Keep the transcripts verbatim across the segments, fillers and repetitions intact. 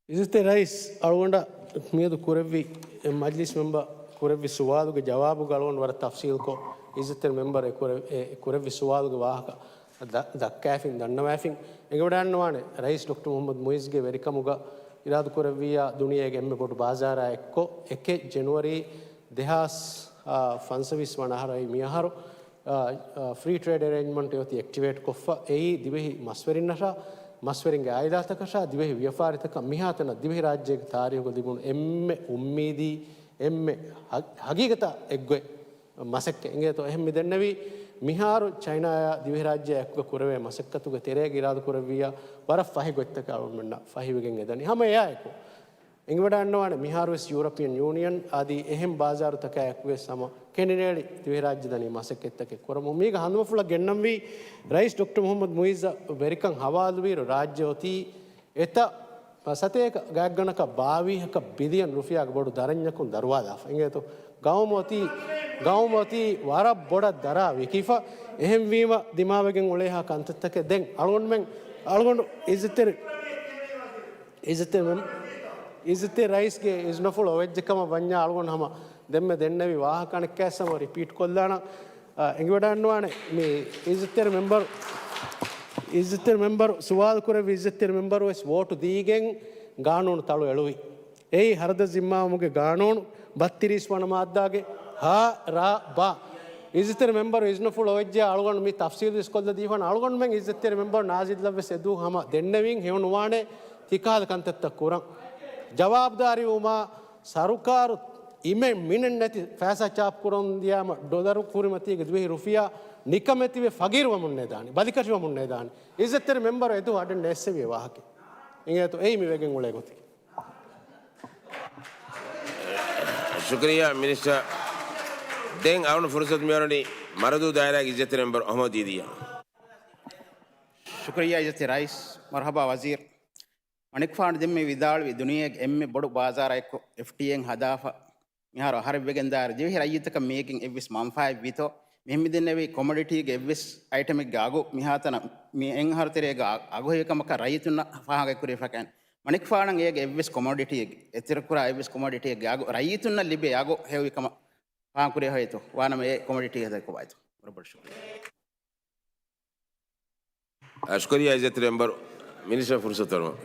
އިއްޒަތްތެރި ރައީސް އަޅުގަނޑަށް މިއަދު ކުރެއްވި، އެ މަޖްލިސް މެމްބަރު ކުރެއްވި ސުވާލުގެ ޖަވާބުގަ އަޅުގަނޑު ވަރަށް ތަފްސީލްކޮށް، އިއްޒަތްތެރި މެމްބަރު އެ ކުރެ-، އެ ކުރެއްވި ސުވާލުގެ ވާހަކަ ދަ-، ދައްކާފިން ދަންނަވާފިން. އެނގިވަޑައިގަންނަވާނެ ރައީސް ޑޮކްޓަރ މުޙައްމަދު މުޢިއްޒުގެ ވެރިކަމުގަ އިރާދަކުރެއްވިއްޔާ ދުނިޔޭގެ އެންމެ ބޮޑު ބާޒާރާ އެއްކޮށް، އެކެއް ޖެނުއަރީ ދެހާސް ފަންސަވީސް ވަނަ އަހަރު އައި މިއަހަރު، އާ، އާ، ފްރީ ޓްރޭޑް އެރޭންޖްމަންޓް އޮތީ އެކްޓިވޭޓް ކޮށްފަ. އެއީ ދިވެހި މަސްވެރިންނަށާ، މަސްވެރިންގެ އާއިލާތަކަށާ، ދިވެހި ވިޔަފާރިތަކަށް މިހާތަނަށް ދިވެހިރާއްޖޭގެ ތާރީހުގަ ލިބުނު އެންމެ އުއްމީދީ، އެންމެ ހަ-، ހަގީގަތާ އެއްގޮތް މަސައްކަތް. އިނގޭތޯ އެހެން މި ދެންނެވީ މިހާރު ޗައިނާއާ ދިވެހިރާއްޖެއާ އެކުގަ ކުރެވޭ މަސައްކަތުގެ ތެރޭގަ އިރާދަކުރެއްވިއްޔާ ވަރަށް ފަހި ގޮތްތަކެއް އަޅުގަނޑުމެންނަށް ފަހިވެގެން އެދަނީ. ހަމަ އެއާއެކު އެނގިވަޑައިގަންނަވާނެ މިހާރުވެސް ޔޫރަޕިއަން ޔޫނިއަން އަދި އެހެން ބާޒާރުތަކާއެކުވެސް ހަމަ ކެނޑިނޭޅި ދިވެހިރާއްޖެ ދަނީ މަސައްކަތްތަކެއް ކުރަމުން. މީގަ ހަނދުމަފުޅަށް ގެންނަންވީ ރައީސް ޑޮކްޓަރ މުޙައްމަދު މުޢިއްޒަށް ވެރިކަން ހަވާލުވިއިރު ރާއްޖެ އޮތީ އެތައް ސަތޭކަ ގާތްގަނޑަކަށް ބާވީހަކަށް ބިލިއަން ރުފިޔާގެ ބޮޑު ދަރަންޏަކުން ދަރުވާލާފަ. އިނގޭތޯ ގައުމު އޮތީ، ގައުމު އޮތީ ވަރަށް ބޮޑަށް ދަރާ ވިކިފަ. އެހެންވީމަ ދިމާވެގެން އުޅޭހާ ކަންތައްތަކެއް ދެން އަޅުގަނޑުމެން، އަޅުގަނޑު އިއްޒަތްތެރި އިއްޒަތްތެރި މެމް-، އިއްޒަތްތެރި ރައީސްގެ އިޒްނަފުޅު އޮވެއްޖެ ކަމަށް ވަންޏާ އަޅުގަނޑު ހަމަ ދެންމެ ދެންނެވި ވާހަކަ އަނެއްކާވެސް ހަމަ ރިޕީޓް ކޮށްލާނަން. އަ، އެނގިވަޑައިގަންނަވާނެ މި އިއްޒަތްތެރި މެމްބަރު، އިއްޒަތްތެރި މެމްބަރު ސުވާލު ކުރެއްވި އިއްޒަތްތެރި މެމްބަރު ވެސް ވޯޓު ދީގެން ގާނޫނު ތަޅު އެޅުވި. އެއީ ހަރަދަށް ޒިންމާވުމުގެ ގާނޫނު ބައްތިރީސް ވަނަ މާއްދާގެ ހާ، ރާ، ބާ. އިއްޒަތްތެރި މެމްބަރު އިޒްނަފުޅު އޮވެއްޖެޔާ އަޅުގަނޑު މި ތަފްސީލު ވެސް ކޮށްލަ ދީފަން. އަޅުގަނޑުމެން އިއްޒަތްތެރި މެމްބަރު ނާޒިލްއަށް ވެސް އެދުވަހު ހަމަ ދެންނެވިން ހެޔޮނުވާނެ ތިކަހަލަ ކަންތައްތައް ކުރަން. ޖަވާބުދާރީވުމާ ސަރުކާރު އިމެއް މިނެއް ނެތި ފައިސާ ޗާޕް ކުރަން ދިޔާމަ ޑޮލަރު ކުރިމަތީގެ ދިވެހި ރުފިޔާ ނިކަމެތިވެ ފަގީރުވަމުން ނޭދާނެ، ބަލިކަށިވަމުން ނޭދާނެ. އިއްޒަތްތެރި މެމްބަރު އެދުވަހު އަޑެއް ނެއްސެވި ވާހަކަ. އިނގޭތޯ އެއީ މި ވެގެން އުޅޭ ގޮތަކީ. ޝުކުރިއްޔާ މިނިސްޓަރ. ދެން އަޅުގަނޑު ފުރުސަތު މިއޮވަނީ މަރަދޫ ދާއިރާގެ އިއްޒަތްތެރި މެމްބަރު އަޙްމަދު ދީދީއަށް. ޝުކުރިއްޔާ އިއްޒަތްތެރި ރައީސް. މަރުޙަބާ ވަޒީރު. މަނިކުފާނު ދެންމެ ވިދާޅުވި ދުނިޔޭގެ އެންމެ ބޮޑު ބާޒާރާއެއްކޮށް އެފްޓީއޭ ހަދާފަ މިހާރު އަހަރެއްވެގެން ދާއިރު ދިވެހި ރައްޔިތަކަށް މީގެން އެއްވެސް މަންފާއެއް ވީތޯ؟ މިހެން މިދެންނެވި ކޮމޮޑިޓީގެ އެއްވެސް އައިޓަމެއްގެ އަގު މިހާތަނަށް މި އެއް އަހަރު ތެރޭގަ އަގު ހެޔޮކަމަކަށް ރައްޔިތުންނަށް ފާހަގަ ކުރެވިފަކަން. މަނިކުފާނަށް އޭގެ އެއްވެސް ކޮމޮޑިޓީއެއްގެ، އެތެރެކުރާ އެއްވެސް ކޮމޮޑިޓީއެއްގެ އަގު ރައްޔިތުންނަށް ލިބޭ އަގު ހެޔޮވި ކަމަށް ފާހަގަ ކުރެވޭތޯ؟ ވާނަމަ އެ ކޮމޮޑިޓީ ހަދައި ކޮބާތޯ؟ ވަރަށް ބޮޑަށް ޝުކުރިއްޔާ. އަ، ޝުކުރިއްޔާ އިއްޒަތްތެރި މެމްބަރު. މިނިސްޓަރ ފުރުސަތު އަރުވަން.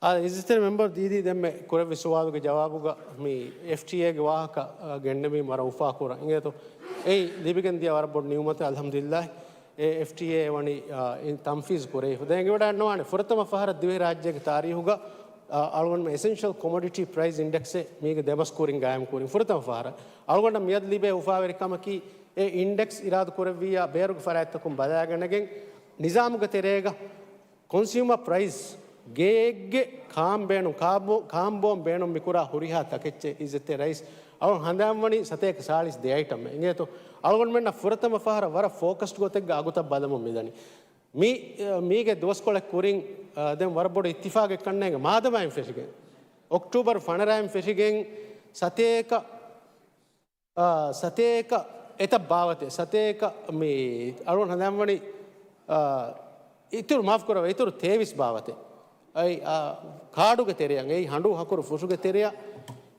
އާ، އިއްޒަތްތެރި މެމްބަރު ދީދީ ދެންމެ ކުރެއްވި ސުވާލުގެ ޖަވާބުގަ މި އެފްޓީއޭގެ ވާހަކަ، އަ، ގެންނެވީ ވަރަށް އުފާކުރަން. އިނގޭތޯ އެއީ ލިބިގެން ދިޔަ ވަރަށް ބޮޑު ނިޢުމަތެއް އަލްޙަމްދުލިއްލާހް. އެ އެފްޓީއޭ ވަނީ، އާ، އިން ތަންފީޒު ކުރެވިފަ. ދެން އެނގިވަޑައިގަންނަވާނެ ފުރަތަމަ ފަހަރަށް ދިވެހިރާއްޖޭގެ ތާރީހުގަ، އާ، އަޅުގަނޑުމެން އެސެންޝަލް ކޮމޮޑިޓީ ޕްރައިސް އިންޑެކްސެއް މީގެ ދެމަސް ކުރިން ގާއިމް ކުރިން ފުރަތަމަ ފަހަރަށް. އަޅުގަނޑަށް މިއަދު ލިބޭ އުފާވެރިކަމަކީ އެ އިންޑެކްސް އިރާދަ ކުރެއްވިއްޔާ ބޭރުގެ ފަރާތްތަކުން ބަލާގަނެގެން ނިޒާމުގެ ތެރޭގަ ކޮންސިއުމަ ޕްރައިސް ގެއެއްގެ ކާން ބޭނުން، ކާބޯ-، ކާން ބޯން ބޭނުން މިކުރާ ހުރިހާ ތަކެއްޗެއް އިއްޒަތްތެރި ރައީސް އަޅުން ހަނދާންވަނީ ސަތޭކަ ސާޅީސް ދެ އައިޓަމް އެނގޭތޯ. އަޅުގަނޑުމެންނަށް ފުރަތަމަ ފަހަރަށް ވަރަށް ފޯކަސްޑް ގޮތެއްގަ އަގުތައް ބަލަމުން މިދަނީ. މި، މީގެ ދުވަސްކޮޅެއް ކުރިން، އަ، ދެން ވަރަށް ބޮޑު އިއްތިފާގެއް ކަންނޭނގެ މާދަމާއިން ފެށިގެން، އޮކްޓޫބަރު ފަނަރައިން ފެށިގެން ސަތޭކަ، އާ، ސަތޭކަ އެތައް ބާވަތެއް، ސަތޭކަ މި އަޅުން ހަނދާންވަނީ، އާ، އިތުރު މާފުކުރައްވާ، އިތުރު ތޭވީސް ބާވަތެއް. އައި، އާ، ކާޑުގެ ތެރެއަށް، އެއީ ހަނޑޫ ހަކުރު ފުށުގެ ތެރެއަށް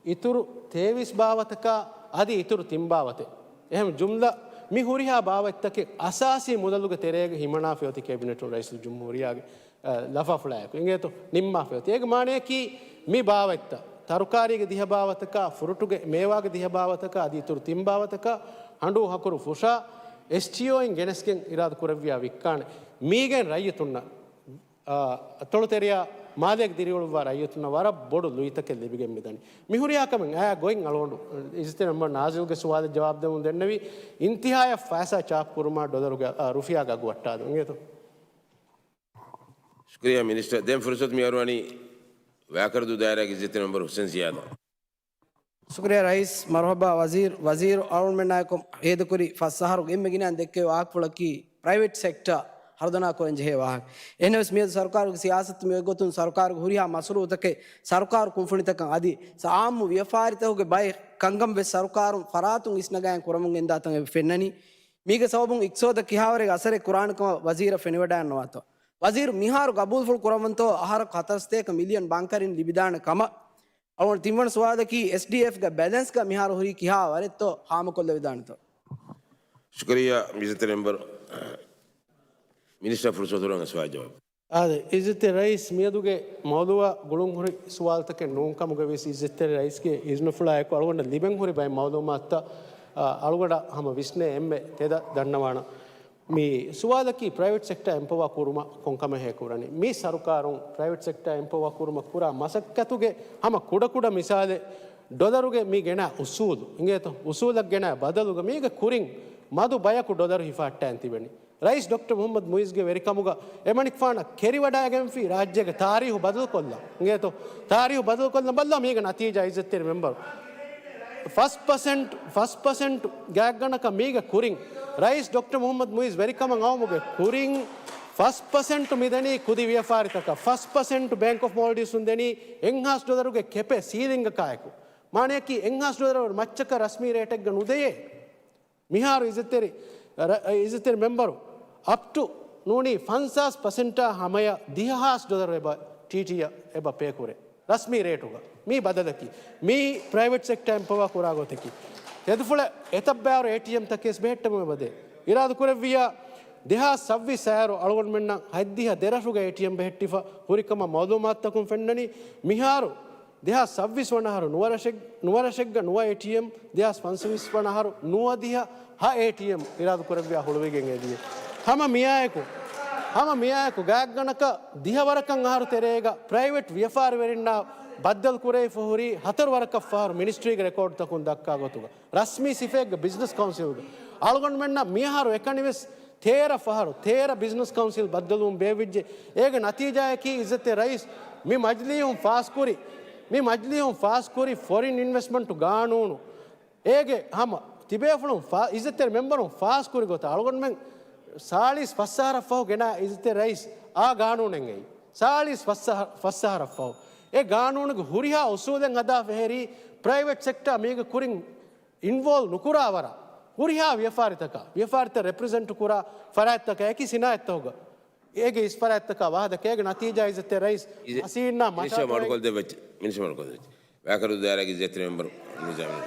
އިތުރު ތޭވީސް ބާވަތަކާ އަދި އިތުރު ތިން ބާވަތެއް. އެހެން ޖުމްލަ މި ހުރިހާ ބާވަތްތަކެއް އަސާސީ މުދަލުގެ ތެރޭގަ ހިމަނާފައި އޮތީ ކެބިނެޓުން ރައީސުލްޖުމްހޫރިއްޔާގެ، އަ، ލަފާފުޅާއެކު. އިނގޭތޯ ނިންމާފައި އޮތީ. އޭގެ މާނަޔަކީ މި ބާވަތްތައް ތަރުކާރީގެ ދިހަ ބާވަތަކާ، ފުރުޓުގެ މޭވާގެ ދިހަ ބާވަތަކާ، އަދި އިތުރު ތިން ބާވަތަކާ، ހަނޑޫ ހަކުރު ފުށާ، އެސްޓީއޯއިން ގެނެސްގެން އިރާދަ ކުރެއްވިޔާ ވިއްކާނެ. މީގެން ރައްޔިތުންނަށް، އާ، އަތޮޅުތެރެޔާ މާލޭގެ ދިރިއުޅުއްވާ ރައްޔިތުންނަށް ވަރަށް ބޮޑު ލުއިތަކެއް ލިބިގެން މިދަނީ. މިހުރިހާ ކަމެއް އާ ގޮތް އަޅުގަނޑު އިއްޒަތްތެރި މެމްބަރު ނާޒިލްގެ ސުވާލަށް ޖަވާބު ދެމުން ދެންނެވީ، އިންތިހާޔަށް ފައިސާ ޗާޕް ކުރުމާ ޑޮލަރުގެ، އާ، ރުފިޔާގެ އަގު ވައްޓާލުން. އިނގޭތޯ؟ ޝުކުރިއްޔާ މިނިސްޓަރ. ދެން ފުރުސަތު މިއަރުވަނީ ވައިކަރަދޫ ދާއިރާގެ އިއްޒަތްތެރި މެމްބަރު ހުސެން ޒިޔާދަށް. ޝުކުރިއްޔާ ރައީސް. މަރުޙަބާ ވަޒީރު. ވަޒީރު އަޅުގަނޑުމެންނާއެކު ހޭދަކުރި ފަސް އަހަރުގެ އެންމެ ގިނައިން ދެއްކެވި ވާހަކަފުޅަކީ ޕްރައިވެޓް ސެކްޓަރ ހަރުދަނާ ކުރަން ޖެހޭ ވާހަކަ. އެހެނަސް މިއަދު ސަރުކާރުގެ ސިޔާސަތު މިއޮތްގޮތުން ސަރުކާރުގެ ހުރިހާ މަސްރޫއުތަކެއް ސަރުކާރު ކުންފުނިތަކަށް އަދި ސަ-، އާއްމު ވިޔަފާރިތަކުގެ ބައެއް ކަންކަން ވެސް ސަރުކާރުން ފަރާތުން އިސްނަގާއިން ކުރަމުން ގެންދާތަން އެބަ ފެންނަނީ. މީގެ ސަބަބުން އިޤްތިޞާދަށް ކިހާވަރެއް އަސަރެއް ކުރާނެ ކަމަށް ވަޒީރަށް ފެނިވަޑައިގަންނަވާތޯ؟ ވަޒީރު މިހާރު ގަބޫލުފުޅު ކުރައްވަންތޯ އަހަރަކު ހަތަރު ސަތޭކަ މިލިއަން ބަންކަރިން ލިބިދާނެ ކަމަށް؟ އަޅުގަނޑު ތިންވަނަ ސުވާލަކީ، އެސްޑީއެފްގެ ބެލެންސްގަ މިހާރު ހުރީ ކިހާ ވަރެއްތޯ ހާމަކޮށްލެވިދާނެތޯ؟ ޝުކުރިއްޔާ މިޒަތެރި މެމްބަރު. މިނިސްޓަރ ފުރުސަތު އޮތް ސުވާލު ޖަވާބު. އާދެ، އިއްޒަތްތެރި ރައީސް މިއަދުގެ މައުޟޫއާ ގުޅުންހުރި ސުވާލުތަކެއް ނޫންކަމުގަ ވެސް އިއްޒަތްތެރި ރައީސްގެ އިޒްނުފުޅާއެކު އަޅުގަނޑަށް ލިބެން ހުރި ބައެއް މައުލޫމާތުތައް، އާ، އަޅުގަނޑަށް ހަމަ ވިސްނޭ އެންމެ ތެދަށް ދަންނަވާނަން. މި ސުވާލަކީ ޕްރައިވެޓް ސެކްޓަރ އެމްޕަވާ ކުރުމަށް ކޮންކަމެއް ހޭ ކުރަނީ؟ މި ސަރުކާރުން ޕްރައިވެޓް ސެކްޓަރ އެމްޕަވާ ކުރުމަށް ކުރާ މަސައްކަތުގެ ހަމަ ކުޑަކުޑަ މިސާލެއް ޑޮލަރުގެ މި ގެނާ އުސޫލު، އިނގޭތޯ؟ އުސޫލަށް ގެނާ ބަދަލުގަ މީގެ ކުރިން މަދު ބަޔަކު ޑޮލަރު ހިފަހައްޓައިން ތިބެނީ. ރައީސް ޑޮކްޓަރ މުޙައްމަދު މުޢިއްޒުގެ ވެރިކަމުގަ އެމަނިކުފާނަށް ކެރިވަޑައިގެންފި ރާއްޖޭގެ ތާރީހު ބަދަލުކޮށްލަން. އިނގޭތޯ؟ ތާރީހު ބަދަލުކޮށްލަން ބައްލަ މީގެ ނަތީޖާ އިއްޒަތްތެރި މެމްބަރު. ފަސް ޕަސެންޓް، ފަސް ޕަސެންޓް ގާތްގަނޑަކަށް މީގެ ކުރިން ރައީސް ޑޮކްޓަރ މުޙައްމަދު މުޢިއްޒު ވެރިކަމަށް އައުމުގެ ކުރިން ފަސް ޕަސެންޓް މިދެނީ ކުދި ވިޔަފާރިތަކަށް، ފަސް ޕަސެންޓް ބޭންކް އޮފް މޯލްޑިވްސުން ދެނީ އެއްހާސް ޑޮލަރުގެ ކެޕެއް ސީލިންގަކާއެކު. މާނަޔަކީ އެއްހާސް ޑޮލަރު މައްޗަކަށް ރަސްމީ ރޭޓެއްގަ ނުދެޔޭ. މިހާރު އިއްޒަތްތެރި، ރަ-، އިއްޒަތްތެރި މެމްބަރު އަޕްޓު ނޫނީ ފަންސާސް ޕަސެންޓާ ހަމަޔަށް ދިހަ ހާސް ޑޮލަރު އެބަ ޓީޓީއަށް އެބަ ޕޭ ކުރޭ. ރަސްމީ ރޭޓުގަ މީ ބަދަލަކީ. މީ ޕްރައިވެޓް ސެކްޓަ އެމްޕަވާ ކުރާ ގޮތަކީ. ތެދުފުޅަށް އެތައް ބައިވަރު އޭޓީއެމް ތަކެއް ވެސް ބެހެއްޓެމުން އެބަދޭ. އިރާދަ ކުރެއްވިޔާ ދެހާސް ސައްވީސް އަހަރު އަޅުގަނޑުމެންނަށް ހަތްދިހަ ދެރަށުގަ އޭޓީއެމް ބެހެއްޓިފަ ހުރިކަމަށް މައުލޫމާތުތަކުން ފެންނަނީ. މިހާރު ދެހާސް ސައްވީސް ވަނަ އަހަރު ނުވަ ރަށެއް-، ނުވަ ރަށެއްގަ ނުވަ އޭޓީއެމް، ދެހާސް ފަންސަވީސް ވަނަ އަހަރު ނުވަދިހަ ހަ އޭޓީއެމް އިރާދަ ކުރެއްވިޔާ ހުޅުވިގެން އެދިޔަ. ހަމަ މިއާއެކު، ހަމަ މިއާއެކު ގާތްގަނޑަކަށް ދިހަ ވަރަކަށް އަހަރު ތެރޭގަ ޕްރައިވެޓް ވިޔަފާރިވެރިންނާ ބައްދަލު ކުރެވިފަ ހުރީ ހަތަރު ވަރަކަށް ފަހަރު މިނިސްޓްރީގެ ރެކޯޑްތަކުން ދައްކާ ގޮތުގަ. ރަސްމީ ސިފައެއްގަ ބިޒްނަސް ކައުންސިލްގަ. އަޅުގަނޑުމެންނަށް މިއަހަރު އެކަނިވެސް ތޭރަ ފަހަރު، ތޭރަ ބިޒްނަސް ކައުންސިލް ބައްދަލުވުން ބޭއްވިއްޖެ. އޭގެ ނަތީޖާއަކީ އިއްޒަތްތެރި ރައީސް މި މަޖިލީހުން ފާސްކުރި، މި މަޖިލީހުން ފާސްކުރި ފޮރިން އިންވެސްޓްމަންޓު ގާނޫނު. އޭގެ ހަމަ ތިބޭފުޅުން ފާ-، އިއްޒަތްތެރި މެމްބަރުން ފާސްކުރި ގޮތަށް އަޅުގަނޑުމެން ސާޅީސް ފަސް އަހަރަށްފަހު ގެނާ އިއްޒަތްތެރި ރައީސް އާ ގާނޫނެއް އެއީ. ސާޅީސް ފަސް އަހަ-، ފަސް އަހަރަށްފަހު. އެ ގާނޫނުގެ ހުރިހާ އުސޫލެއް ހަދާ ފެހެރީ ޕްރައިވެޓް ސެކްޓާ މީގެ ކުރިން އިންވޯލްވް ނުކުރާ ވަރަށް ހުރިހާ ވިޔަފާރިތަކާ، ވިޔަފާރިތައް ރެޕްރެޒެންޓް ކުރާ ފަރާތްތަކާ އެކި ސިނާއަތްތަކުގަ، އޭގެ އިސް ފަރާތްތަކާ ވާހަކަ އޭގެ ނަތީޖާ އިއްޒަތްތެރި ރައީސް އި-، ހަސީންނާ މިނިސްޓަރ މަސާތު މަޑުކޮށްދެއްވައްޗެ، މިނިސްޓަރ މަޑުކޮށްދެއްވައްޗެ. ވާކަރު ދާއިރާގެ އިއްޒަތްތެރި މެމްބަރު ނިޒާމީ.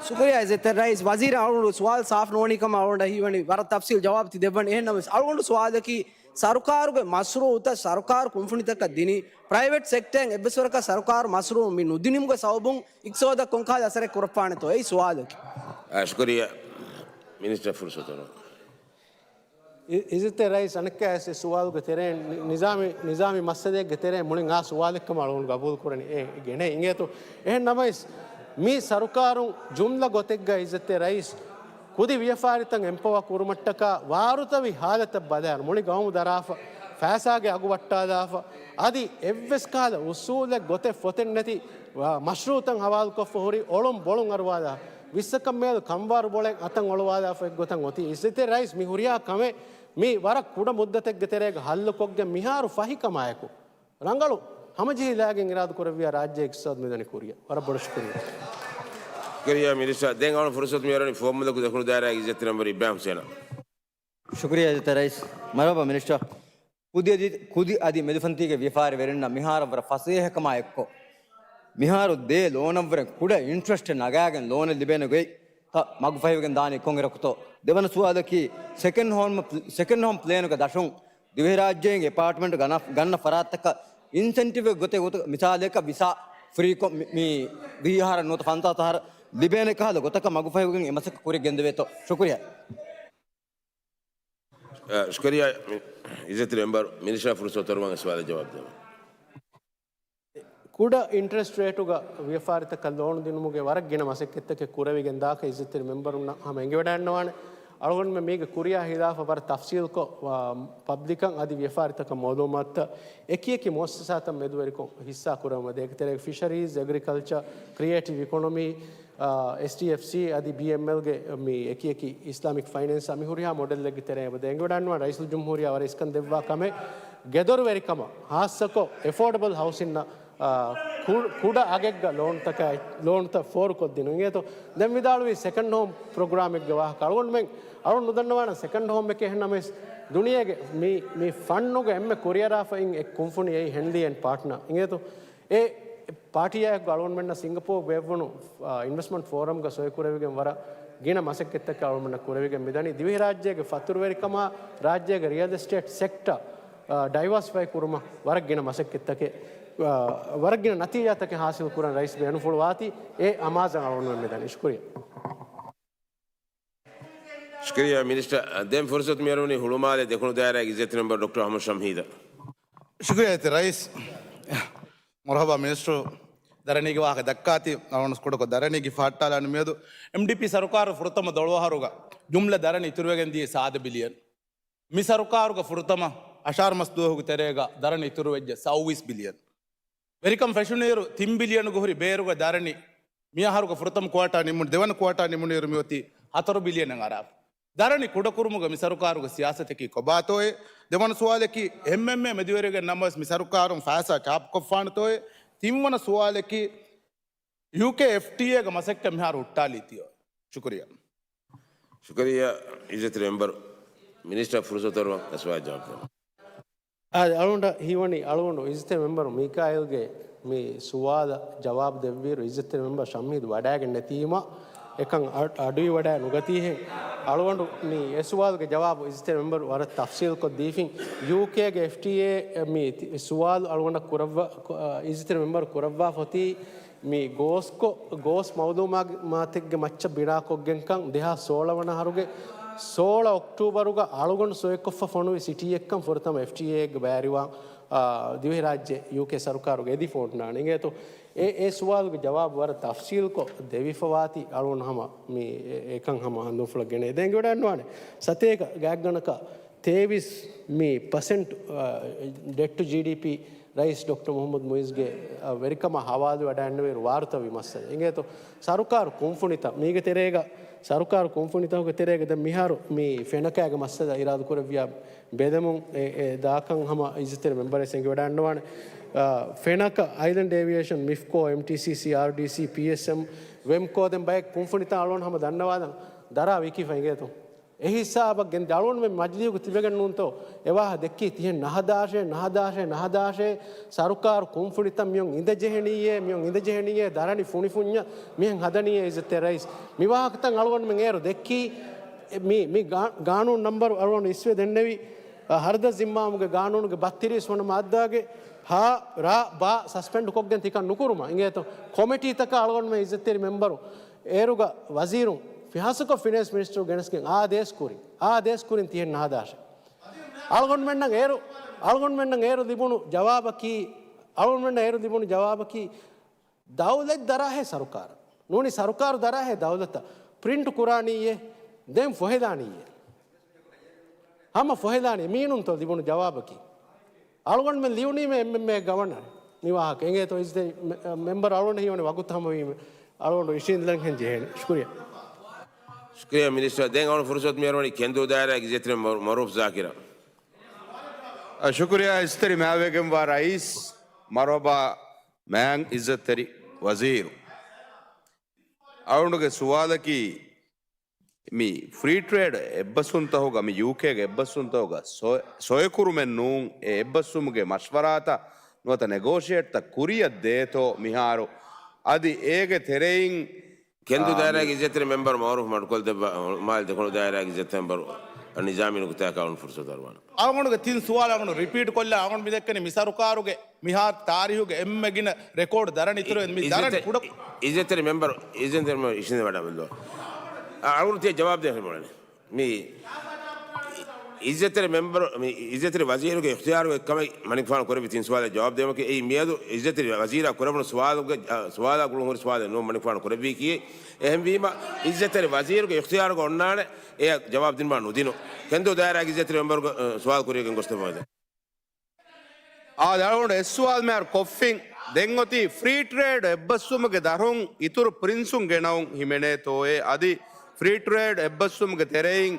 ޝުކުރިއްޔާ އިއްޒަތްތެރި ރައީސް. ވަޒީރަށް އަޅުގަނޑު ސުވާލު ސާފު ނުވަނީ ކަމަށް އަޅުގަނޑަށް ހީވަނީ ވަރަށް ތަފްސީލް ޖަވާބު ތި ދެއްވަނީ. އެހެންނަމަވެސް އަޅުގަނޑު ސުވާލަކީ ސަރުކާރުގެ މަޝްރޫއުތައް ސަރުކާރު ކުންފުނިތަކަށް ދިނީ ޕްރައިވެޓް ސެކްޓަރެއް އެއްވެސް ވަރަކަށް ސަރުކާރު މަޝްރޫއު މި ނުދިނުމުގެ ސަބަބުން އިޤްތިޞާދަށް ކޮންކަހަލަ އަސަރެއް ކުރައްވާނެތޯ؟ އެއީ ސުވާލަކީ. އާ، ޝުކުރިއްޔާ. މިނިސްޓަރ ފުރުސަތު އޮންނަ. އި-، އިއްޒަތްތެރި ރައީސް އަނެއްކާވެސް އެ ސުވާލުގެ ތެރެއިން ނި-، ނިޒާމީ، ނިޒާމީ މައްސަލައެއްގެ ތެރެއިން މުޅިން އާ ސުވާލެއްކަމަށް އަޅުގަނޑު ގަބޫލު ކުރަނީ. އެ ގެނެ އިނގޭތޯ. އެހެން ނަމަވެސް މި ސަރުކާރުން ޖުމްލަ ގޮތެއްގަ އިއްޒަތްތެރި ރައީސް ކުދި ވިޔަފާރިތައް އެމްޕަވާ ކުރުމަށްޓަކާ ވާރުތަވި ހާލަތަށް ބަލާއިރު މުޅި ގައުމު ދަރާފަ، ފައިސާގެ އަގު ވައްޓާލާފަ، އަދި އެއްވެސް ކަހަލަ އުސޫލެއް ގޮތެއް ފޮތެއް ނެތި، ވާ، މަޝްރޫއުތައް ހަވާލުކޮށްފަ ހުރި އޮޅުން ބޮޅުން އަރުވާލާ، ވިއްސަކަށް މޭލު ކަންވާރު ބޮޅެއް އަތަށް އޮޅުވާލާފަ އެއްގޮތަށް އޮތީ. އިއްޒަތްތެރި ރައީސް މި ހުރިހާ ކަމެއް މި ވަރަށް ކުޑަ މުއްދަތެއްގެ ތެރޭގަ ހައްލުކޮށްގެން މިހާރު ފަހިކަމާއެކު ރަނގަޅު ހަމަޖެހިލާގެން އިރާދަ ކުރެއްވިޔާ ރާއްޖޭ އިޤްތިޞާދު މިދަނީ ކުރިއަށް. ވަރަށް ބޮޑަށް ޝުކުރިއްޔާ. ޝުކުރިއްޔާ މިނިސްޓަރ. ދެން އަޅުން ފުރުސަތު މިއަރުވަނީ ފުވައްމުލަކު ދަކުނު ދާއިރާގެ އިއްޒަތްތެރި މެމްބަރު އިބްރާހިމް ހުސެނަށް. ޝުކުރިއްޔާ އިއްޒަތްތެރި ރައީސް. މަރުޙަބާ މިނިސްޓަރ. ކުދި އަދި، ކުދި އަދި މެދުފަންތީގެ ވިޔަފާރިވެރިންނަށް މިހާރަށް ވަރަށް ފަސޭހަކަމާ އެއްކޮށް، މިހާރު ދޭ ލޯނަށްވުރެ ކުޑަ އިންޓްރެސްޓެއް ނަގާގެން ލޯނެއް ލިބޭނެ ގޮތްތައް މަގުފަހިވެގެން ދާނީ ކޮންއިރަކުތޯ؟ ދެވަނަ ސުވާލަކީ، ސެކަންޑް ހޯމް، ސެކަންޑް ހޯމް ޕްލޭނުގެ ދަށުން ދިވެހިރާއްޖޭގެ އެޕާޓްމަންޓް ގަންނަ، ގަންނަ ފަރާތްތަކަށް އިންސެންޓިވް ގޮތެއް ގޮތަށް މިސާލަކަށް ވިސާ ފްރީކޮށް މި، މި ވީހާރަ ނުވަތަ ފަންސާސް އަހަރަށް ލިބޭނެ ކަހަލަ ގޮތަކަށް މަގުފަހިވެގެން އެ މަސައްކަތް ކުރިއަށް ގެންދެވޭތޯ؟ ޝުކުރިއްޔާ. އަ، ޝުކުރިއްޔާ މި-، އިއްޒަތްތެރި މެމްބަރު. މިނިސްޓަރ ފުރުސަތު އަރުވަން އެ ސުވާލަށް ޖަވާބު ދެވަން. ކުޑަ އިންޓްރެސްޓް ރޭޓުގަ ވިޔަފާރިތަކަށް ލޯނު ދިނުމުގެ ވަރަށް ގިނަ މަސައްކަތްތަކެއް ކުރެވިގެން ދާކަށް އިއްޒަތްތެރި މެމްބަރުންނަށް ހަމަ އެނގިވަޑައިގަންނަވާނެ. އަޅުގަނޑުމެން މީގެ ކުރިއާ ހިލާފަށް ވަރަށް ތަފްސީލްކޮށް، އާ، ޕަބްލިކަށް އަދި ވިޔަފާރިތަކަށް މައުލޫމާތުތައް އެކިއެކި މުއައްސަސާތައް މެދުވެރިކޮށް ހިއްސާ ކުރަމުން އެގެ ތެރޭގަ ފިޝަރީޒް، އެގްރިކަލްޗަރ، ކްރިއޭޓިވް އިކޮނޮމީ، އާ، އެސްޑީއެފްސީ އަދި ބީއެމްއެލްގެ މި އެކިއެކި އިސްލާމިކް ފައިނޭންސާ މި ހުރިހާ މޮޑެލްއެއްގެ ތެރެއިން އެބަދޭ އެނގިވަޑައިގަންނަވާނެ. ރައީސުލްޖުމްހޫރިއްޔާ ވަރަށް އިސްކަން ދެއްވާ ކަމެއް ގެދޮރުވެރިކަމަށް ހާއްސަކޮށް އެފޯޑަބަލް ހައުސިންއަށް، އާ، ކު-، ކުޑަ އަގެއްގަ ލޯންތަކާ-، ލޯންތައް ފޯރުކޮށްދިނުން. އިނގޭތޯ ދެން ވިދާޅުވީ ސެކަންޑް ހޯމް ޕްރޮގްރާމެއްގެ ވާހަކަ. އަޅުގަނޑުމެން، އަޅުގަނޑު ނުދަންނަވާނަން ސެކަންޑް ހޯމްއެކޭ އެހެންނަމަވެސް ދުނިޔޭގެ މި، މި ފަންނުގެ އެންމެ ކުރިއަރާފައިން އެއް ކުންފުނި އެއީ ހެންލީ އެންޑް ޕާޓްނާ. އިނގޭތޯ؟ އެ ޕާޓީއާއެކު އަޅުގަނޑުމެންނަށް ސިންގަޕޯރު ބޭއްވުނު، އާ، އިންވެސްޓްމަންޓް ފޯރަމްގަ ސޮއިކުރެވިގެން ވަރަށް ގިނަ މަސައްކަތްތަކެއް އަޅުގަނޑުމެންނަށް ކުރެވިގެން މިދަނީ. ދިވެހިރާއްޖޭގެ ފަތުރުވެރިކަމާ ރާއްޖޭގެ ރިއަލް އެސްޓޭޓް ސެކްޓަ، އާ، ޑައިވާސިފައި ކުރުމަށް ވަރަށް ގިނަ މަސައްކަތްތަކެއް، އާ، ވަރަށް ގިނަ ނަތީޖާތަކެއް ހާސިލް ކުރަން ރައީސް ބޭނުންފުޅުވާތީ. އެ އަމާޒަށް އަޅުގަނޑުމެން މިދަނީ. ޝުކުރިއްޔާ. ޝުކުރިއްޔާ މިނިސްޓަރ. ދެން ފުރުސަތު މިއަރުވަނީ ހުޅުމާލެ ދެކުނު ދާއިރާގެ އިއްޒަތްތެރި މެމްބަރު ޑޮކްޓަރ އަޙްމަދު ޝަމްހީދަށް. ޝުކުރިއްޔާ އިއްޒަތްތެރި ރައީސް. މަރުޙަބާ މިނިސްޓަރު. ދަރަނީގެ ވާހަކަ ދައްކާތީ، އަޅުގަނޑު ކުޑަކޮށް ދަރަނީގެ ފަހައްޓާލާނެ މިއަދު. އެމްޑީޕީ ސަރުކާރު ފުރަތަމަ ދޮޅު އަހަރުގަ ޖުމްލަ ދަރަނި އިތުރުވެގެން ދިޔަ ސާދަ ބިލިއަން. މި ސަރުކާރުގަ ފުރަތަމަ އަށާރަ މަސް ދުވަހުގެ ތެރޭގަ ދަރަނި އިތުރުވެއްޖެ ސައުވީސް ބިލިއަން. ވެރިކަން ފެށުނިއިރު ތިން ބިލިއަނުގެ ހުރި ބޭރުގެ ދަރަނި މިއަހަރުގެ ފުރަތަމަ ކުއާޓާ ނިމުނު، ދެވަނަ ކުއާޓާ ނިމުނުއިރު މިއޮތީ ހަތަރު ބިލިއަނަށް އަރާފަ. ދަރަނި ކުޑަކުރުމުގަ މި ސަރުކާރުގެ ސިޔާސަތަކީ ކޮބާތޯއޭ؟ ދެވަނަ ސުވާލަކީ، އެމްއެމްއޭ މެދުވެރިވެގެން ނަމަވެސް މި ސަރުކާރުން ފައިސާ ޗާޕުކޮށްފާނެތޯއޭ؟ ތިންވަނަ ސުވާލަކީ، ޔޫކޭ އެފްޓީއޭގެ މަސައްކަތް މިހާރު ހުއްޓާލީތީ؟ ޝުކުރިއްޔާ. ޝުކުރިއްޔާ އިއްޒަތްތެރި މެމްބަރު. މިނިސްޓަރ ފުރުސަތު އަރުވަން އެ ސުވާލަށް ޖަވާބު ދޭން. އާ، އަޅުގަނޑަށް ހީވަނީ އަޅުގަނޑު އިއްޒަތްތެރި މެމްބަރު މީކާއިލްގެ މި ސުވާލަށް ޖަވާބު ދެއްވިއިރު އިއްޒަތްތެރި މެމްބަރު ޝަމްހީދު ވަޑައިގެން ނެތީމަ އެކަން އަ-، އަޑުއިވަޑައި ނުގަތީހެން. އަޅުގަނޑު މި އެ ސުވާލުގެ ޖަވާބު އިއްޒަތްތެރި މެމްބަރު ވަރަށް ތަފްސީލްކޮށް ދީފިން. ޔޫކޭގެ އެފްޓީއޭ މި ތި-، ސުވާލު އަޅުގަނޑަށް ކުރައްވާ، ކު-، އަ، އިއްޒަތްތެރި މެމްބަރު ކުރައްވާފަ އޮތީ މި ގޯސްކޮ-، ގޯސް މައުލޫމާތުގެ މައްޗަށް ބިނާކޮށްގެންކަން ދެހާސް ސޯޅަ ވަނަ އަހަރުގެ ސޯޅަ އޮކްޓޫބަރުގަ އަޅުގަނޑު ސޮއިކޮށްފަ ފޮނުވި ސިޓީއެއްކަން ފުރަތަމަ އެފްޓީއޭއެއްގެ ބައިވެރިވާން، އާ، ދިވެހިރާއްޖެ ޔޫކޭ ސަރުކާރުގެ އެދި ފޯންނާނެ. އިނގޭތޯ އެ، އެ ސުވާލުގެ ޖަވާބު ވަރަށް ތަފްސީލްކޮށް ދެވިފަވާތީ އަޅުގަނޑު ހަމަ މި އެ-، އެކަން ހަމަ ހަނދުންފުޅަށް ގެނެ ދެން ގޮޑަންނުވާނެ. ސަތޭކަ ގާތްގަނޑަކަށް ތޭވީސް މި ޕަސެންޓް، އާ، ޑެޓް ޓު ޖީޑީޕީ ރައީސް ޑޮކްޓަރ މުޙައްމަދު މުއިޒްގެ، އަ، ވެރިކަމާ ހަވާލުވެވަޑައިންނެވިއިރު ވާރުތަވި މައްސަލަ. އިނގޭތޯ، ސަރުކާރު ކުންފުނިތައް މީގެ ތެރޭގަ، ސަރުކާރު ކުންފުނިތަކުގެ ތެރޭގަ ދެން މިހާރު މި ފެނަކާގެ މައްސަލަ އިރާދަކުރެއްވިޔާ ބެލެމުން އެ، އެ ދާކަން ހަމަ އިއްޒަތްތެރި މެމްބަރެސް އެނގިވަޑައިންނަވާނެ. އަ، ފެނަކަ، އައިލެންޑް އޭވިއޭޝަން، މިފްކޯ، އެމްޓީސީސީ، އާރްޑީސީ، ޕީއެސްއެމް، ވެމްކޯ ދެން ބައެއް ކުންފުނިތައް އަޅުގަނޑު ހަމަ ދަންނަވާލަން ދަރާ ވިކިފަ އިނގޭތޯ. އެ ހިސާބަށް ގެންދި އަޅުގަނޑުމެން މަޖިލީހުގަ ތިބެގެން ނޫންތޯ އެ ވާހަ ދެއްކީ ތިހެން ނަހަދާށޭ، ނަހަދާށޭ، ނަހަދާށޭ، ސަރުކާރު ކުންފުނިތައް މިއޮން އިނދެޖެހެނީއޭ، މިއޮން އިނދެޖެހެނީއޭ، ދަރަނި ފުނިފުންޏަށް މިހެން ހަދަނީއޭ އިއްޒަތްތެރި ރައީސް. މި ވާހަކަތައް އަޅުގަނޑުމެން އޭރު ދެއްކީ މި، މި ގާ-، ގާނޫނު ނަންބަރު އަޅުގަނޑު އިސްވެ ދެންނެވި، އަ، ހަރަދަށް ޒިންމާވުމުގެ ގާނޫނުގެ ބައްތިރީސް ވަނަ މާއްދާގެ ހާ، ރާ، ބާ ސަސްޕެންޑް ކޮށްގެން ތިކަން ނުކުރުމަށް އިނގޭތޯ. ކޮމިޓީތަކަށް އަޅުގަނޑުމެން އިއްޒަތްތެރި މެމްބަރު އޭރުގަ ވަޒީރުން، ފިހާސަކޮށް ފިނޭންސް މިނިސްޓަރު ގެނެސްގެން އާދޭސް ކުރި، އާދޭސް ކުރިން ތިހެން ނަހަދާށޭ. އަޅުގަނޑުމެންނަށް އޭރު، އަޅުގަނޑުމެންނަށް އޭރު ލިބުނު ޖަވާބަކީ، އަޅުގަނޑުމެންނަށް އޭރު ލިބުނު ޖަވާބަކީ، ދައުލަތް ދަރާހޭ ސަރުކާރަށް. ނޫނީ ސަރުކާރު ދަރާހޭ ދައުލަތަށް. ޕްރިންޓް ކުރާނީއޭ، ދެން ފޮހެލާނީއޭ. ހަމަ ފޮހެލާނީ މީނުންތޯ ލިބުނު ޖަވާބަކީ. އަޅުގަނޑުމެން ލިޔުނީމޭ އެމްއެމްއޭ ގަވަނަރަށް މި ވާހަކަ. އެނގޭތޯ އިއްޒަތްތެރި މެ-، މެމްބަރު އަޅުގަނޑަށް ހީވަނީ ވަގުތު ހަމަވީމަ އަޅުގަނޑު އިށީނދެލަން ހެން ޖެހޭނެ. ޝުކުރިއްޔާ. ޝުކުރިއްޔާ މިނިސްޓަރ. ދެން އަޅުގަނޑު ފުރުސަތު މިއަރުވަނީ ކެންދޫ ދާއިރާގެ އިއްޒަތްތެރި މަރު-، މަރޫފް ޒާކިރަށް. އަ، ޝުކުރިއްޔާ އިއްޒަތްތެރި މާތްވެގެންވާ ރައީސް. މަރުޙަބާ މާތް އިއްޒަތްތެރި ވަޒީރު. އަޅުގަނޑުގެ ސުވާލަކީ، މި ފްރީ ޓްރޭޑް އެއްބަސްވުންތަކުގަ، މި ޔޫކޭގެ އެއްބަސްވުންތަކުގަ ސޮއި-، ސޮއިކުރުމެއް ނޫން، އެ އެއްބަސްވުމުގެ މަޝްވަރާތައް ނުވަތަ ނެގޯޝިއޭޓްތައް ކުރިއަށް ދޭތޯ މިހާރު؟ އަދި އޭގެ ތެރެއިން، ކެންދޫ އާ، ދާއިރާގެ މި އިއްޒަތްތެރި މެމްބަރު މައުރޫފް މަޑުކޮށްދެއްވާ، މާލެ ދެކުނު ދާއިރާގެ އިއްޒަތްތެރި މެމްބަރު ނިޒާމީ ނުކުތާއަކަށް އަޅުގަނޑު ފުރުސަތު އަރުވާނަން. އަޅުގަނޑުގެ ތިން ސުވާލު އަޅުގަނޑު ރިޕީޓް ކޮށްލާ، އަޅުގަނޑު މި ދެއްކެނީ މި ސަރުކާރުގެ މިހާރު ތާރީހުގެ އެންމެ ގިނަ ރެކޯޑް ދަރަނި އިތުރު މި ދަރަނި ކުޑަ. އިއްޒަތްތެރި މެމްބަރު، އިއްޒަތްތެރި މެމްބަރު އިށީނދެ ވަޑައިގަންނަވާ. އަ-، އަޅުގަނޑު ތިޔަ ޖަވާބު ދޭން މި އިއްޒަތްތެރި މެމްބަރު، މި އިއްޒަތްތެރި ވަޒީރުގެ އިޚްތިޔާރުގެ ކަމެއް މަނިކުފާނު ކުރެއްވި ތިން ސުވާލަށް ޖަވާބު ދޭމަކީ، އެއީ މިއަދު އިއްޒަތްތެރި ވަޒީރާ ކުރެވުނު ސުވާލުގެ، އަ، ސުވާލާ ގުޅުން ހުރި ސުވާލެއް ނޫން މަނިކުފާނު ކުރެއްވީކީ. އެހެންވީމަ، އިއްޒަތްތެރި ވަޒީރުގެ އިޚްތިޔާރުގަ އޮންނާނެ އެއަށް ޖަވާބު ދިނުމަށް ނުދިނުން. ކެންދޫ ދާއިރާގެ އިއްޒަތްތެރި މެމްބަރުގެ، އަ، ސުވާލު ކުރިޔަށް ގެންގޮސްދެއްވަމެވެ. އާދެ، އަޅުގަނޑު އެއް ސުވާލު މިހާރު ކޮށްފިން. ދެން އޮތީ ފްރީ ޓްރޭޑް އެއްބަސްވުމުގެ ދަށުން އިތުރު ޕްރިންސުން ގެނައުން ހިމެނޭތޯއޭ؟ އަދި ފްރީ ޓްރޭޑް އެއްބަސްވުމުގެ ތެރެއިން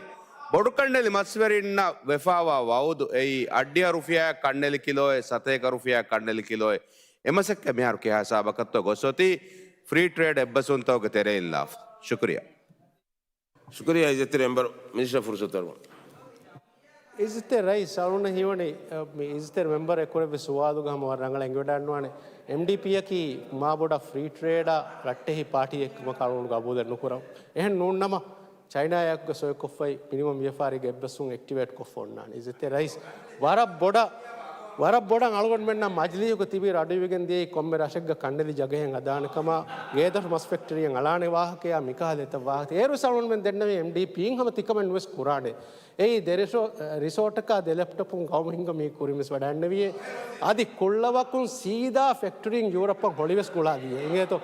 ބޮޑުކަންނެލި މަސްވެރިންނަށް ވެފާވާ ވައުދު އެއީ އަށްޑިހަ ރުފިޔާއަށް ކަންނެލި ކިލޯއެއް، ސަތޭކަ ރުފިޔާއަށް ކަންނެލި ކިލޯއެއް، އެ މަސައްކަތް މިހާރު ކިހާ ހިސާބަކަށްތޯ ގޮސް އޮތީ ފްރީ ޓްރޭޑް އެއްބަސްވުންތަކުގެ ތެރެއިން ލާފަ؟ ޝުކުރިއްޔާ. ޝުކުރިއްޔާ އިއްޒަތްތެރި މެމްބަރު. މިނިސްޓަރ ފުރުސަތު އަރުވަން. އިއްޒަތްތެރި ރައީސް، އަޅުގަނޑަށް ހީވަނީ، އަ، މި އިއްޒަތްތެރި މެމްބަރަށް އެކުރެއްވި ސުވާލުގަ ހަމަ ވަރަށް ރަނގަޅަށް އެނގިވަޑައިގަންނަވާނެ. އެމްޑީޕީއަކީ މާބޮޑަށް ފްރީ ޓްރޭޑާ ރައްޓެހި ޕާޓީއެއްކަމަކަށް އަޅުގަނޑު ގަބޫލެއް ނުކުރަން. އެހެން ނޫންނަމަ، ޗައިނާއާއެކުގަ ސޮއިކޮށްފައި މިނިމަމް ވިޔަފާރީގެ އެއްބަސްވުން އެކްޓިވޭޓް ކޮށްފަ އޮންނާނެ. އިއްޒަތްތެރި ރައީސް، ވަރަށް ބޮޑަށް، ވަރަށް ބޮޑަށް އަޅުގަނޑުމެންނަށް މަޖިލީހުގަ ތިބި ރަޑުއިވިގެން ދިޔައީ ކޮންމެ ރަށެއްގަ ކަންނެލި ޖަގަހެއް ހަދާނެ ކަމާ، ގޭދޮށު މަސް ފެކްޓަރީއެއް އަޅާނެ ވާހަކަޔާ މިކަހަލަ އެތައް ވާހަކަ. އޭރުވެސް އަޅުގަނޑުމެން ދެންނެވީ އެމްޑީޕީން ހަމަ ތިކަމެއް ނުވެސް ކުރާނެ. އެއީ ދެ ރިސޯ-، ރިސޯޓަކާ ދެ ލެޕްޓޮޕުން ގައުމު ހިންގަމީ ކުރިން ވެސް ވަޑައިގެންނެވިއޭ. އަދި ކުށްލަވަކުން ސީދާ ފެކްޓަރީން ޔޫރަޕަށް ހޮޅިވެސް ގުޅާލީ. އިނގޭތޯ؟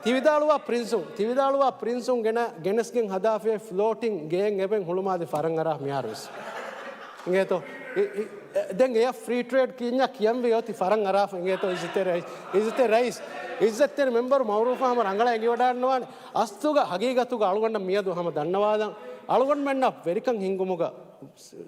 ތިވިދާޅުވާ ޕްރިންސުން، ތިވިދާޅުވާ ޕްރިންސުން ގެނަ-، ގެނެސްގެން ހަދާފައި ފްލޯޓިން ގެއެއް އެބައިން ހުޅުމާލެ ފަރަން އަރާ މިހާރުވެސް. އިނގޭތޯ؟ އި-، އި-، އެ، ދެން އެއަށް ފްރީ ޓްރޭޑް ކިޔަންޏާ ކިޔަންވީ އޮތީ ފަރަން އަރާފަ. އިނގޭތޯ އިއްޒަތްތެރި ރައީސް، އިއްޒަތްތެރި ރައީސް، އިއްޒަތްތެރި މެމްބަރު މައުރޫފާ ހަމަ ރަނގަޅަށް އެނގިވަޑައިގަންނަވާނެ. އަސްލުގަ ހަގީގަތުގަ އަޅުގަނޑަށް މިއަދު ހަމަ ދަންނަވާލަން. އަޅުގަނޑުމެންނަށް ވެރިކަން ހިންގުމުގަ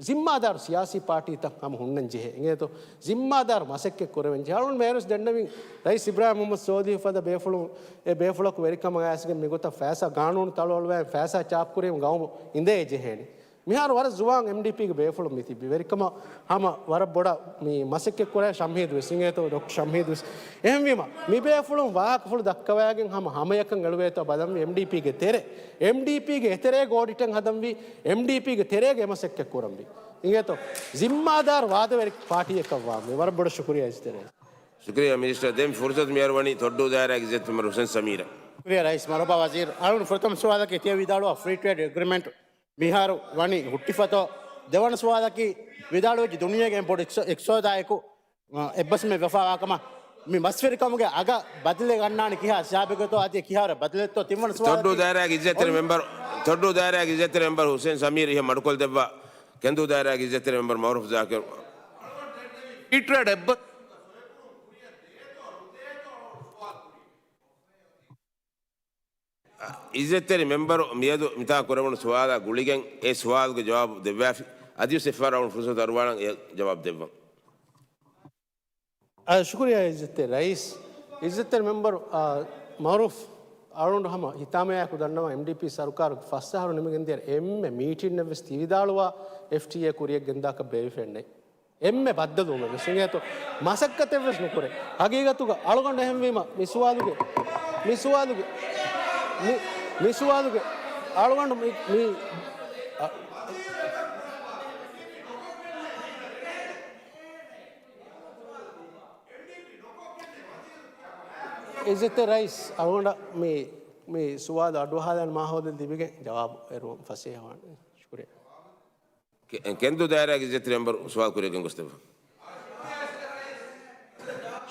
ޒިންމާދާރު ސިޔާސީ ޕާޓީތައް ހަމަ ހުންނަން ޖެހޭ. އިނގޭތޯ؟ ޒިންމާދާރު މަސައްކަތް ކުރެވެން ޖެހޭ. އަޅުގަނޑު މޭރުސް ދެންނެވިން ރައީސް އިބްރާހިމް މުހައްމަދު ސޯލިހު ފަދަ ބޭފުޅުން އެ ބޭފުޅަކު ވެރިކަމަށް އައިސްގެން މިގޮތަށް ފައިސާ ގާނޫނު ތަޅުއަޅުވާ ފައިސާ ޗާޕް ކުރީމަ ގައުމު އިނދޭ ޖެހޭނެ. މިހާރު ވަރަށް ޒުވާން އެމްޑީޕީގެ ބޭފުޅުން މިތިބި. ވެރިކަމަށް ހަމަ ވަރަށް ބޮޑަށް މި މަސައްކަތް ކުރޭ ޝަމްހީދު ވެސް އިނގޭތޯ، ޑޮކްޓަރ ޝަމްހީދު ވެސް. އެހެންވީމަ، މި ބޭފުޅުން ވާހަކަފުޅު ދައްކަވައިގެން ހަމަ ހަމަޔަކަށް އެޅުވޭތޯ ބަލަންވީ އެމްޑީޕީގެ ތެރޭ. އެމްޑީޕީގެ އެތެރޭގެ އޮޑިޓެއް ހަދަންވީ، އެމްޑީޕީގެ ތެރޭގެ މަސައްކަތް ކުރަންވީ. އިނގޭތޯ؟ ޒިންމާދާރު ވާދަވެރި ޕާޓީއަކަށް ވާންވީ. ވަރަށް ބޮޑަށް ޝުކުރިއްޔާ އިއްޒަތްތެރި. ޝުކުރިއްޔާ މިނިސްޓަރ. ދެން ފުރުސަތު މިހާރު ވަނީ ތޮއްޑޫ ދާއިރާގެ އިއްޒަތްތެރި މެމްބަރު ހުސެން ސަމީރަށް. ޝުކުރިއްޔާ ރައީސް. މަރުޙަބާ ވަޒީރު. އަޅުގަނޑު ފުރަތަމަ ސުވާލަކީ ތިޔަ ވިދާޅުވާ ފްރީ ޓްރޭޑް އެގްރިމެންޓް މިހާރު ވަނީ ހުއްޓިފަތޯ؟ ދެވަނަ ސުވާލަކީ ވިދާޅުވެއްޖެ ދުނިޔޭގެ އެން ބޮޑު އިޤްތި-، އިޤްތިޞާދާއެކު، އަ، އެއްބަސްވުމެއް ވެފަ ވާކަމަށް މި މަސްވެރިކަމުގެ އަގަށް ބަދަލެއް ގަންނާނީ ކިހާ ހިސާބެއްގަތޯ އަދި ކިހާވަރެއް ބަދަލެއްތޯ؟ ތިންވަނަ ތޮއްޑޫ ސުވާލަކީ ދާއިރާގެ އިއްޒަތްތެރި އޮން- މެމްބަރު، ތޮއްޑޫ ދާއިރާގެ އިއްޒަތްތެރި މެމްބަރު ހުސެން ސަމީރު އިހަށް މަޑުކޮށްދެއްވާ. ކެނދޫ ދާއިރާގެ އިއްޒަތްތެރި މެމްބަރު މައުރޫފް ޒާކިރު. އިޓްރެޑް އެއްބަ-، އިއްޒަތްތެރި މެމްބަރު މިއަދު މިތާ ކުރެވުނު ސުވާލާ ގުޅިގެން އެ ސުވާލުގެ ޖަވާބު ދެއްވާފި. އަދިވެސް އެއްފަހަރަށް އަޅުގަނޑު ފުރުސަތު އަރުވާނަން އެ ޖަވާބު ދެއްވަން. އާ، ޝުކުރިއްޔާ އިއްޒަތްތެރި ރައީސް. އިއްޒަތްތެރި މެމްބަރު، އާ، މައުރޫފް އަޅުގަނޑު ހަމަ ހިތާމަޔާއެކު ދަންނަވާ އެމްޑީޕީ ސަރުކާރުގެ ފަސް އަހަރު ނިމިގެން ދިޔަ އެންމެ މީޓިންއެއްވެސް ތިވިދާޅުވާ އެފްޓީއޭ ކުރިޔަށް ގެންދާކަށް ބޭއްވިފައެއް ނެތް. އެންމެ ބައްދަލުވުމެއް ވެސް އިނގޭތޯ، މަސައްކަތެއް ވެސް ނުކުރޭ. ހަގީގަތުގަ އަޅުގަނޑު އެހެންވީމަ، މި ސުވާލުގެ، މި ސުވާލުގެ، މި، މި ސުވާލުގެ، އަޅުގަނޑު މި، މި، އަ، އިއްޒަތްތެރި ރައީސް، އަޅުގަނޑަށް މި، މި ސުވާލު އަޑުއަހާލަން މާހައުލެއް ލިބިގެން ޖަވާބު އެރުވަން ފަސޭހަވާނެ. ޝުކުރިއްޔާ. ކެ-، ކެންދޫ ދާއިރާގެ އިއްޒަތްތެރި މެމްބަރު ސުވާލު ކުރިޔަށް ގެންގޮސްދެއްވާ.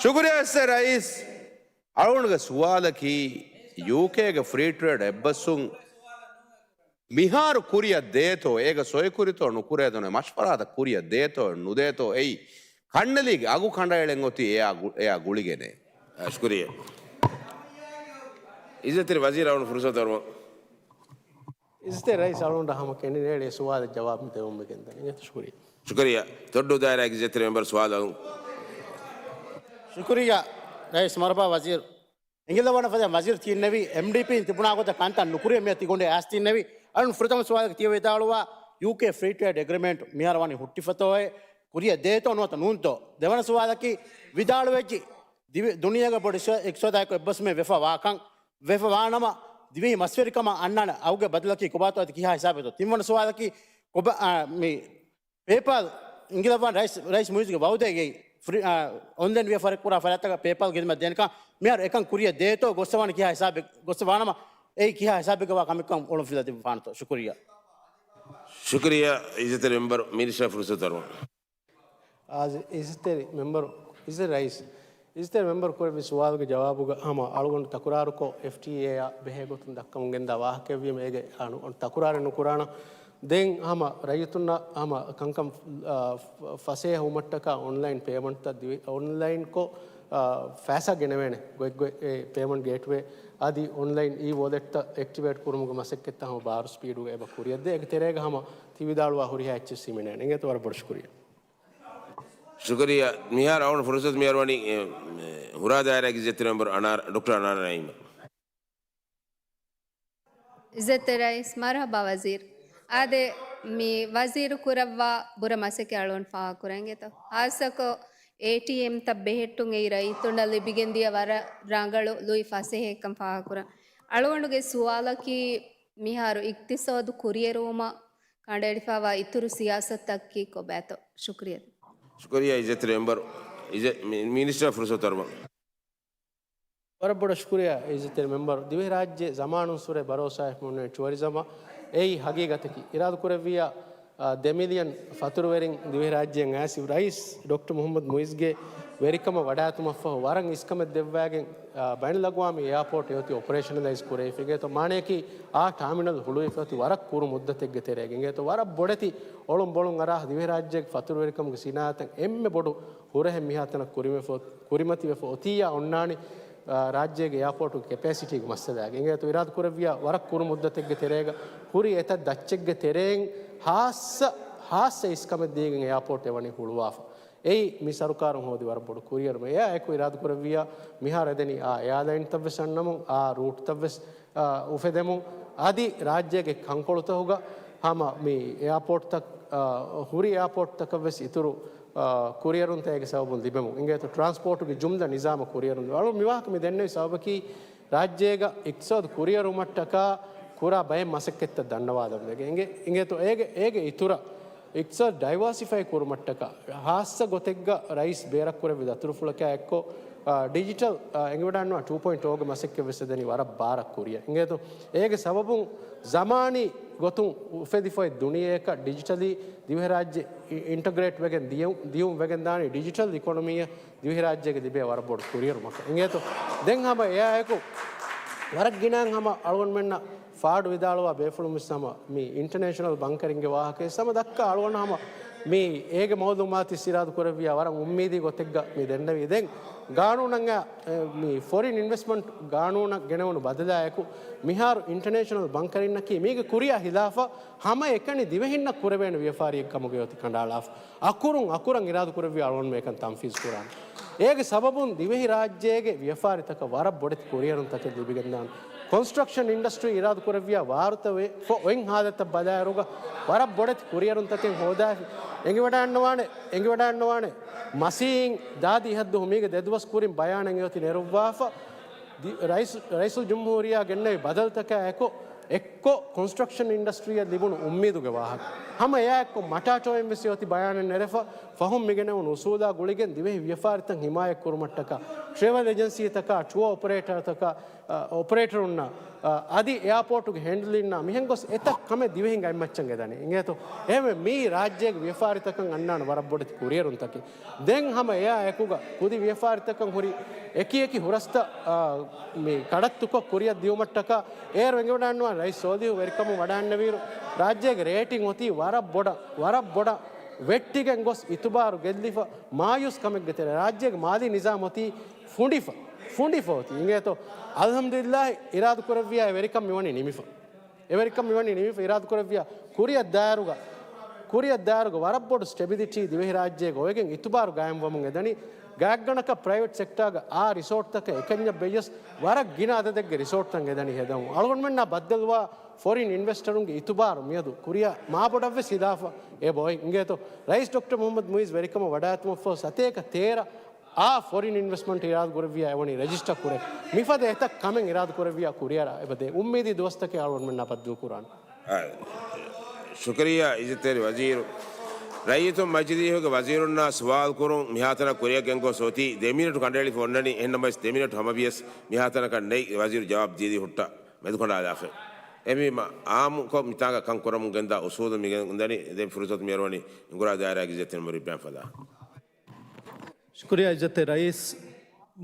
ޝުކުރިއްޔާ އިއްޒަތްތެރި ރައީސް. އަޅުގަނޑުގެ ސުވާލަކީ، ޔޫކޭގެ ފްރީ ޓްރޭޑް އެއްބަސްވުން މިހާރު ކުރިއަށް ދޭތޯ، އޭގަ ސޮއިކުރިތޯ ނުކުރޭދޯ، މަޝްވަރާތައް ކުރިއަށް ދޭތޯ ނުދޭތޯ، އެއީ ކަންނެލީގެ އަގު ކަނޑައެޅެން އޮތީ އެއާ ގު-، އެއާ ގުޅިގެނޭ. އާ، ޝުކުރިއްޔާ. އިއްޒަތްތެރި ވަޒީރު އަޅުގަނޑު ފުރުސަތު އަރުވަން. އިއްޒަތްތެރި ރައީސް އަޅުގަނޑަށް ހަމަ ކެނޑިޑޭޓް އެ ސުވާލަށް ޖަވާބު ދެވުމަށް ގެންދަނީ. ޝުކުރިއްޔާ. ޝުކުރިއްޔާ. ތޮއްޑޫ ދާއިރާގެ އިއްޒަތްތެރި މެމްބަރު ސުވާލު އަޅުން. ޝުކުރިއްޔާ ރައީސް މަރުޙަބާ ވަޒީރު. އެނގިލަވާނެ ފަދަ ވަޒީރު ތިއިންނެވި އެމްޑީޕީން ތިބުނާ ގޮތަށް ކަންތައް ނުކުރިޔަ މިއަށް ތިގޮނޑެ އައިސް ތިއިންނެވި. އަޅުން ފުރަތަމަ ސުވާލަކީ ތިޔަ ވިދާޅުވާ ޔޫކޭ ފްރީ ޓްރޭޑް އެގްރިމެންޓް މިހާރު ވަނީ ހުއްޓިފަތޯއޭ ކުރިއަށް ދޭތޯ ނުވަތަ ނޫންތޯ؟ ދެވަނަ ސުވާލަކީ ވިދާޅުވެއްޖި ދިވެ-، ދުނިޔޭގެ ބޮޑު އިސް-، އިޤްތިޞާދާއެކު އެއްބަސްވުމެއް ވެފަ ވާކަން، ވެފަ ވާނަމަ، ދިވެހި މަސްވެރިކަމަށް އަންނާނެ އަގުގެ ބަދަލަކީ ކޮބާތޯ އަދި ކިހާ ހިސާބެއްތޯ؟ ތިންވަނަ ސުވާލަކީ ކޮބާ، އާ، މި ޕޭޕާލް އިނގިލަވާން ރައީސް، ރައީސް މުއިއްޒުގެ ވައުދެއްގައި ފްރީ-، އާ، އޮންލައިން ވިޔަފާރި ކުރާ ފަރާތްތަކަށް ޕޭޕާލް ޚިދުމަތް ދޭނެކަން މިހާރު އެކަން ކުރިއަށް ދޭތޯ ގޮއްސަވާނެ ކިހާ ހިސާބެއް، ގޮއްސަވާނަމަ އެއީ ކިހާ ހިސާބެއްގަވާ ކަމެއްކަން އޮޅުން ފިލަ ތިބިފާނެތޯ؟ ޝުކުރިއްޔާ. ޝުކުރިއްޔާ އިއްޒަތްތެރި މެމްބަރު މިނިސްޓަރ ފުރުސަތު އަރުވަން. އާ، އިއްޒަތްތެރި މެމްބަރު، އިއްޒަތް ރައީސް، އިއްޒަތްތެރި މެމްބަރު ކުރެއްވި ސުވާލުގެ ޖަވާބުގަ ހަމަ އަޅުގަނޑު ތަކުރާރުކޮށް، އެފްޓީއޭއާ ބެހޭ ގޮތުން ދައްކަމުން ގެންދާ ވާހަކައެއްވީމަ އޭގެ އަނު-، އަނު ތަކުރާރެއް ނުކުރާނަން. ދެން ހަމަ ރައްޔިތުންނަށް ހަމަ ކަންކަން، އާ، ފަ-، ފަސޭހަ ވުމަށްޓަކާ އޮންލައިން ޕޭމަންޓްތައް ދިވެ-، އޮންލައިންކޮށް، އާ، ފައިސާ ގެނެވޭނެ ގޮތްގޮތް އެ ޕޭމަންޓް ގޭޓްވޭ އަދި އޮންލައިން އީ ވޯލެޓްތައް އެކްޓިވޭޓް ކުރުމުގެ މަސައްކަތްތައް ހަމަ ބާރު ސްޕީޑުގަ އެބަ ކުރިއަށްދޭ. އޭގެ ތެރޭގަ ހަމަ ތި ވިދާޅުވާ ހުރިހާ އެއްޗެއް ހިމެނޭނެ. އިނގޭތޯ ވަރަށް ބޮޑަށް ޝުކުރިއްޔާ. ޝުކުރިއްޔާ. މިހާރު އަޅުގަނޑު ފުރުސަތު މިހާރު ވަނީ، އެ، އެ، ހުރާ ދާއިރާގެ އިއްޒަތްތެރި މެމްބަރު އަނާރަ، ޑޮކްޓަރ އަނާރަ ނައީމަށް. އިއްޒަތްތެރި ރައީސް، މަރުޙަބާ ވަޒީރު. އާދެ، މި ވަޒީރު ކުރައްވާ ބުރަ މަސައްކަތް އަޅުގަނޑު ފާހަގަކުރަން އިނގޭތޯ. ހާއްސަކޮށް އޭޓީއެމްތައް ބެހެއްޓުން އެއީ ރައްޔިތުންނަށް ލިބިގެންދިޔަ ވަރަށް ރަނގަޅު ލުއި ފަސޭހައެއްކަން ފާހަގަކުރަން. އަޅުގަނޑުގެ ސުވާލަކީ މިހާރު އިޤްތިޞާދު ކުރިއެރުވުމަށް ކަނޑައެޅިފައިވާ އިތުރު ސިޔާސަތުތަކަކީ ކޮބާތޯ؟ ޝުކުރިއްޔާ. ޝުކުރިއްޔާ އިއްޒަތްތެރި މެމްބަރު، އިއްޒަ-، މި-، މިނިސްޓަރ ފުރުސަތު އަރުވަން. ވަރަށް ބޮޑަށް ޝުކުރިއްޔާ އިއްޒަތްތެރި މެމްބަރު. ދިވެހިރާއްޖެ ޒަމާނުންސުރެ ބަރޯސާއެއް މުންނެ ޓުއަރިޒަމަށް އެއީ ހަގީގަތަކީ. އިރާދަކުރެއްވިއްޔާ، އާ، ދެ މިލިއަން ފަތުރުވެރިން ދިވެހިރާއްޖެއިން އައިސް ރައީސް ޑޮކްޓަރ މުޙައްމަދު މުއިއްޒުގެ ވެރިކަމަށް ވަޑާއެތުމަށްފަހު ވަރަށް އިސްކަމެއް ދެއްވާގެން، އާ، ބައިނަލްއަގްވާމީ އެއާޕޯޓް އެއޮތީ އޮޕަރޭޝަނަލައިޒް ކުރެވިފަ އިނގޭތޯ، މާނަޔަކީ އާ ޓާމިނަލް ހުޅުވިފަ އޮތީ ވަރަށް ކުރު މުއްދަތެއްގެ ތެރޭގަ އިނގޭތޯ، ވަރަށް ބޮޑެތި އޮޅުން ބޮޅުން އަރާ ދިވެހިރާއްޖޭގެ ފަތުރުވެރިކަމުގެ ސިނާއަތަށް އެންމެ ބޮޑު ހުރަހެއް މިހާތަނަށް ކުރިމަތިވެފަ އޮތިއްޔާ އޮންނާނީ، އާ، ރާއްޖޭގެ އެއާޕޯޓުގެ ކެޕޭސިޓީގެ މައްސަލާގަ. އިނގޭތޯ އިރާދަކުރެއްވިއްޔާ ވަރަށް ކުރު މުއްދަތެއްގެ ތެރޭގަ ހުރި އެތައް ދައްޗެއްގެ ތެރެއިން ހާއްސަ، ހާއްސަ އިސްކަމެއް ދީގެން އެއާޕޯޓް އެވަނީ ހުޅުވާފަ. އެއީ މި ސަރުކާރުން ހޯދި ވަރަށް ބޮޑު ކުރިއެރުމެއް. އެއާއެކު އިރާދަކުރެއްވިއްޔާ މިހާރު އެދެނީ އާ އެއާލައިންތައްވެސް އަންނަމުން، އާ ރޫޓްތައްވެސް، އާ، އުފެދެމުން، އަދި ރާއްޖޭގެ ކަންކޮޅުތަކުގަ ހަމަ މި އެއާޕޯޓްތައް، އާ، ހުރި އެއާޕޯޓްތަކަށްވެސް އިތުރު، އާ، ކުރިއެރުންތައް އޭގެ ސަބަބުން ލިބެމުން. އިނގޭތޯ ޓްރާންސްޕޯޓުގެ ޖުމްލަ ނިޒާމަށް ކުރިއެރުން. އަޅު މިވާހަކަ މި ދެންނެވި ސަބަބަކީ ރާއްޖޭގަ އިޤްތިޞާދު ކުރިއެރުމަށްޓަކާ ކުރާ ބައެއް މަސައްކަތްތައް ދަންނަވާލަން ވެގެން. އިނގޭ-، އިނގޭތޯ އޭގެ، އޭގެ އިތުރަށް އިޤްތިޞާދު ޑައިވާސިފައި ކުރުމަށްޓަކާ ހާއްސަ ގޮތެއްގަ ރައީސް ބޭރަށް ކުރެއްވި ދަތުރުފުޅަކާ އެއްކޮށް، އާ، ޑިޖިޓަލް، އާ، އެނގިވަޑާންނުވާ ޓޫ ޕޮއިންޓް އޯގެ މަސައްކަތްވެސް އެދެނީ ވަރަށް ބާރަށް ކުރިއަށް. އިނގޭތޯ އޭގެ ސަބަބުން ޒަމާނީ ގޮތުން އުފެދިފައި ދުނިޔެއަކަށް ޑިޖިޓަލީ ދިވެހިރާއްޖެ އި-، އިންޓަގްރޭޓް ވެގެން ދިޔު-، ދިޔުން ވެގެން ދާނީ ޑިޖިޓަލް އިކޮނޮމީއަށް ދިވެހިރާއްޖޭގެ ލިބޭ ވަރަށް ބޮޑު ކުރިއެރުމަކަށް. އިނގޭތޯ ދެން ހަމަ އެއާއެކު ވަރަށް ގިނައިން ހަމަ އަޅުގަނޑުމެންނަށް ފާޑު ވިދާޅުވާ ބޭފުޅުން ވެސް ހަމަ މި އިންޓަނޭޝަނަލް ބަންކަރިންގެ ވާހަކަ ވެސް ހަމަ ދައްކާ އަޅުގަނޑު ހަމަ މި އޭގެ މައުލޫމާތު އިރާދަ ކުރެއްވިއްޔާ ވަރަށް އުއްމީދީ ގޮތެއްގަ މި ދެންނެވީ. ދެން ގާނޫނަށް އެ، މި ފޮރިން އިންވެސްޓްމަންޓް ގާނޫނަށް ގެނެވުނު ބަދަލާއެކު މިހާރު އިންޓަނޭޝަނަލް ބަންކަރިންނަކީ މީގެ ކުރިއަށް ހިލާފަށް ހަމައެކަނި ދިވެހިންނަށް ކުރެވޭނެ ވިޔަފާރިއެއް ކަމުގައި އޮތީ ކަނޑައަޅާފަ. އަކުރުން އަކުރަށް އިރާދަކުރެއްވި އަޅުގަނޑުމެން އެކަން ތަންފީޒު ކުރާނެ. އޭގެ ސަބަބުން ދިވެހިރާއްޖޭގެ ވިޔަފާރިތަކަށް ވަރަށް ބޮޑެތި ކުރިއެރުންތަކެއް ލިބިގެންދާނެ. ކޮންސްޓްރަކްޝަން އިންޑަސްޓްރީ އިރާދަކުރެއްވިއްޔާ ވާރުތަ ވެ-، ފޮ-، އޮތް ހާލަތަށް ބަލާއިރުގަ ވަރަށް ބޮޑެތި ކުރިއެރުންތަކެއް ހޯދާފި. އެނގިވަޑާންނަވާނެ، އެނގިވަޑާންނަވާނެ. މަސީން ދާދި ހައްދު މީގެ ދެދުވަސް ކުރިން ބަޔާނެއް އޮތި ނެރުއްވާފަ. ދި-، ރައީސް، ރައީސުލް ޖުމްހޫރިއްޔާ ގެންނެވި ބަދަލުތަކާ އެކު، އެއްކޮށް ކޮންސްޓްރަކްޝަން އިންޑަސްޓްރީއަށް ލިބުނު އުއްމީދުގެ ވާހަކަ. ހަމަ އެއާ އެއްކޮށް މަޓާޓޯއިން ވެސް އޮތި ބަޔާނެއް ނެރެފަ، ފަހުން މިގެނެވުނު އުސޫލާ ގުޅިގެން ދިވެހި ވިޔަފާރިތައް ހިމާޔަތް ކުރުމަށްޓަކާ، ޓްރެވެލް އެޖެންސީތަކާ، ޓުއާ އޮޕަރޭޓަރތަކާ، އަ، އޮޕަރޭޓަރުންނާ، އަ، އަދި އެއާޕޯޓުގެ ހޭންޑްލިންނާ މިހެން ގޮސް އެތައް ކަމެއް ދިވެހިން އަތްމައްޗަށް އެދަނީ. އިނގޭތޯ؟ އެހެންވެ މީ ރާއްޖޭގެ ވިޔަފާރިތަކަށް އަންނާނެ ވަރަށް ބޮޑެތި ކުރިއެރުންތަކެއް. ދެން ހަމަ އެއާ އެކުގަ ކުދި ވިޔަފާރިތަކަށް ހުރި އެކި އެކި ހުރަސްތައް، އާ، މި ކަޑައްތުކޮށް ކުރިއަށް ދިޔުމަށްޓަކާ އޭރު އެނގިވަޑާންނުވާ ރައީސް ސޯލިހު ވެރިކަމުން ވަޑާންނެވިއިރު ރާއްޖޭގެ ރޭޓިން އޮތީ ވަރަށް ބޮޑަށް، ވަރަށް ބޮޑަށް ވެއްޓިގެން ގޮސް އިތުބާރު ގެއްލިފަ މާޔޫސް ކަމެއްގެ ތެރޭ ރާއްޖޭގެ މާލީ ނިޒާމް އޮތީ ފުނޑިފަ، ފުނޑިފަ އޮތީ. އިނގޭތޯ؟ އަލްހަމްދުލިއްލާހި އިރާދަ ކުރެއްވިއްޔާ އެ ވެރިކަން މިވަނީ ނިމިފަ. އެވެރިކަން މިވަނީ ނިމިފަ. އިރާދަކުރެއްވިއްޔާ ކުރިއަށް ދާއިރުގަ، ކުރިއަށް ދާއިރުގަ ވަރަށް ބޮޑު ސްޓެބިލިޓީ ދިވެހިރާއްޖޭގަ އޮވެގެން އިތުބާރު ގާއިމްވަމުން އެދަނީ. ގާތްގަނޑަކަށް ޕްރައިވެޓް ސެކްޓާގަ އާ ރިސޯޓްތަކަށް އެކަންޏަށް ބެއްޔަސް ވަރަށް ގިނަ އަދަދެއްގެ ރިސޯޓްތައް އެދަނީ ހެދަމުން. އަޅުގަނޑުމެންނާ ބައްދަލުވާ ފޮރިން އިންވެސްޓަރުންގެ އިތުބާރު މިއަދު ކުރިއަށް މާބޮޑަށްވެސް ހިލާފަށް އެބައޮތް. އިނގޭތޯ؟ ރައީސް ޑޮކްޓަރ މުޙައްމަދު މުއިއްޒު ވެރިކަމަށް ވަޑާއެތުމަށްފަހު ސަތޭކަ ތޭރަ އާ ފޮރިން އިންވެސްޓްމަންޓް އިރާދަ ކުރެއްވިއްޔާ އެވަނީ ރެޖިސްޓަރ ކުރޭ. މިފަދަ އެތައް ކަމެއް އިރާދަ ކުރެއްވިއްޔާ ކުރިއަރާ އެބަދޭ. އުއްމީދީ ދުވަސްތަކެއް އަޅުގަނޑުމެންނާ ބައްދަލު ކުރާނެ. އާ، ޝުކުރިއްޔާ އިއްޒަތްތެރި ވަޒީރު. ރައްޔިތުން މަޖިލީހުގެ ވަޒީރުންނާ ސުވާލު ކުރުން މިހާތަނަށް ކުރިއަށް ގެންގޮސް އޮތީ ދެ މިނެޓު ކަނޑައެޅިފަ އޮންނަނީ. އެހެންނަމަވެސް ދެ މިނެޓު ހަމަވިޔަސް މިހާތަނަކަށް ނެތް. ވަޒީރު ޖަވާބު ދީދީ ހުއްޓަ މެދުކަނޑާލާފަ. އެމީ މަ-، އާއްމުކޮށް މިތާނގަ ކަން ކުރަމުން ގެންދާ އުސޫލު މިގެން އުނދަނީ. ދެން ފުރުސަތު މިއަރުވަނީ އިނގުރާ ދާއިރާގެ އިއްޒަތްތެރި މެމްބަރު އިބްރާހިމް ފަދާ. ޝުކުރިއްޔާ އިއްޒަތްތެރި ރައީސް.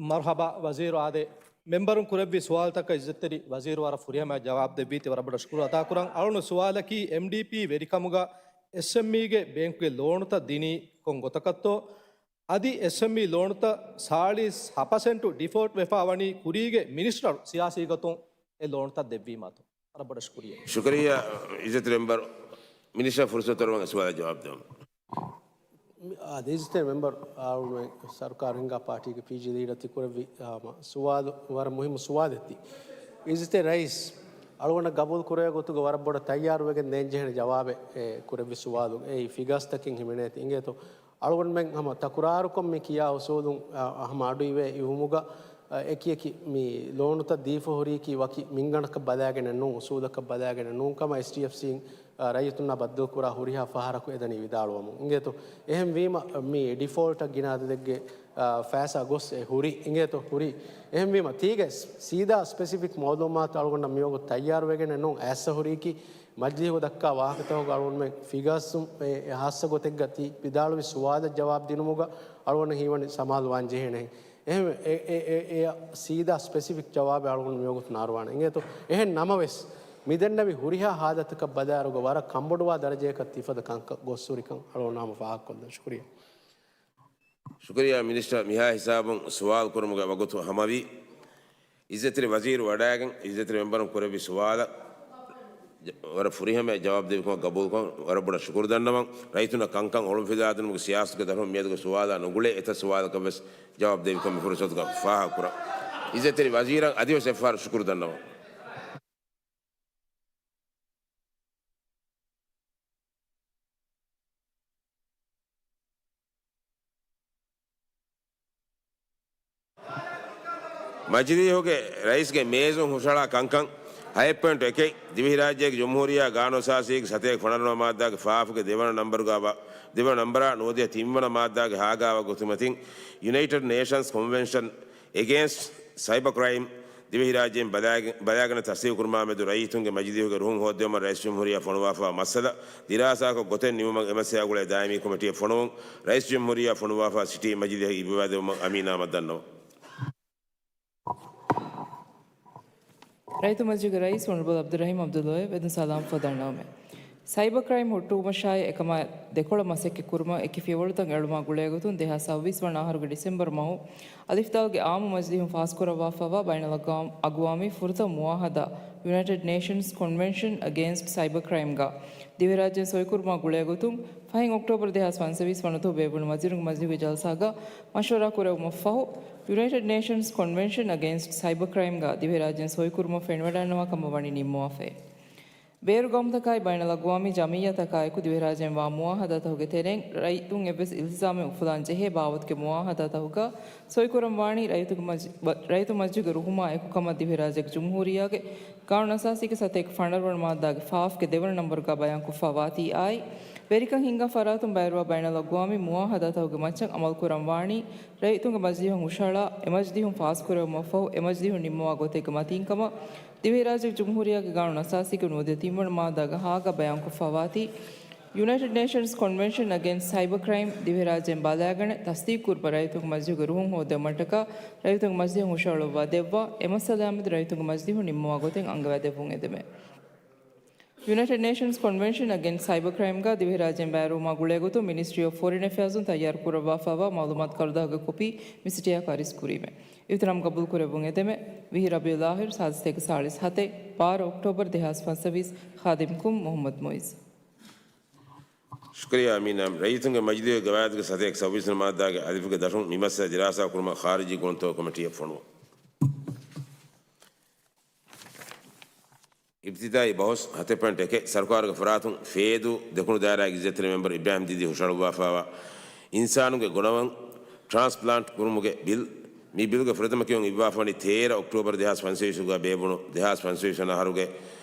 މަރުޙަބާ ވަޒީރު އާދެ. މެމްބަރުން ކުރެއްވި ސުވާލުތަކަށް އިއްޒަތްތެރި ވަޒީރު ވަރަށް ފުރިހަމައަށް ޖަވާބު ދެއްވީތީ ވަރަށް ބޮޑަށް ޝުކުރު އަދާކުރަން. އަޅުގަނޑު ސުވާލަކީ އެމްޑީޕީ ވެރިކަމުގަ އެސްއެމްއީގެ ބޭންކުގެ ލޯނުތައް ދިނީ ކޮން ގޮތަކަށްތޯ؟ އަދި އެސްއެމްއީ ލޯނުތައް ސާޅީސް ހަ ޕަސެންޓު ޑިފޯލްޓް ވެފާ ވަނީ ކުރީގެ މިނިސްޓަރު ސިޔާސީ ގޮތުން އެ ލޯނުތައް ދެއްވީމާތޯ؟ ވަރަށް ބޮޑަށް ޝުކުރިއްޔާ. ޝުކުރިއްޔާ އިއްޒަތްތެރި މެމްބަރު. މިނިސްޓަރ ފުރުސަތު އަރުވަން އެ ސުވާލަށް ޖަވާބު ދެވަން. އާ، އިއްޒަތްތެރި މެމްބަރު، އާ، ސަރުކާރު ހިންގާ ޕާޓީގެ ޕީޖީ ލީޑަރ ތި ކުރެއްވި، އާ، ސުވާލު ވަރަށް މުހިއްމު ސުވާލެއް ތީ. އިއްޒަތްތެރި ރައީސް، އަޅުގަނޑަށް ގަބޫލު ކުރެވޭ ގޮތުގަ ވަރަށް ބޮޑަށް ތައްޔާރުވެގެން ދޭންޖެހޭނެ ޖަވާބެއް އެ ކުރެއްވި ސުވާލު. އެއީ ފިގާސްތަކެއް ހިމެނޭތީ. އިނގޭތޯ؟ އަޅުގަނޑުމެން ހަމަ ތަކުރާރުކޮށް މި ކިޔާ އުސޫލުން، އަ، ހަމަ އަޑު އިވޭ އިވުމުގަ، އަ، އެކި އެކި މި ލޯނުތައް ދީފަ ހުރީކީ ވަކި މިންގަނޑަކަށް ބަލާގެނެއް ނޫން، އުސޫލަކަށް ބަލާގެނެއް ނޫން ކަމަށް އެސްޑީއެފްސީން، އަ، ރައްޔިތުންނާ ބައްދަލުކުރާ ހުރިހާ ފަހަރަކު އެދަނީ ވިދާޅުވަމުން. އިނގޭތޯ؟ އެހެންވީމަ މި ޑިފޯލްޓަށް ގިނަ އަދަދެއްގެ އާ، ފައިސާ ގޮސް އެ ހުރި، އިނގޭތޯ ހުރި. އެހެންވީމަ، ތީގެ ސީދާ ސްޕެސިފިކް މައުލޫމާތު އަޅުގަނޑަށް މިވަގުތު ތައްޔާރުވެގެނެއް ނޫން. އައިއެސްއަށް ހުރީކީ، މަޖިލީހުގަ ދައްކާ ވާހަކަތަކުގަ އަޅުގަނޑުމެން ފިގާސް އެ، އެ ހާއްސަ ގޮތެއްގަ ތި ވިދާޅުވި ސުވާލަށް ޖަވާބު ދިނުމުގަ އަޅުގަނޑަށް ހީވަނީ ސަމާލުވާން ޖެހޭނެ. އެހެން އެ، އެ، އެ، އެ ސީދާ ސްޕެސިފިކް ޖަވާބެއް އަޅުގަނޑު މިވަގުތު ނާރުވާނެ. އިނގޭތޯ؟ އެހެން ނަމަވެސް، މިދެންނެވި ހުރިހާ ހާލަތަކަށް ބަލާއިރުގަ ވަރަށް ކަންބޮޑުވާ ދަރަޖަޔަކަށް ތިފަދަ ކަންކަން ގޮސްހުރިކަން އަޅުގަނޑު ހަމަ ފާހަގަކޮށްލަން. ޝުކުރިއްޔާ. ޝުކުރިއްޔާ މިނިސްޓަރ، މިހާ ހިސާބުން ސުވާލު ކުރުމުގެ ވަގުތު ހަމަވީ. އިއްޒަތްތެރި ވަޒީރު ވަޑައިގެން، އިއްޒަތްތެރި މެމްބަރުން ކުރެއްވި ސުވާލަށް ވަރަށް ފުރިހަމަ ޖަވާބު ދެއްވިކަމަށް ގަބޫލުކޮށް ވަރަށް ބޮޑަށް ޝުކުރު ދަންނަވަން. ރައްޔިތުންނަށް ކަންކަން އޮޅުންފިލާދިނުމުގެ ސިޔާސަތުގެ ދަށުން މިއަދުގެ ސުވާލާ ނުގުޅޭ އެތައް ސުވާލަކަށް ވެސް ޖަވާބު ދެއްވިކަމަށް މި ފުރުސަތުގަ ފާހަގަކުރަން. އިއްޒަތްތެރި ވަޒީރަށް އަދިވެސް އެއްފަހަރު ޝުކުރު ދަންނަވަން. މަޖިލީހުގެ ރައީސްގެ މޭޒުން ހުށަހަޅާ ކަންކަން ހައެއް ޕޮއިންޓް އެކެއް، ދިވެހިރާއްޖޭގެ ޖުމްހޫރިއްޔާ ގާނޫނުއަސާސީގެ ސަތޭކަ ފަނަރަވަނަ މާއްދާގެ ފާފުގެ ދެވަނަ ނަންބަރުގާ ވަ-، ދެވަނަ ނަންބަރާ ނުވަދިހަ ތިންވަނަ މާއްދާގެ ހާގާ ވަގުތުމަތިން ޔުނައިޓެޑް ނޭޝަންސް ކޮންވެންޝަން އެގެންސްޓް ސައިބަ ކްރައިމް ދިވެހިރާއްޖެއިން ބަލާގެ-، ބަލާގަނެ ތަސްދީގުކުރުމާމެދު ރައްޔިތުންގެ މަޖިލީހުގެ ރުހުން ހޯއްދެވުމަށް ރައީސްޖުމްހޫރިއްޔާ ފޮނުވާފައިވާ މައްސަލަ ދިރާސާކޮށް ގޮތެއް ނިމުމަށް އެމަސްއޭއާ ގުޅޭ ދާއިމީ ކޮމިޓީއަށް ފޮނުވުން ރައީސްޖުމްހޫރިއްޔާ ފޮނުވާފައިވާ ސިޓީ މަޖިލީހަށް އިއްވާދެވުމަށް އަމީނާމަ ދަންނަވަން. ރައްޔިތު މަޖިލީހުގެ ރައީސް އޮނަރަބަލް އަބްދުއްރަހީމް އަބްދުﷲ އެ ވެދުން ސަލާމް ފޮދަންނަވަމެ. ސައިބަ ކްރައިމް ހުއްޓުވުމަށާއި އެކަމާ ދެކޮޅަށް މަސައްކަތް ކުރުމަށް އެކި ފިޔަވަޅުތައް އެޅުމާ ގުޅޭގޮތުން ދެހާސް ސައުވީސް ވަނަ އަހަރުގެ ޑިސެމްބަރު މަހު އަލިފްދާލްގެ އާއްމު މަޖިލީހުން ފާސްކުރައްވާފައިވާ ބައިނަލްއަގްވާމީ ފުރަތަމަ މުއާހަދާ ޔުނައިޓެޑް ނޭޝަންސް ކޮންވެންޝަން އަގެއިންސްޓް ސައިބަ ކްރައިމްގަ ދިވެހިރާއްޖޭން ސޮއިކުރުމާ ގުޅޭގޮތުން ފަހެއް އޮކްޓޯބަރު ދެހާސް ފަންސަވީސް ވަނަތު ބޭއްވުނު ވަޒީރުންގެ މަޖިލީހުގެ ޖަލްސާގަ މަޝްވަރާ ކުރެއްވުމަށްފަހު، ޔުނައިޓެޑް ނޭޝަންސް ކޮންވެންޝަން އަގެއިންސްޓް ސައިބަ ކްރައިމްގަ ދިވެހިރާއްޖޭން ސޮއިކުރުމަށް ފެނިވަޑައިންނަވާ ކަމަށް ވަނީ ނިންމަވާފައި. ބޭރު ގައުމުތަކާއި ބައިނަލްއަގްވާމީ ޖަމިއްޔާތަކާއެކު ދިވެހިރާއްޖޭން ވާ މުއާހަދާތަކުގެ ތެރެއިން ރައްޔިތުން އެއްވެސް އިލްތިޒާމެއް އުފުލާން ޖެހޭ ބާވަތުގެ މުއާހަދާތަކުގަ ސޮއިކުރަން ވާނީ ރައްޔިތުގެ މަޖި-، ވަ-، ރައްޔިތު މަޖިލީހުގެ ރުހުމާ އެކު ކަމަށް ދިވެހިރާއްޖޭގެ ޖުމްހޫރިއްޔާގެ ގާނޫނުއަސާސީގެ ސަތޭކަ ފަނަރަވަނަ މާއްދާގެ ފާފުގެ ދެވަނަ ނަންބަރުގަ ބަޔާންކޮށްފައިވާތީ އާއި، ވެރިކަން ހިންގާ ފަރާތުން ބައިވެރިވާ ބައިނަލްއަގްވާމީ މުއާހަދާތަކުގެ މައްޗަށް އަމަލުކުރަން ވާނީ، ރައްޔިތުންގެ މަޖިލީހުން ހުށަހަޅާ، އެ މަޖިލީހުން ފާސްކުރެވުމަށްފަހު، އެ މަޖިލީހުން ނިންމަވާ ގޮތެއްގެ މަތީން ކަމަށް، ދިވެހިރާއްޖޭގެ ޖުމްހޫރިއްޔާގެ ގާނޫނު އަސާސީގެ ނުވަދިހަ ތިންވަނަ މާއްދާގެ ހާގާ ބަޔާންކޮށްފައިވާތީ، ޔުނައިޓެޑް ނޭޝަންސް ކޮންވެންޝަން އަގެންސްޓް ސައިބަ ކްރައިމް ދިވެހިރާއްޖޭން ބަލާގަނެ، ތަސްދީގުކުރުމަށް ރައްޔިތުންގެ މަޖިލީހުގެ ރުހުން ހޯއްދެވުމަށްޓަކާ، ރައްޔިތުންގެ މަޖިލީހުން ހުށަހަޅުއްވާ ދެއްވާ، އެ މައްސަލައާމެދު ރައްޔިތުންގެ މަޖިލީހުން ނިންމަވާ ގޮތެއް އަންގަވާދެއްވުން އެދެމެ. ޔުނައިޓެޑް ނޭޝަންސް ކޮންވެންޝަން އަގެންސްޓް ސައިބަ ކްރައިމްގަ ދިވެހިރާއްޖޭން ބައިވެރިވުމާ ގުޅޭގޮތުން މިނިސްޓްރީ އޮފް ފޮރިން އެފެއާޒުން ތައްޔާރުކުރައްވާފައިވާ މައުލޫމާތު ކަރުދާހުގެ ކޮޕީ މިސިޓީއާ އަރިސްކުރީމެ. އިއުތިރާމް ގަބޫލުކުރެއްވުން އެދެމެ. ވިހި ރަބީޢުލް އާޚިރު ސާދަ ސަތޭކަ ސާޅީސް ހަތެއް، ބާރަ އޮކްޓޯބަރު ދެހާސް ފަންސަވީސް، ޚާދިމްކުން މުޙައްމަދު މުޢިއްޒު. ޝުކުރިއްޔާ އަމީނާ. ރައްޔިތުންގެ މަޖިލީހުގެ ގަވާއިދުގެ ސަތޭކަ ސައުވީސް ވަނަ މާއްދާގެ އަލިފުގެ ދަށުން މި މައްސަލަ ދިރާސާ ކުރުމަށް ޚާރިޖީ ގުނަންތޯ ކޮމިޓީއަށް ފޮނުވުން. އިބްތިދާއީ ބަހުސް ހަތެއް ޕޮއިންޓް އެކެއް، ސަރުކާރުގެ ފަރާތުން ފޭދޫ ދެކުނު ދާއިރާގެ އިއްޒަތްތެރި މެމްބަރު އިބްރާހިމް ދީދީ ހުށަހަޅުއްވާފައިވާ އިންސާނުންގެ ގުނަވަން ޓްރާންސްޕްލާންޓް ކުރުމުގެ ބިލް، މި ބިލްގެ ފުރަތަމަ ކިޔުން އިއްވާފަވަނީ ތޭރަ އޮކްޓޫބަރު ދެހާސް ފަންސަވީސްގަ ބޭއްވުނު ދެހާސް ފަންސަވީސް ވަނަ އަހަރުގެ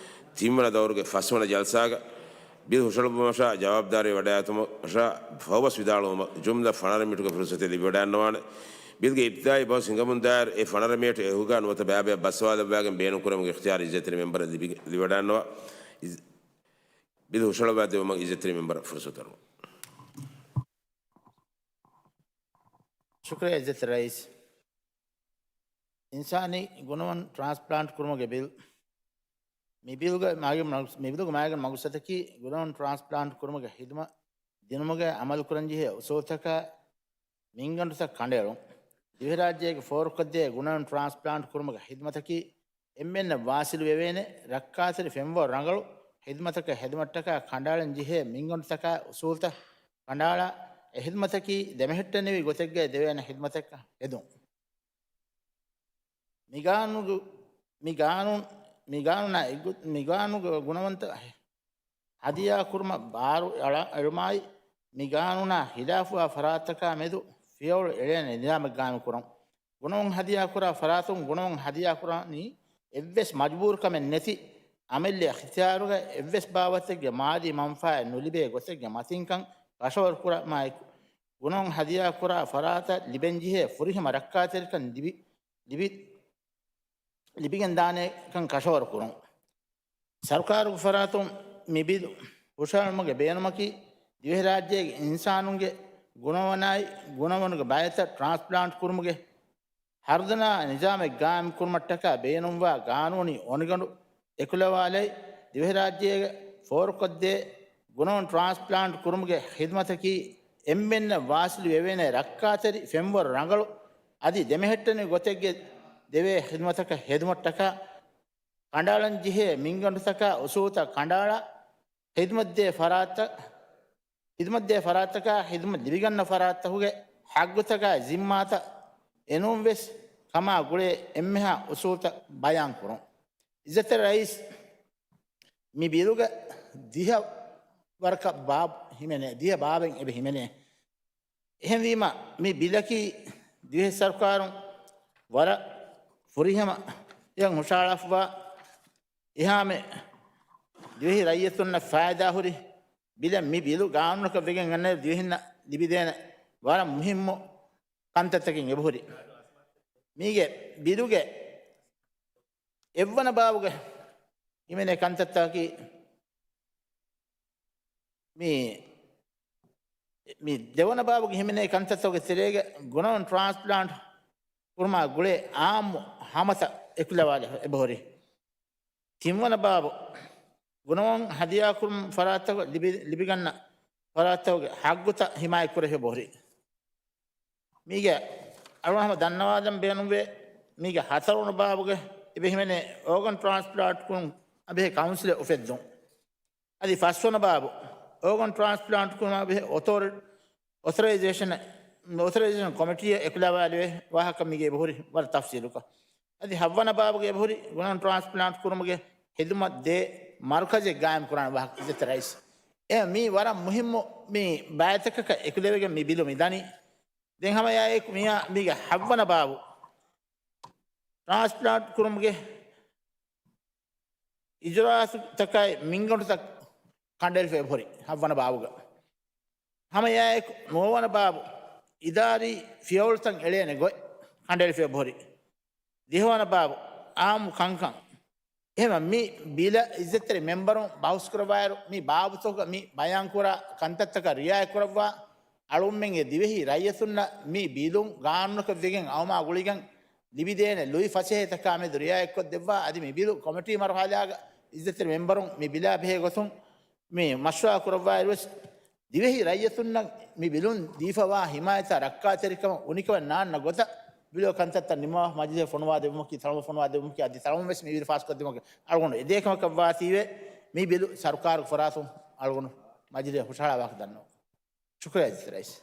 ތިންވަނަ ދައުރުގެ ފަސްވަނަ ޖަލްސާގަ. ބިލް ހުށަހަޅުއްވުމަށާ ޖަވާބުދާރީ ވަޑައިގަތުމަށާ ފަހުބަސް ވިދާޅުވުމަށް ޖުމްލަ ފަނަރަ މިނިޓުގެ ފުރުސަތެއް ލިބިވަޑައިގަންނަވާނެ. ބިލްގެ އިބްތިދާއީ ބަހުސް ހިނގަމުންދާއިރު އެ ފަނަރަ މިނިޓު އެކުގަ ނުވަތަ ބައިބަޔަށް ބަސްވާލައްވާގެން ބޭނުންކުރެވުމުގެ އިޚްތިޔާރު އިއްޒަތްތެރި މެމްބަރަށް ލިބި-، ލިބިވަޑައިގަންނަވާ. އިޒް-، ބިލް ހުށަހަޅުއްވާދެއްވުމަށް އިއްޒަތްތެރި މެމްބަރަށް ފުރުސަތު އަރުވަން. ޝުކުރިއްޔާ އިއްޒަތްތެރި ރައީސް. އިންސާނީ ގުނަވަން ޓްރާންސްޕްލާންޓް ކުރުމުގެ ބިލް. މި ބިލްގެ މާގިން މަގު-، މި ބިލުގެ މާގިން މަގުސަތަކީ ގުނަވަން ޓްރާންސްޕްލާންޓް ކުރުމުގެ ހިދުމަތް ދިނުމުގެ އަމަލުކުރަންޖެހޭ އުސޫލުތަކާ މިންގަނޑުތައް ކަނޑައެޅުން. ދިވެހިރާއްޖޭގެ ފޯރުކޮށްދޭ ގުނަވަން ޓްރާންސްޕްލާންޓް ކުރުމުގެ ހިދުމަތަކީ އެންމެންނަށް ވާސިލު ވެވޭނެ ރައްކާތެރި ފެންވަރު ރަނގަޅު ހިދުމަތަކަށް ހެދުމަށްޓަކާ ކަނޑައަޅަން ޖެހޭ މިންގަނޑުތަކާ އުސޫލުތައް ކަނޑައަޅާ، އެ ހިދުމަތަކީ ދެމެހެއްޓެނިވި ގޮތެއްގައި ދެވޭނެ ހިދުމަތަކަށް ހެދުން. މި ގާނޫނުގެ-، މި ގާނޫނު މި ގާނޫނާ އެއްގޮ-، މި ގާނޫނުގެ ގުނަވަންތަ ހަދިޔާ ކުރުމަށް ބާރު އަޅަ-، އެޅުމާއި، މި ގާނޫނާ ހިލާފުވާ ފަރާތްތަކާ މެދު ފިޔަވަޅު އެޅޭނެ ނިޒާމެއް ގާއިމު ކުރުން. ގުނަވަން ހަދިޔާ ކުރާ ފަރާތުން ގުނަވަން ހަދިޔާ ކުރާނީ އެއްވެސް މަޖުބޫރުކަމެއް ނެތި އަމިއްލަ އިޚްތިޔާރުގަ އެއްވެސް ބާވަތެއްގެ މާލީ މަންފާއެއް ނުލިބޭ ގޮތެއްގެ މަތިންކަން ކަށަވަރު ކުރުމާއެކު، ގުނަވަން ހަދިޔާ ކުރާ ފަރާތަށް ލިބެންޖެހޭ ފުރިހަމަ ރައްކާތެރިކަން ލިބި، ލިބި، ލިބިގެންދާނޭ ކަން ކަށަވަރު ކުރުން. ސަރުކާރުގެ ފަރާތުން މި ބިލު ހުށަހެޅުމުގެ ބޭނުމަކީ، ދިވެހިރާއްޖޭގެ އިންސާނުންގެ ގުނަވަނާއި ގުނަވަނުގެ ބައިތައް ޓްރާންސްޕްލާންޓް ކުރުމުގެ ހަރުދަނާ ނިޒާމެއް ގާއިމް ކުރުމަށްޓަކާ ބޭނުންވާ ގާނޫނީ އޮނިގަނޑު އެކުލަވާލައި، ދިވެހިރާއްޖޭގެ ފޯރުކޮށްދޭ ގުނަވަން ޓްރާންސްޕްލާންޓް ކުރުމުގެ ޚިދުމަތަކީ، އެންމެންނަށް ވާސިލު ވެވޭނެ ރައްކާތެރި ފެންވަރު ރަނގަޅު، އަދި ދެމެހެއްޓެނި ގޮތެއްގެ ދެވޭ ޚިދުމަތަކަށް ހެދުމަށްޓަކާ، ކަނޑައަޅަން ޖެހޭ މިންގަނޑުތަކާ އުސޫލުތައް ކަނޑައަޅާ، ޚިދުމަތްދޭ ފަރާތްތައް، ޚިދުމަތްދޭ ފަރާތްތަކާ ޚިދުމަތް ލިބިގަންނަ ފަރާތްތަކުގެ ޙައްޤުތަކާއި ޒިންމާތައް އެނޫންވެސް ކަމާ ގުޅޭ އެންމެހާ އުސޫލުތައް ބަޔާން ކުރުން. އިއްޒަތްތެރި ރައީސް، މި ބިލުގެ ދިހަ ވަރަކަށް ބާބް ހިމެނޭ، ދިހަ ބާބެއް އެބަ ހިމެނޭ. އެހެންވީމަ، މި ބިލަކީ ދިވެހި ސަރުކާރުން ވަރަށް ފުރިހަމަ އެއަށް ހުށަހަޅާފައިވާ އެހާމެ ދިވެހި ރައްޔިތުންނަށް ފައިދާ ހުރި ބިލެއް. މި ބިލު ގާނޫނަކަށް ވެގެން އަންނައިރު ދިވެހިންނަށް ލިބިދޭނެ ވަރަށް މުހިއްމު ކަންތައްތަކެއް އެބަހުރި. މީގެ ބިލުގެ އެއްވަނަ ބާބުގެ ހިމެނޭ ކަންތައްތަކަކީ، މި، މި ދެވަނަ ބާބުގެ ހިމެނޭ ކަންތައްތަކުގެ ތެރޭގަ ގުނަވަން ޓްރާންސްޕްލާންޓް ކުރުމާ ގުޅޭ އާއްމު ހަމަތައް އެކުލަވާލެ އެބަހުރި. ތިންވަނަ ބާބު، ގުނަވަން ހަދިޔާކުރުމުން ފަރާތްތަކު ލިބި، ލިބިގަންނަ ފަރާތްތަކުގެ ހައްގުތައް ހިމާޔަތްކުރެވި އެބަހުރި. މީގެ އަޅުގަނޑު ހަމަ ދަންނަވާލަން ބޭނުންވޭ، މީގެ ހަތަރުވަނަ ބާބުގެ އެބަ ހިމެނޭ އޯގަން ޓްރާންސްޕްލާންޓް ކުރުން އަބަހެ ކައުންސިލެއް އުފެއްދުން. އަދި ފަސްވަނަ ބާބު، އޯގަން ޓްރާންސްޕްލާންޓް ކުރުމަށް އަބަހެ އޮތޯރި-، އޮތަރައިޒޭޝަން، އޮތަރައިޒޭޝަން ކޮމިޓީއަށް އެކުލަވާލެވޭ ވާހަކަ މީގެ އެބަހުރި ވަރަށް ތަފްސީލުކޮށް. އަދި ހައްވަނަ ބާބުގެ އެބަހުރި ގުނަވަން ޓްރާންސްޕްލާންޓް ކުރުމުގެ ޚިދުމަތް ދޭ މަރުކަޒެއް ގާއިމް ކުރާނެ ވާހަކަ އިއްޒަތްތެރި ރައީސް. އެ މީ ވަރަށް މުހިއްމު މި ބައިތަކަކަށް އެކުލެވިގެން މި ބިލު މި ދަނީ. ދެން ހަމަ އެއާއެކު މިއާ މީގެ ހައްވަނަ ބާބު، ޓްރާންސްޕްލާންޓް ކުރުމުގެ އިޖުރާއަތުތަކާއި މިންގަނޑުތައް ކަނޑައެޅިފަ އެބަހުރި ހައްވަނަ ބާބުގަ. ހަމަ އެއާއެކު ނުވަވަނަ ބާބު، އިދާރީ ފިޔަވަޅުތައް އެޅޭނެ ގޮތް ކަނޑައެޅިފަ އެބަހުރި. ދިހަވަނަ ބާބު، އާއްމު ކަންކަން. އެހެންވެ، މި ބިލަށް އިއްޒަތްތެރި މެމްބަރުން ބަހުސްކުރައްވާއިރު، މި ބާބުތަކުގަ މި ބަޔާންކުރާ ކަންތައްތަކަށް ރިއާޔަތްކުރައްވާ، އަޅުގަނޑުމެންގެ ދިވެހި ރައްޔިތުންނަށް މި ބިލުން ގާނޫނަކަށް ވެގެން އައުމާ ގުޅިގެން ލިބިދޭނެ ލުއި ފަސޭހަތަކާ މެދު ރިއާޔަތްކޮށްދެއްވާ، އަދި މި ބިލު ކޮމިޓީ މަރުހަލާގަ އިއްޒަތްތެރި މެމްބަރުން މި ބިލާ ބެހޭ ގޮތުން މި މަޝްވަރާ ކުރައްވާއިރުވެސް، ދިވެހި ރައްޔިތުންނަށް މި ބިލުން ދީފަވާ ހިމާޔަތާ ރައްކާތެރިކަމަށް އުނިކަމެއް ނާންނަ ގޮތަށް ބިލުގެ ކަންތައްތައް ނިމާ މަޖިލީހަށް ފޮނުވާދެއްވުމަކީ، ތަޅުމަ ފޮނުވާދެއްވުމަކީ، އަދި ތަޅުމަ ވެސް މި ބިލު ފާސްކޮށްދިއުމަކީ އަޅުގަނޑު އެދޭ ކަމަކަށްވާތީވެ، މި ބިލު ސަރުކާރުގެ ފަރާތުން އަޅުގަނޑު މަޖިލީހަށް ހުށަހަޅާ ވާހަކަ ދަންނަވަން. ޝުކުރިއްޔާ އިއްޒަތްތެރި ރައީސް.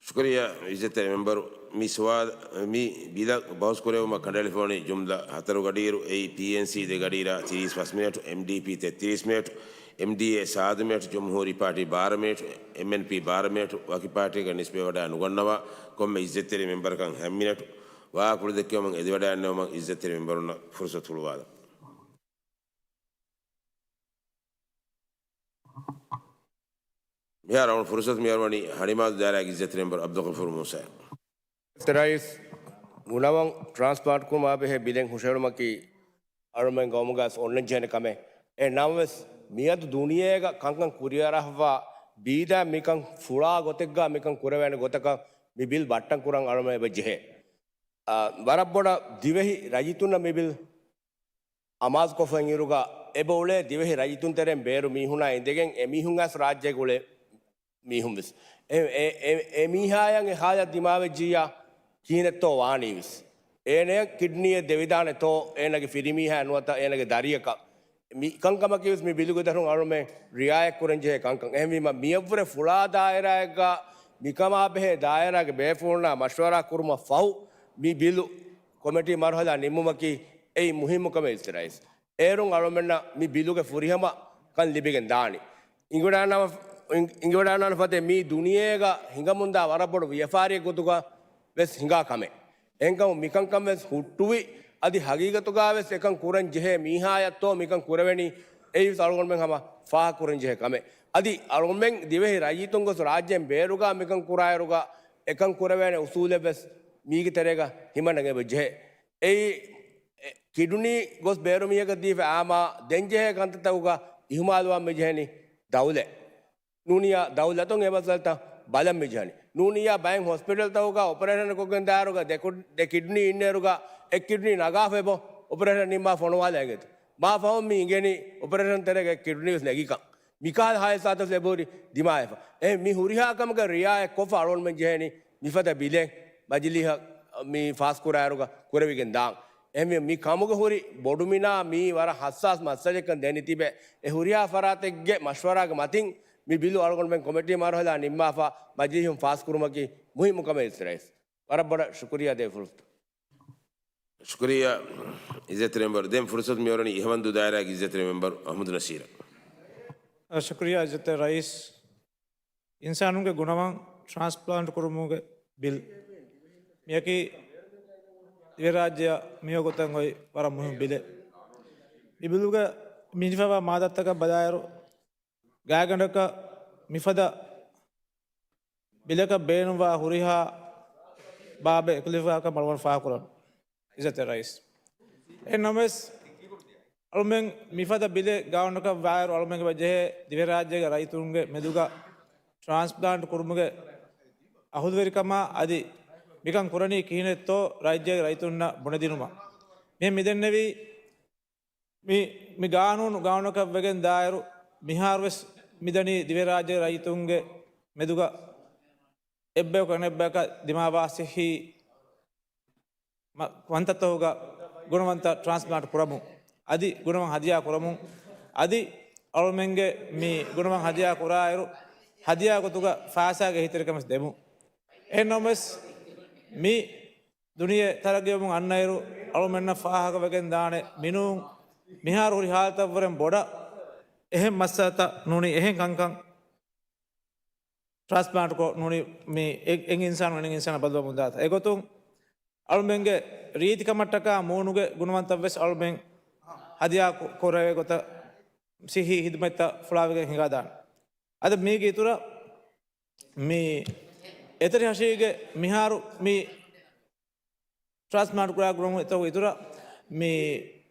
ޝުކުރިއްޔާ އިއްޒަތްތެރި މެމްބަރު. މި ސުވާލު، މި ބިލަށް ބަހުސް ކުރެވުމަށް ކަނޑައެޅިފައިވަނީ ޖުމްލަ ހަތަރު ގަޑިއިރު، އެއީ ޕީއެންސީ ދެ ގަޑިއިރާ ތިރީސް ފަސް މިނެޓު، އެމްޑީޕީ ތެއްތިރީސް މިނެޓު، އެމްޑީއޭ ސާދު މިނެޓު، ޖުމްހޫރީ ޕާޓީ ބާރަ މިނެޓު، އެމްއެންޕީ ބާރަ މިނެޓު، ވަކި ޕާޓީގެ ނިސްބަތްވެވަޑައި ނުގަންނަވާ ކޮންމެ އިއްޒަތްތެރި މެމްބަރަކަށް ހަތް މިނެޓު. ވާހަކަ ކުރިދެއްކެވުމަށް އެދިވަޑައިގަންނަވުމަށް އިއްޒަތްތެރި މެމްބަރުންނަށް ފުރުސަތު ހުޅުވާލަން. މިހާރު އަޅުގަނޑު ފުރުސަތު މިއަރުވަނީ ހަނިމާދު ދާއިރާގެ އިއްޒަތްތެރި މެމްބަރު އަބްދުލްޣަފޫރު މޫސާއަށް. އިއްޒަތްތެރި ރައީސް، ގުނަވަން ޓްރާންސްޕްލާންޓް ކުރުމާ ބެހޭ ބިލެއް ހުށަހެޅުމަކީ އަޅުމެން ގައުމުގަ އޮންނަން ޖެހޭނެ ކަމެއް. އެ ނަމަވެސް، މިއަދު ދުނިޔޭގަ ކަންކަން ކުރިއަރާފައިވާ ބީދާ މިކަން ފުޅާ ގޮތެއްގަ މިކަން ކުރެވޭނެ ގޮތަކަށް މި ބިލް ބައްޓަން ކުރަން އަޅުމެން އެބަ ޖެހޭ. އާ، ވަރަށް ބޮޑަށް ދިވެހި ރައްޔިތުންނަށް މި ބިލް އަމާޒުކޮށްފައި އިރުގަ އެބަ އުޅޭ ދިވެހި ރައްޔިތުން ތެރެއިން ބޭރު މީހުނާ އިނދެގެން އެ މީހުން އައިސް ރާއްޖޭގަ އުޅޭ މީހުން ވެސް. އެ، އެ، އެ، އެ މީހާޔަށް އެ ހާލަތް ދިމާވެއްޖިއްޔާ ކިހިނެއްތޯ ވާނީ ވެސް. އޭނަޔަށް ކިޑްނީއެއް ދެވިދާނެތޯ، އޭނަގެ ފިރިމީހާ ނުވަތަ އޭނަގެ ދަރިއަކަށް. މި ކަންކަމަކީ ވެސް މި ބިލުގެ ދަށުން އަޅުމެން ރިއާޔަތް ކުރަން ޖެހޭ ކަންކަން. އެހެންވީމަ މިއަށްވުރެ ފުޅާ ދާއިރާއެއްގަ މިކަމާ ބެހޭ ދާއިރާގެ ބޭފުޅުންނާ މަޝްވަރާ ކުރުމަށް ފަހު، މި ބިލު ކޮމިޓީ މަރުހަލާ ނިންމުމަކީ އެއީ މުހިއްމު ކަމެއް އިސްރައީސް. އޭރުން އަޅުމެންނަށް މި ބިލުގެ ފުރިހަމަ ކަން ލިބިގެން ދާނީ. އިނގިވަޑާނާ-، އިނގިވަޑާނާނެ ފަދަ މީ ދުނިޔޭގަ ހިނގަމުންދާ ވަރަށް ބޮޑު ވިޔަފާރިއެއް ގޮތުގަ ވެސް ހިނގާ ކަމެއް. އެހެންކަމުން މިކަންކަން ވެސް ހުއްޓުވި، އަދި ހަގީގަތުގަ ވެސް އެކަން ކުރަން ޖެހޭ މީހާޔަށްތޯ މިކަން ކުރެވެނީ، އެއީ ވެސް އަޅުގަނޑުމެން ހަމަ ފާހަގަކުރަން ޖެހޭ ކަމެއް. އަދި އަޅުގަނޑުމެން ދިވެހި ރައްޔިތުން ގޮސް ރާއްޖޭން ބޭރުގަ މިކަން ކުރާއިރުގަ އެކަން ކުރެވޭނެ އުސޫލެއް ވެސް މީގެ ތެރޭގަ ހިމަނަން އެބަ ޖެހޭ. އެއީ، އެ، ކިޑުނީ ގޮސް ބޭރު މީހަކަށް ދީފަ އާމާ ދެން ޖެހޭ ކަންތައްތަކުގަ އިހުމާލުވާން މި ޖެހެނީ ދައުލަތް. ނޫނިޔާ ދައުލަތުން އެ މައްސަލަތައް ބަލަން މި ޖެހެނީ. ނޫނިޔާ ބައެއް ހޮސްޕިޓަލްތަކުގަ އޮޕަރޭޝަން ކޮށްގެން ދާއިރުގަ ދެ ކު-، ދެ ކިޑްނީ އިންނައިރުގަ އެއް ކިޑްނީ ނަގާފަ އެބަ އޮޕަރޭޝަން ނިންމާ ފޮނުވާލައިގެން. މާ ފަހުން މި އިނގެނީ އޮޕަރޭޝަން ތެރޭގަ އެއް ކިޑްނީ ވެސް ނެގިކަން. މިކަހަލަ ހާދިސާތައް އެބަހުރި ދިމާވެފަ. އެހެން މި ހުރިހާ ކަމަކަށް ރިއާޔަތް ކޮށްފަ އަޅުގަނޑުމެން ޖެހޭނީ މިފަދަ ބިލެއް މަޖިލީހަށް މި ފާސްކުރާއިރުގަ ކުރެވިގެން ދާން. އެހެންވެ މި ކަމުގަ ހުރި ބޮޑުމިނާ މީ ވަރަށް ހައްސާސް މައްސަލައެއްކަން ދެންނެވި ތިބެ އެ ހުރިހާ ފަރާތެއްގެ މަޝްވަރާގެ މަތިން މި ބިލު އަޅުގަނޑުމެން ކޮމިޓީ މަރުހަލާ ނިންމާފަ މަޖިލީހުން ފާސްކުރުމަކީ މުހިއްމު ކަމެއް އިސްރައީސް. ވަރަށް ބޮޑަށް ޝުކުރިއްޔާ ދޭ ފުރުސަތު. ޝުކުރިއްޔާ އިއްޒަތްތެރި މެމްބަރު. ދެން ފުރުސަތު މިއޮވެނީ އިހަވަންދޫ ދާއިރާގެ އިއްޒަތްތެރި މެމްބަރު އަޙްމަދު ނަސީރަށް. އަ، ޝުކުރިއްޔާ އިއްޒަތްތެރި ރައީސް. އިންސާނުންގެ ގުނަވަން ޓްރާންސްޕްލާންޓް ކުރުމުގެ ބިލް. މިޔަކީ ދިވެހިރާއްޖެއަށް މިވަގުތަށް އޮތް ވަރަށް މުހިންމު ބިލެއް. މި ބިލުގެ މިނިފަވާ މާދަތަކަށް ބަލާއިރު، ގާތްގަނޑަކަށް މިފަދަ ބިލަކަށް ބޭނުންވާ ހުރިހާ ބާބެއް އެކުލެވިފައިކަން އަޅުގަނޑު ފާހަގަކުރަން. އިއްޒަތްތެރި ރައީސް. އެހެންނަމަވެސް، އަޅުމެން މިފަދަ ބިލެއް ގާނޫނަކަށް ވާއިރު އަޅުމެންގެ ޖެހޭ ދިވެހިރާއްޖޭގެ ރައްޔިތުންގެ މެދުގަ ޓްރާންސްޕްލާންޓް ކުރުމުގެ އަހުލުވެރިކަމާ އަދި މިކަން ކުރަނީ ކިހިނެއްތޯ ރާއްޖޭގެ ރައްޔިތުންނަށް ބުނެދިނުމަށް. މި މިދެންނެވީ މި، މި ގާނޫނު ގާނޫނަކަށް ވެގެން ދާއިރު، މިހާރުވެސް މިދަނީ ދިވެހިރާއްޖޭގެ ރައްޔިތުންގެ މެދުގަ އެއްބަޔަކު އަނެއްބަޔަކަށް ދިމާވާ ސިއްހީ މަ-، ކަންތައްތަކުގަ ގުނަވަންތަ ޓްރާންސްޕްލާންޓް ކުރަމުން، އަދި ގުނަވަން ހަދިޔާ ކުރަމުން، އަދި އަޅުމެންގެ މި ގުނަވަން ހަދިޔާ ކުރާއިރު، ހަދިޔާ ގޮތުގަ ފައިސާގެ އެހީތެރިކަން ވެސް ދެމުން. އެހެންނަމަވެސް، މި ދުނިޔެ ތަރައްގީވަމުން އަންނައިރު، އަޅުމެންނަށް ފާހަގަވެގެން ދާނެ މިނޫން މިހާރު ހުރި ހާލަތަށްވުރެން ބޮޑަށް އެހެން މައްސަލަތައް ނޫނީ އެހެން ކަންކަން ޓްރާންސްޕްލާންޓްކޮށް ނޫނީ މި އެ-، އެއް އިންސާނު އަނެއް އިންސާނަށް ބަދަލުވަމުން ދާތަ. އެގޮތުން އަޅުމެންގެ ރީތިކަމަށްޓަކާ މޫނުގެ ގުނަވަންތައްވެސް އަޅުމެން ހަދިޔާ ކު-، ކުރެވޭ ގޮތަށް ސިއްހީ ހިދުމަތްތައް ފުޅާވެގެން ހިނގާދާނެ. އަދި މީގެ އިތުރަށް މި އެތެރެ ހަށީގެ މިހާރު މި ޓްރާންސްޕްލާންޓް ކުރާ ގުނަވަންތަކުގެ އިތުރަށް މި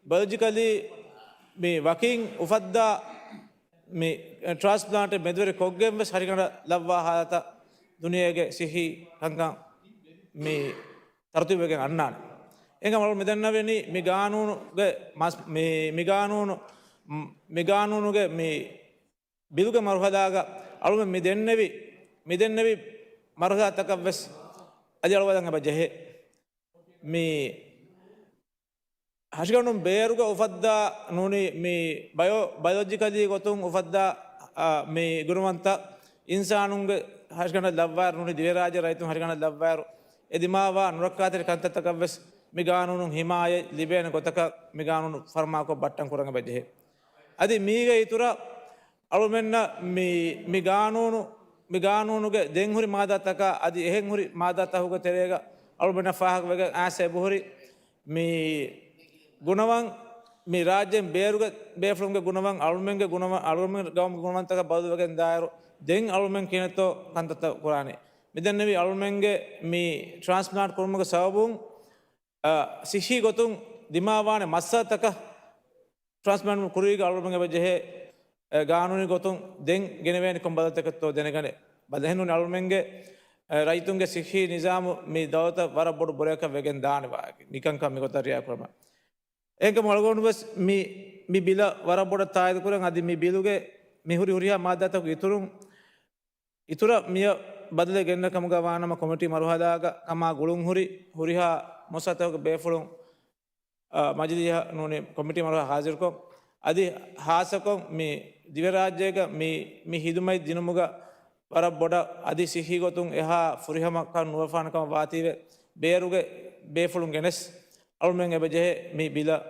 ބަޔޮލޮޖިކަލީ މި ވަކިން އުފައްދާ މި ޓްރާންސްޕްލާންޓެއް މެދުވެރި ކޮށްގެން ވެސް ހަށިގަނޑަށް ލައްވާ ހާލަތަށް ދުނިޔޭގެ ސިއްހީ ކަންކަން މި ތަރުތީބުވެގެން އަންނާނެ. އެހެންކަމުން އަޅުގަނޑު މި ދަންނަވަނީ މި ގާނޫނުގެ މަސް-، މި، މި ގާނޫނު، މި ގާނޫނުގެ މި ބިލުގެ މަރުހަލާގަ އަޅުމެން މި ދެންނެވި، މި ދެންނެވި މަރުހަލާތަކަށް ވެސް އަދި އަޅުވަދަން އެބަ ޖެހޭ. މި ހަށިގަނޑުން ބޭރުގަ އުފައްދާ ނޫނީ މި ބަޔޮ-، ބަޔޮލޮޖިކަލީ ގޮތުން އުފައްދާ، އާ، މި ގުނަވަންތައް އިންސާނުންގެ ހަށިގަނޑަށް ލައްވާއިރު ނޫނީ ދިވެހިރާއްޖޭ ރައްޔިތުން ހަށިގަނޑަށް ލައްވާއިރު އެ ދިމާވާ ނުރައްކާތެރި ކަންތައްތަކަށް ވެސް މި ގާނޫނުން ހިމާޔަތް ލިބޭނެ ގޮތަކަށް މި ގާނޫނު ފަރުމާކޮށް ބައްޓަން ކުރަން އެބަ ޖެހޭ. އަދި މީގެ އިތުރަށް އަޅުމެންނަށް މި، މި ގާނޫނު، މި ގާނޫނުގެ ދެން ހުރި މާދާތަކާ އަދި އެހެން ހުރި މާދާތަކުގެ ތެރޭގަ އަޅުމެންނަށް ފާހަގަވެގެން އާސް އެބަހުރި މި ގުނަވަން، މި ރާއްޖޭން ބޭރުގެ ބޭފުޅުންގެ ގުނަވަން، އަޅުމެންގެ ގުނަވަން، އަޅުމެންގެ ގައުމުގެ ގުނަވަންތަކަށް ބަދަލުވެގެން ދާއިރު، ދެން އަޅުމެން ކިހިނެއްތޯ ކަންތައްތައް ކުރާނީ؟ މިދެންނެވި އަޅުމެންގެ މި ޓްރާންސްޕްލާންޓް ކުރުމުގެ ސަބަބުން، އަ، ސިއްހީ ގޮތުން ދިމާވާނެ މައްސަލަތަކަށް ޓްރާންސްޕްލާންޓް ކުރުވީގަ އަޅުމެން އެބަ ޖެހޭ، އެ، ގާނޫނީ ގޮތުން ދެން ގެނެވޭނެ ކޮން ބަދަލުތަކެއްތޯ ދެނެގަނެ. ބަލަހެންނޫން އަޅުމެންގެ، އެ، ރައްޔިތުންގެ ސިއްހީ ނިޒާމު މި ދައުލަތަށް ވަރަށް ބޮޑު ބުރަޔަކަށް ވެގެން ދާނެ ވާހަކަ. މިކަންކަން މިގޮތަށް ރިއާ ކުރުމަށް. އެހެންކަމުން އަޅުގަނޑު ވެސް މި، މި ބިލަށް ވަރަށް ބޮޑަށް ތާއީދު ކުރަން އަދި މި ބިލުގެ މި ހުރި ހުރިހާ މާއްދާތަކުގެ އިތުރުން، އިތުރަށް މިއަށް ބަދަލެއް ގެންނަ ކަމުގަ ވާނަމަ ކޮމިޓީ މަރުހަލާގަ ކަމާ ގުޅުން ހުރި ހުރިހާ މުއައްސަސާތަކުގެ ބޭފުޅުން، އަ، މަޖިލީހަށް ނޫނީ ކޮމިޓީ މަރުހަލާ ހާޒިރުކޮށް، އަދި ހާއްސަކޮށް މި ދިވެހިރާއްޖޭގަ މި، މި ހިދުމަތް ދިނުމުގަ ވަރަށް ބޮޑަށް އަދި ސިއްހީ ގޮތުން އެހާ ފުރިހަމަކަން ނުވެފާނެ ކަމަށް ވާތީވެ، ބޭރުގެ ބޭފުޅުން ގެނެސް، އަޅުމެން އެބަޖެހޭ މި ބިލަށް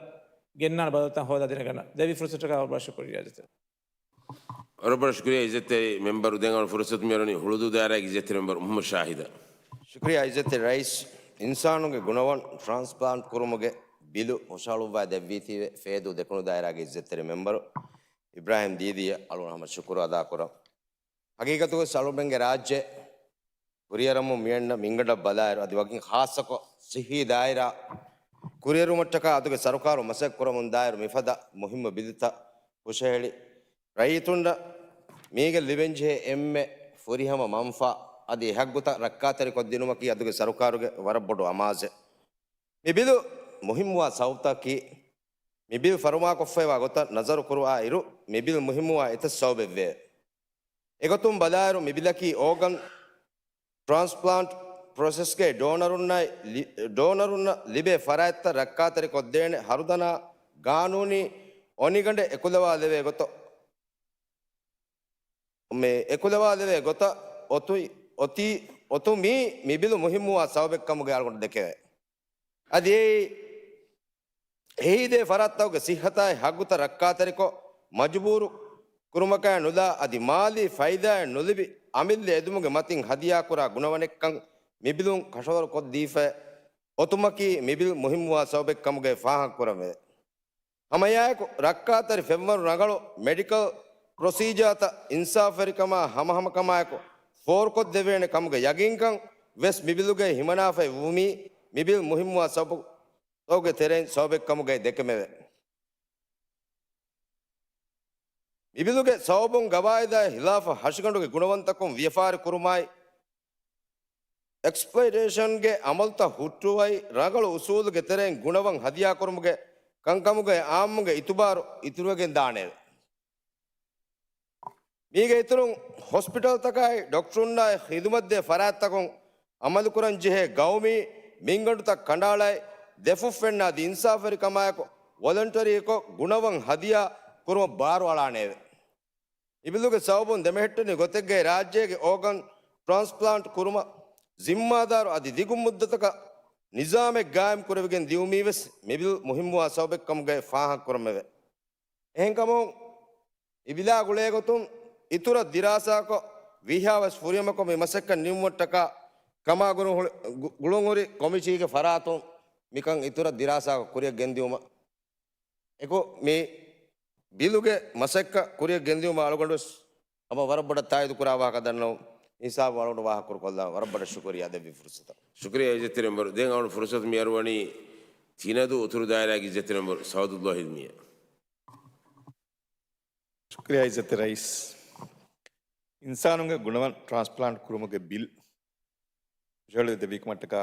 ގެންނާނެ ބަދަލުތައް ހޯދާދިނެގަންނަ ދެއްވި ފުރުސަތަކަށް ވަރަށް ބޮޑަށް ޝުކުރިއްޔާ އިއްޒަތްތެރި. ވަރަށް ބޮޑަށް ޝުކުރިއްޔާ އިއްޒަތްތެރި މެމްބަރު. ދެން އަޅު ފުރުސަތު މިއަރުވަނީ ހުޅުދޫ ދާއިރާގެ އިއްޒަތްތެރި މެމްބަރު މުހައްމަދު ޝާހިދަށް. ޝުކުރިއްޔާ އިއްޒަތްތެރި ރައީސް. އިންސާނުންގެ ގުނަވަން ޓްރާންސްޕްލާންޓް ކުރުމުގެ ބިލު ހުށަހަޅުއްވާ ދެއްވީތީވެ ފޭދޫ ދެކުނު ދާއިރާގެ އިއްޒަތްތެރި މެމްބަރު އިބްރާހިމް ދީދީއަށް އަޅުގަނޑު ހަމަ ޝުކުރު އަދާކުރަން. ހަގީގަތުގަސް އަޅުމެންގެ ރާއްޖެ ކުރިއަރަމުން މިއަންނަ މިންގަނޑަށް ބަލާއިރު، އަދި ވަކިން ޚާއްޞަކޮށް ސިއްހީ ދާއިރާ ކުރިއެރުމަށްޓަކާ އަދުގެ ސަރުކާރު މަސައްކަތް ކުރަމުންދާއިރު މިފަދަ މުހިއްމު ބިލުތައް ހުށަހެޅި، ރައްޔިތުންނަށް މީގެ ލިބެންޖެހޭ އެންމެ ފުރިހަމަ މަންފާ އަދި އެ ހައްގުތައް ރައްކާތެރިކޮށްދިނުމަކީ އަދުގެ ސަރުކާރުގެ ވަރަށް ބޮޑު އަމާޒެއް. މި ބިލު މުހިއްމުވާ ސަބަބުތަކީ، މި ބިލް ފަރުމާކޮށްފައިވާ ގޮތަށް ނަޒަރު ކުރުވާ އިރު، މި ބިލް މުހިއްމުވާ އެތައް ސަބަބެއްވެއެވެ. އެގޮތުން ބަލާއިރު، މި ބިލަކީ އޯގަން ޓްރާންސްޕްލާންޓް ޕްރޮސެސްގައި ޑޯނަރުންނާއި ލި-، ޑޯނަރުންނަށް ލިބޭ ފަރާތްތައް ރައްކާތެރިކޮށްދޭނެ ހަރުދަނާ ގާނޫނީ އޮނިގަނޑެއް އެކުލަވާލެވޭ ގޮތަށް، މެ އެކުލަވާލެވޭ ގޮތަށް އޮތު-، އޮތީ، އޮތުމީ މި ބިލު މުހިއްމުވާ ސަބަބެއްކަމުގައި އަޅުގަނޑު ދެކެވޭ. އަދި އެއީ އެހީދޭ ފަރާތްތަކުގެ ސިއްހަތާއި ހައްގުތައް ރައްކާތެރިކޮށް، މަޖުބޫރު ކުރުމަކާ ނުލާ، އަދި މާލީ ފައިދާއެއް ނުލިބި އަމިއްލަ އެދުމުގެ މަތިން ހަދިޔާކުރާ ގުނަވަނެއްކަން މި ބިލުން ކަށަވަރު ކޮށްދީފައި އޮތުމަކީ މި ބިލް މުހިއްމުވާ ސަބަބެއްކަމުގައި ފާހަގަކުރަންވެއެވެ. ހަމައެއާއެކު، ރައްކާތެރި ފެންވަރު ރަނގަޅު މެޑިކަލް ޕްރޮސީޖާތައް އިންސާފުވެރިކަމާ ހަމަހަމަކަމާއެކު ފޯރުކޮށްދެވޭނެ ކަމުގެ ޔަގީންކަން ވެސް މި ބިލުގައި ހިމަނާފައި ވުމީ، މި ބިލް މުހިއްމުވާ ސަބަބުތަކުގެ ތެރެއިން ސަބަބެއްކަމުގައި ދެކެމެވެ. މި ބިލުގެ ސަބަބުން ގަވާއިދާއި ހިލާފަށް ހަށިގަނޑުގެ ގުނަވަންތަކުން ވިޔަފާރި ކުރުމާއި، އެކްސްޕްލޮއިޓޭޝަންގެ އަމަލުތައް ހުއްޓުވައި، ރަނގަޅު އުސޫލުގެ ތެރެއިން ގުނަވަން ހަދިޔާކުރުމުގެ ކަންކަމުގައި އާއްމުގެ އިތުބާރު އިތުރުވެގެން ދާނެއެވެ. މީގެ އިތުރުން، ހޮސްޕިޓަލްތަކާއި ޑޮކްޓަރުންނާއި ޚިދުމަތްދޭ ފަރާތްތަކުން އަމަލުކުރަންޖެހޭ ގައުމީ މިންގަނޑުތައް ކަނޑައަޅައި، ދެފުށް ފެންނަ އަދި އިންސާފުވެރިކަމާއެކު ވޮލަންޓަރީކޮށް ގުނަވަން ހަދިޔާ ކުރުމަށް ބާރުއަޅާނެއެވެ. މި ބިލުގެ ސަބަބުން ދެމެހެއްޓެނި ގޮތެއްގައި ރާއްޖޭގެ އޯގަން ޓްރާންސްޕްލާންޓް ކުރުމަށް ޒިންމާދާރު އަދި ދިގު މުއްދަތަކަށް ނިޒާމެއް ގާއިމް ކުރެވިގެން ދިއުމީވެސް މި ބިލް މުހިއްމުވާ ސަބަބެއްކަމުގައި ފާހަގަކުރަމެވެ. އެހެންކަމުން، މި ބިލާ ގުޅޭގޮތުން އިތުރަށް ދިރާސާކޮށް، ވީހާވެސް ފުރިހަމަކޮށް މި މަސައްކަތް ނިމުމަށްޓަކާ ކަމާ ގުޅުން ހުޅި-، ގު-، ގުޅުންހުރި ކޮމިޓީގެ ފަރާތުން މިކަން އިތުރަށް ދިރާސާކޮށް ކުރިއަށް ގެންދިއުމަށް އެކު މި ބިލުގެ މަސައްކަތް ކުރިއަށް ގެންދިއުމަށް އަޅުގަނޑުވެސް ހަމަ ވަރަށް ބޮޑަށް ތާއީދު ކުރާ ވާހަކަ ދަންނަވަން. އިންސާފު އަޅުގަނޑު ވާހަކަ ކުރުކޮށްލާ ވަރަށް ބޮޑަށް ޝުކުރިއްޔާ ދެއްވި ފުރުސަތަށް. ޝުކުރިއްޔާ އިއްޒަތްތެރި މެމްބަރު. ދެން އަޅުގަނޑު ފުރުސަތު މި އަރުވަނީ ތިނަދޫ އުތުރު ދާއިރާގެ އިއްޒަތްތެރި މެމްބަރު ސައުދުއްލާހި މީއަށް. ޝުކުރިއްޔާ އިއްޒަތްތެރި ރައީސް. އިންސާނުންގެ ގުނަވަން ޓްރާންސްޕްލާންޓް ކުރުމުގެ ބިލް ހުށަހެޅި ދެއްވިކަމަށްޓަކާ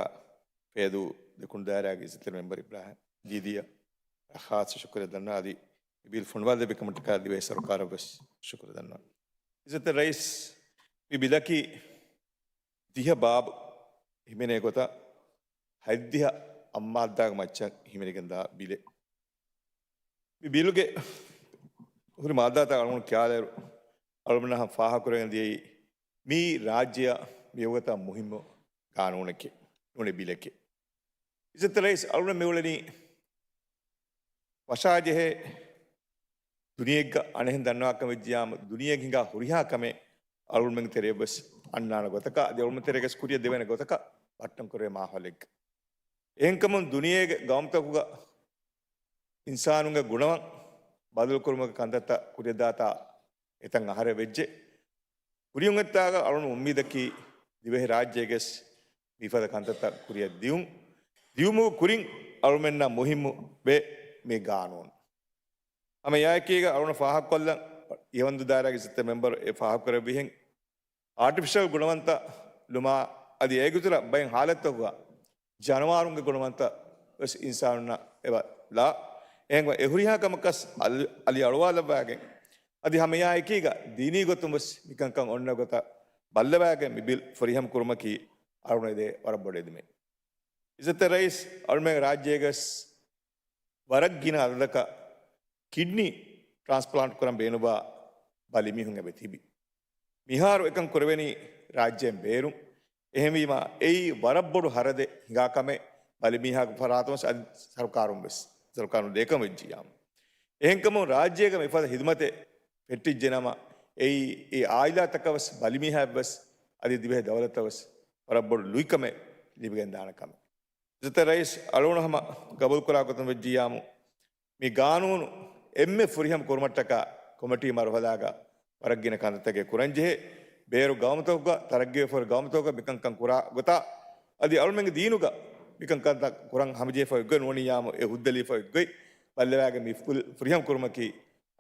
ފޭދޫ ދެކުނު ދާއިރާގެ އިއްޒަތްތެރި މެމްބަރު އިބްރާހިމް ދީދީއަށް ޚާއްޞަ ޝުކުރެއް ދަންނަވަން. އަދި މި ބިލް ފޮނުވާލެއްވިކަމަށްޓަކާ ދިވެހި ސަރުކާރަށް ވެސް ޝުކުރު ދަންނަވަން. އިއްޒަތްތެރި ރައީސް، މި ބިލަކީ ދިހަ ބާބު ހިމެނޭ ގޮތަށް ހަތްދިހަ އަށް މާއްދާގެ މައްޗަށް ހިމެނިގެންދާ ބިލެއް. މި ބިލުގެ ހުރި މާއްދާތައް އަޅުގަނޑު ކިޔާލާއިރު، އަޅުގަނޑަށް ފާހަގަކުރެވެން ދިޔައީ މީ ރާއްޖެއަށް މިވަގުތަށް މުހިއްމު ގާނޫނެކޭ ނޫނީ ބިލެކޭ. އިއްޒަތްތެރި ރައީސް، އަޅުގަނޑު މިއުޅެނީ ވަށާޖެހޭ ދުނިޔެއެއްގަ އަނެއްހެން ދަންނަވާކަމެއް ވެއްޖިއްޔާމު، ދުނިޔޭގެ ހިނގާ ހުރިހާ ކަމެއް އަޅުގަނޑުމެންގެ ތެރެއަށްވެސް އަންނާނެ ގޮތަކަށް، އަދި އަޅުގަނޑުމެން ތެރޭގަސް ކުރިއަށް ދެވޭނެ ގޮތަކަށް ބައްޓަން ކުރެވޭ މާހައުލެއްގަ. އެހެންކަމުން ދުނިޔޭގެ ގައުމުތަކުގަ އިންސާނުންގެ ގުނަވަން ބަދަލުކުރުމުގެ ކަންތައްތައް ކުރިއަށްދާތާ އެތައް އަހަރެއް ވެއްޖެ. ކުރިއުން އެއްތާގަ އަޅުގަނޑު އުއްމީދަކީ ދިވެހި ރާއްޖޭގެސް މިފަދަ ކަންތައްތައް ކުރިއަށް ދިއުން، ދިއުމުގެ ކުރިން އަޅުމެންނަށް މުހިއްމު ވޭ މި ގާނޫނު. ހަމަ އެއާއެކީގަ އަޅުގަނޑު ފާހަގަކޮށްލަން، އިވަންދު ދާއިރާގެ އިއްޒަތްތެރި މެމްބަރު އެ ފާހަގަކުރެއްވިހެން، އާޓިފިޝަލް ގުނަވަންތައް ލުމާ އަދި އޭގެ އިތުރަށް ބައެއް ހާލަތްތަކުގަ ޖަނަވާރުންގެ ގުނަވަންތައް ވެސް އިންސާނުންނަށް އެބަ ލާ. އެހެންވެ އެ ހުރިހާ ކަމަކަސް އަލި، އަލި އަޅުވާލައްވާގެން އަދި ހަމައެއާއެކީގަ ދީނީ ގޮތުން ވެސް މިކަންކަން އޮންނަ ގޮތަށް ބައްލަވާގެން މި ބިލް ފުރިހަމަ ކުރުމަކީ އަޅުގަނޑު ދޭ ވަރަށް ބޮޑު އެދުމެއް. އިއްޒަތްތެރި ރައީސް، އަޅުމެން ރާއްޖޭގަސް ވަރަށް ގިނަ އަދަދަކަށް ކިޑްނީ ޓްރާންސްޕްލާންޓް ކުރަން ބޭނުންވާ ބަލި މީހުން އެބަ ތިބި. މިހާރު އެކަން ކުރެވެނީ ރާއްޖޭން ބޭރުން. އެހެންވީމާ، އެއީ ވަރަށް ބޮޑު ހަރަދެއް ހިނގާ ކަމެއް. ބަލިމީހާގެ ފަރާތުން ވެސް އަދި ސަރުކާރުން ވެސް، ސަރުކާރުން ލޭކަން ވެއްޖިއްޔާމު. އެހެންކަމުން ރާއްޖޭގަ މިފަދަ ހިދުމަތެއް ފެއްޓިއްޖެ ނަމަ، އެއީ އެ އާއިލާތަކަށް ވެސް ބަލިމީހާއަށް ވެސް އަދި ދިވެހި ދައުލަތަށް ވެސް ވަރަށް ބޮޑު ލުއިކަމެއް ލިބިގެންދާނެ ކަމެއް. އިއްޒަތްތެރި ރައީސް، އަޅުގަނޑު ހަމަ ގަބޫލުކުރާ ގޮތުން ވެއްޖިއްޔާމު، މި ގާނޫނު އެންމެ ފުރިހަމަ ކުރުމަށްޓަކާ ކޮމިޓީ މަރުހަލާގަ ވަރަށް ގިނަ ކަންތައްތަކެއް ކުރަންޖެހޭ. ބޭރު ގައުމުތަކުގަ، ތަރައްގީވެފައިހުރި ގައުމުތަކުގަ މިކަންކަން ކުރާ ގޮތާ، އަދި އަޅުމެންގެ ދީނުގަ މިކަންކަންތައް ކުރަން ހަމަޖެހިފައި އޮތްގޮތް ނޫނިއްޔާމު، އެ ހުއްދަލީފައި އޮތްގޮތް ބައްލަވާގެން މި ފުލް ފުރިހަމަ ކުރުމަކީ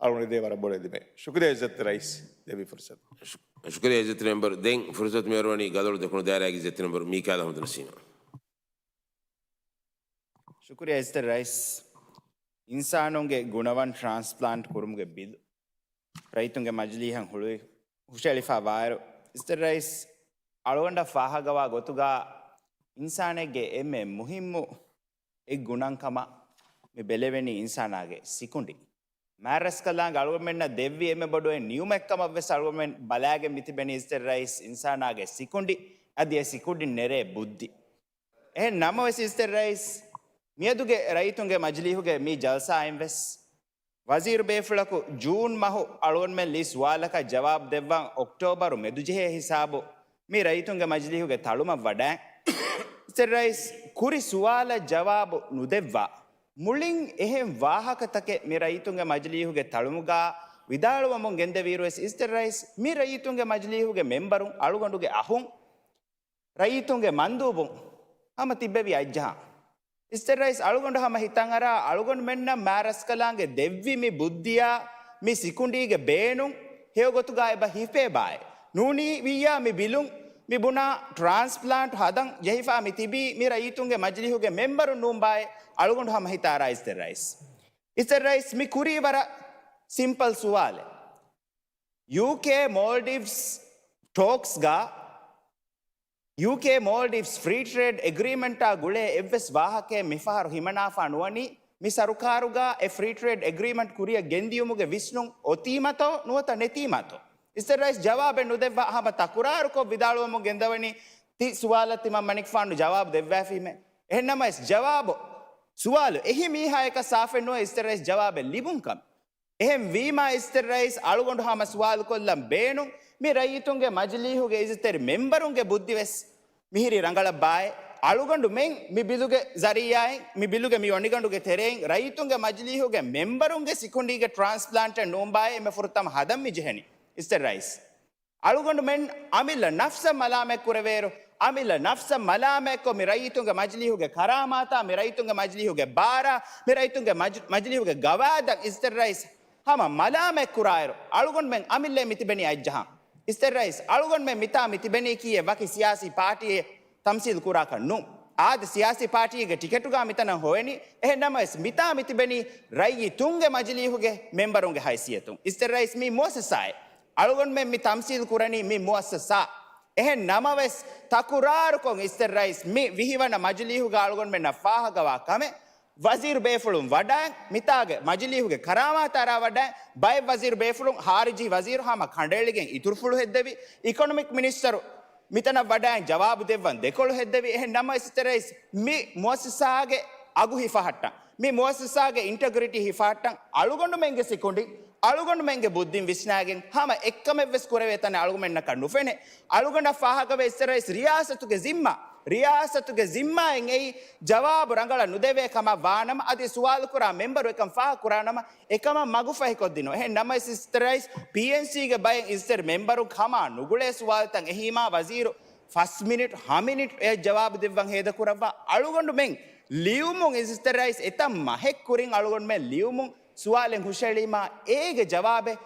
އަޅުގަނޑު ދޭ ވަރަށް ބޮޑު އެދުމެއް. ޝުކުރިއްޔާ އިއްޒަތްތެރި ރައީސް ދެއްވި ފުރުސަތު. ޝު-، ޝުކުރިއްޔާ އިއްޒަތްތެރި މެމްބަރު. ދެން ފުރުސަތު މިއޮރުވަނީ ގަދައަޅު ދެކުނު ދާއިރާގެ އިއްޒަތްތެރި މެމްބަރު މީކާލް އަޙްމަދު ނަސީމަށް. ޝުކުރިއްޔާ އިއްޒަތްތެރި ރައީސް. އިންސާނުންގެ ގުނަވަން ޓްރާންސްޕްލާންޓް ކުރުމުގެ ބިލް ރައްޔިތުންގެ މަޖިލީހަށް ހުޅުވި ހުށައެޅިފަ ވާއިރު، އިއްޒަތްތެރި ރައީސް، އަޅުގަނޑަށް ފާހަގަވާ ގޮތުގަ އިންސާނެއްގެ އެންމެ މުހިއްމު އެއް ގުނަން ކަމަށް މި ބެލެވެނީ އިންސާނާގެ ސިކުނޑި. މާތް ރަސްކަލާނގެ އަޅުގަނޑުމެންނަށް ދެއްވި އެންމެ ބޮޑު އެއް ނިޢުމަތް ކަމަށް ވެސް އަޅުގަނޑުމެން ބަލާގެން މިތިބެނީ އިއްޒަތްތެރި ރައީސް އިންސާނާގެ ސިކުނޑި، އަދި އެ ސިކުނޑިން ނެރޭ ބުއްދި. އެހެން ނަމަވެސް އިއްޒަތްތެރި ރައީސް، މިއަދުގެ ރައްޔިތުންގެ މަޖިލީހުގެ މި ޖަލްސާއިން ވެސް ވަޒީރު ބޭފުޅަކު ޖޫން މަހު އަޅުގަނޑުމެން ލިޔި ސުވާލަކަށް ޖަވާބު ދެއްވަން އޮކްޓޯބަރު މެދުޖެހޭ ހިސާބު މި ރައްޔިތުންގެ މަޖިލީހުގެ ތަޅުމަށް ވަޑައި، އިއްޒަތްތެރި ރައީސް، ކުރި ސުވާލަށް ޖަވާބު ނުދެއްވާ މުޅިން އެހެން ވާހަކަތަކެއް މި ރައްޔިތުންގެ މަޖިލީހުގެ ތަޅުމުގަ ވިދާޅުވަމުން ގެންދެވިއިރުވެސް، އިއްޒަތްތެރި ރައީސް، މި ރައްޔިތުންގެ މަޖިލީހުގެ މެމްބަރުން، އަޅުގަނޑުގެ އަޚުން، ރައްޔިތުންގެ މަންދޫބުން ހަމަ ތިއްބެވި އަތްޖަހާ. އިއްޒަތްތެރި ރައީސް، އަޅުގަނޑު ހަމަ ހިތަށްއަރާ، އަޅުގަނޑުމެންނަށް މާތް ރަސްކަލާނގެ ދެއްވި މި ބުއްދިއާ، މި ސިކުނޑީގެ ބޭނުން ހެޔޮގޮތުގަ އެބަ ހިފޭބާއޭ. ނޫނީ ވިއްޔާ މި ބިލުން މި ބުނާ ޓްރާންސްޕްލާންޓް ހަދަން ޖެހިފަ މި ތިބީ މި ރައްޔިތުންގެ މަޖިލީހުގެ މެމްބަރުން ނޫންބާއޭ. އަޅުގަނޑު ހަމަ ހިތަށްއަރާ އިއްޒަތްތެރި ރައީސް. އިއްޒަތްތެރި ރައީސް، މި ކުރީ ވަރަށް ސިމްޕަލް ސުވާލެއް. ޔޫކޭ މޯލްޑިވްސް ޓޯކްސްގަ، ޔޫކޭ މޯލްޑިވްސް ފްރީ ޓްރޭޑް އެގްރީމަންޓާ ގުޅޭ އެއްވެސް ވާހަކައެއް މިފަހަރު ހިމަނާފަ ނުވަނީ، މި ސަރުކާރުގަ އެ ފްރީ ޓްރޭޑް އެގްރީމަންޓް ކުރިއަށް ގެންދިޔުމުގެ ވިސްނުން އޮތީމަތޯ ނުވަތަ ނެތީމަތޯ؟ އިއްޒަތްތެރި ރައީސް ޖަވާބެއް ނުދެއްވާ ހަމަ ތަކުރާރުކޮށް ވިދާޅުވަމުން ގެންދަވަނީ، ތި ސުވާލަށް ތިމަން މަނިކުފާނު ޖަވާބު ދެއްވާފީމޭ. އެހެންނަމަވެސް ޖަވާބު، ސުވާލު އެހި މީހާޔަކަށް ސާފެއް ނުވޭ އިއްޒަތްތެރި ރައީސް ޖަވާބެއް ލިބުން ކަމެއް. އެހެން ވީމާ އިއްޒަތްތެރި ރައީސް، އަޅުގަނޑު ހަމަ ސުވާލުކޮށްލަން ބޭނުން، މި ރައްޔިތުންގެ މަޖިލީހުގެ އިއްޒަތްތެރި މެމްބަރުންގެ ބުއްދިވެސް މިހިރީ ރަނގަޅަށް ބާއޭ. އަޅުގަނޑުމެން މި ބިލުގެ ޒަރީއާއިން، މި ބިލުގެ މި އޮނިގަނޑުގެ ތެރެއިން ރައްޔިތުންގެ މަޖިލީހުގެ މެމްބަރުންގެ ސިކުނޑީގެ ޓްރާންސްޕްލާންޓެއް ނޫންބާއޭ އެންމެ ފުރަތަމަ ހަދަން މި ޖެހެނީ. އިއްޒަތްތެރި ރައީސް، އަޅުގަނޑުމެން އަމިއްލަ ނަފްސަށް މަލާމަތް ކުރެވޭއިރު، އަމިއްލަ ނަފްސަށް މަލާމަތްކޮށް މި ރައްޔިތުންގެ މަޖިލީހުގެ ކަރާމާތާ، މި ރައްޔިތުންގެ މަޖިލީހުގެ ބާރާ، މި ރައްޔިތުންގެ މަޖި-، މަޖިލީހުގެ ގަވާއިދަށް އިއްޒަތްތެރި ރައީސް ހަމަ މަލާމަތް ކުރާއިރު، އަޅުގަނޑުމެން އަމިއްލަ މިތިބެނީ އަތްޖަހާ. އިއްޒަތްތެރި ރައީސް، އަޅުގަނޑުމެން މިތާ މިތިބެނީކީ އެ ވަކި ސިޔާސީ ޕާޓީއެއް ތަމްސީލް ކުރާކަށް ނޫން. އާދެ، ސިޔާސީ ޕާޓީއެއްގެ ޓިކެޓުގަ މިތަނަށް ހޮވެނީ. އެހެން ނަމަވެސް، މިތާ މިތިބެނީ ރައްޔިތުންގެ މަޖިލީހުގެ މެމްބަރުންގެ ހައިސިއްޔަތުން. އިއްޒަތްތެރި ރައީސް، މީ މުއައްސަސާއެއް. އަޅުގަނޑުމެން މި ތަމްސީލް ކުރަނީ މި މުއައްސަސާ. އެހެން ނަމަވެސް، ތަކުރާރުކޮށް އިއްޒަތްތެރި ރައީސް، މި ވިހިވަނަ މަޖިލީހުގަ އަޅުގަނޑުމެންނަށް ފާހަގަވާ ކަމެއް، ވަޒީރު ބޭފުޅުން ވަޑައި، މިތާގެ މަޖިލީހުގެ ކަރާމާތާރާ ވަޑައި، ބައެއް ވަޒީރު ބޭފުޅުން، ޚާރިޖީ ވަޒީރު ހަމަ ކަނޑައެޅިގެން އިތުރުފުޅު ހެއްދެވި، އިކޮނޮމިކް މިނިސްޓަރު މިތަނަށް ވަޑައި ޖަވާބު ދެއްވަން ދެކޮޅު ހެއްދެވި. އެހެން ނަމަވެސް އިއްޒަތްތެރި ރައީސް، މި މުއައްސަސާގެ އަގު ހިފަހައްޓަން، މި މުއައްސަސާގެ އިންޓަގްރިޓީ ހިފަހައްޓަން، އަޅުގަނޑުމެންގެ ސިކުނޑި، އަޅުގަނޑުމެންގެ ބުއްދިން ވިސްނާގެން ހަމަ އެއްކަމެއްވެސް ކުރެވޭ ތަނެއް އަޅުގަނޑުމެންނަކަށް ނުފެނޭ. އަޅުގަނޑަށް ފާހަގަވޭ އިއްޒަތްތެރި ރައީސް ރިޔާސަތުގެ ޒިންމާ، ރިޔާސަތުގެ ޒިންމާއިން އެއީ ޖަވާބު ރަނގަޅަށް ނުދެވޭ ކަމަށް ވާނަމަ، އަދި ސުވާލުކުރާ މެމްބަރު އެކަން ފާހަގަކުރާނަމަ، އެކަމަށް މަގުފަހިކޮށްދިނުން. އެހެން ނަމަވެސް އިއްޒަތްތެރި ރައީސް، ޕީއެންސީގެ ބައެއް އިއްޒަތްތެރި މެމްބަރުން ކަމާ ނުގުޅޭ ސުވާލުތައް އެހީމާ ވަޒީރު ފަސް މިނިޓް، ހަ މިނިޓް އެ ޖަވާބު ދެއްވަން ހޭދަކުރައްވާ. އަޅުގަނޑުމެން ލިޔުމުން އިއްޒަތްތެރި ރައީސް، އެތައް މަހެއް ކުރިން އަޅުގަނޑުމެން ލިޔުމުން ސުވާލެއް ހުށައެޅީމާ، އޭގެ ޖަވާބެއް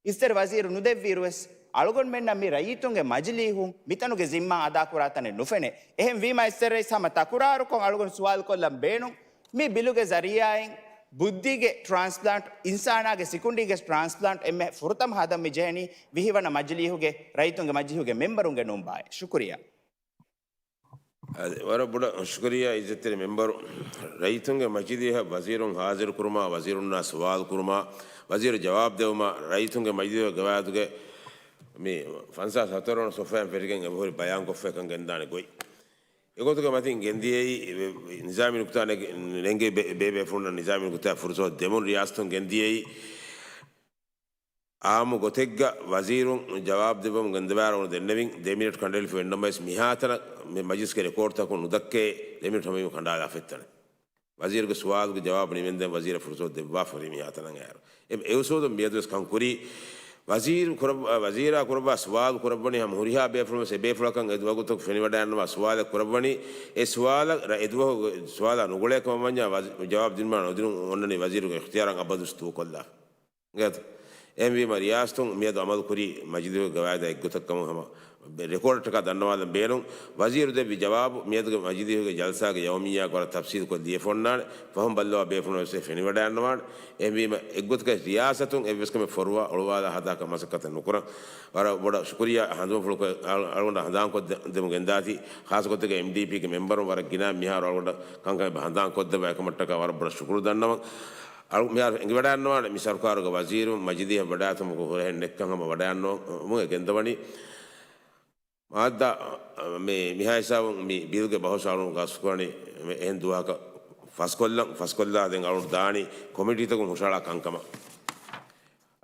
އިއްޒަތްތެރި ވަޒީރު ނުދެއްވިއިރުވެސް، އަޅުގަނޑުމެންނަށް މި ރައްޔިތުންގެ މަޖިލީހުން މިތަނުގެ ޒިންމާ އަދާކުރާ ތަނެއް ނުފެނޭ. އެހެން ވީމާ އިއްޒަތްތެރި ރައީސް ހަމަ ތަކުރާރުކޮށް އަޅުގަނޑު ސުވާލުކޮށްލަން ބޭނުން، މި ބިލުގެ ޒަރީއާއިން ބުއްދީގެ ޓްރާންސްޕްލާންޓް، އިންސާނާގެ ސިކުނޑީގެ ޓްރާންސްޕްލާންޓް އެންމެ ފުރަތަމަ ހަދަން މި ޖެހެނީ ވިހިވަނަ މަޖިލީހުގެ ރައްޔިތުންގެ މަޖިލީހުގެ މެމްބަރުންގެ ނޫންބާއޭ. ޝުކުރިއްޔާ. އަދި ވަރަށް ބޮޑަށް ޝުކުރިއްޔާ އިއްޒަތްތެރި މެމްބަރު. ރައްޔިތުންގެ މަޖިލީހަށް ވަޒީރުން ހާޒިރު ކުރުމާ، ވަޒީރުންނާ ސުވާލު ކުރުމާ، ވަޒީރު ޖަވާބު ދެވުމާ، ރައްޔިތުންގެ މަޖިލީހުގެ ގަވާއިދުގެ މި ފަންސާސް ހަތަރު ވަނަ ސޮފްހާއިން ފެށިގެން އެބަހުރި ބަޔާންކޮށްފައިކަން ގެންދާނެ ގޮތް. އެގޮތުގެ މަތިން ގެންދިޔައީ، ނިޒާމީ ނުކުތާ ނެގި-، ނެނގޭ ބޭ-، ބޭބޭފުޅުންނަށް ނިޒާމީ ނުކުތާ ފުރުސަތު ދެމުން ރިޔާސަތުން ގެންދިޔައީ، އާއްމު ގޮތެއްގަ ވަޒީރުން ޖަވާބު ދެއްވަމުން ގެންދަވާ އަޅުގަނޑު ދެންނެވިން، ދެ މިނެޓް ކަނޑައެޅިފަ އެއްނަމަވެސް މިހާތަނަށް މި މަޖިލިސްގެ ރެކޯޑްތަކުން ނުދައްކައޭ، ދެ މިނެޓް ހަމަ ކަނޑާލާފައިތަނެއް. ވަޒީރުގެ ސުވާލުގެ ޖަވާބު ނިމެންދެން ވަޒީރަށް ފުރުސަތު ދެއްވާފަ ހުރީ މިހާތަނަށް އޭރު. އެ-، އެއުސޫލުން މިއަދުވެސް ކަން ކުރީ. ވަޒީރު ކުރައްވާ، ވަޒީރާ ކުރައްވާ ސުވާލު ކުރައްވަނީ ހަމަ ހުރިހާ ބޭފުޅުންވެސް އެބޭފުޅަކަށް އެދުވަގުތަކު ފެނިވަޑައިގަންނަވާ ސުވާލެއް ކުރައްވަނީ. އެ ސުވާލަށް ރަ-، އެދުވަހު ސުވާލާ ނުގުޅޭ ކަމަށް ވަންޏާ ވަޒ-، ޖަވާބު ދިނުމާ ނުދިނުން އޮންނަނީ ވަޒީރުގެ އިޚްތިޔާރަށް އަބަދުވެސް ދޫކޮށްލާފަ. އެހެންވީމަ ރިޔާސަތުން މިއަދު އަމަލުކުރީ މަޖިލީހުގެ ގަވާއިދާ އެއްގޮތަށް ކަމުން ހަމަ ރެކޯޑަށްޓަކާ ދަންނަވާލަން ބޭނުން. ވަޒީރު ދެއްވި ޖަވާބު މިއަދުގެ މަޖިލީހުގެ ޖަލްސާގެ ޔައުމިއްޔާ ވަރަށް ތަފްސީލުކޮށް ލިޔެފަ އޮންނާނެ. ފަހުން ބައްލަވާ ބޭފުޅުންވެސް ފެނިވަޑައިގަންނަވާނެ. އެހެންވީމަ އެއްގޮތަކަށް ރިޔާސަތުން އެއްވެސް ކަމެއް ފޮރުވާ އޮޅުވާލާ ހަދާކަށް މަސައްކަތެއް ނުކުރަން. ވަރަށް ބޮޑަށް ޝުކުރިއްޔާ ހަނދުމަފުޅުކޮށް އަޅު-، އަޅުގަނޑަށް ހަނދާންކޮށްދެ-، ދެމުން ގެންދާތީ. ޚާއްޞަގޮތެއްގަ އެމްޑީޕީގެ މެމްބަރުން ވަރަށް ގިނަ މިހާރު އަޅުގަނޑަށް ކަންކަމެއް ހަނދާންކޮށްދެއްވާ އެކަމަށްޓަކާ ވަރަށް ބޮޑަށް ޝުކުރު ދަންނަވަން. އަޅު މިހާރު އެނގިވަޑައިގަންނަވާނެ މި ސަރުކާރުގެ ވަޒީރުން މަޖިލީހަށް ވަޑާތުމަކު ހުރެހެން ނެއްކަން ހަމަ ވަޑައިގަންނަވަމުން ގެންދަވަނީ. މާއްދާ މި-، މިހާ ހިސާބުން މި ބިލްގެ ބަހުސް އަޅުން ގަސްކުރަނީ މި އެހެން ދުވަހަކަށް ފަސްކޮށްލަން، ފަސްކޮށްލާ ދެން އަޅުން ދާނީ ކޮމިޓީތަކުން ހުށަހަޅާ ކަންކަމަށް.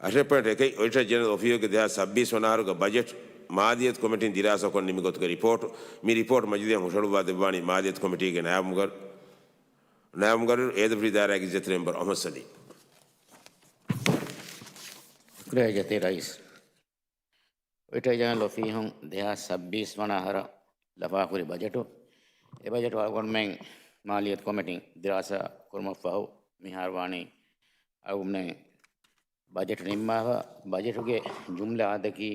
އަށެއް ޕޮއިންޓް އެކެއް، އޮޑިޓަރ ޖެނެރަލް އޮފީހުގެ ދެހާސް ސައްބީސް ވަނަ އަހަރުގެ ބަޖެޓް މާލިއްޔަތު ކޮމިޓީން ދިރާސާކޮށް ނިމި ގޮތުގެ ރިޕޯޓު. މި ރިޕޯޓް މަޖިލީހަށް ހުށަހަޅުއްވާ ދެއްވާނީ މާލިއްޔަތު ކޮމިޓީގެ ނާއިބު މުގަރް-، ނާއިބު މުގައްރިރު އޭދަފުށި ދާއިރާގެ އިއްޒަތްތެރި މެމްބަރު އަހްމަދު ސަލީމް. ޝުކުރިއްޔާ އިއްޒަތްތެރި ރައީސް. އޮޑިޓަރ ޖެނެރަލް އޮފީހުން ދެހާސް ސައްބީސް ވަނަ އަހަރަށް ލަފާކުރި ބަޖެޓު. އެ ބަޖެޓު އަޅުގަނޑުމެން މާލިއްޔަތު ކޮމިޓީން ދިރާސާ ކުރުމަށްފަހު މިހާރު ވާނީ އަޅުގަނޑުމެން ބަޖެޓު ނިންމާފަ. ބަޖެޓުގެ ޖުމްލަ އަދަދަކީ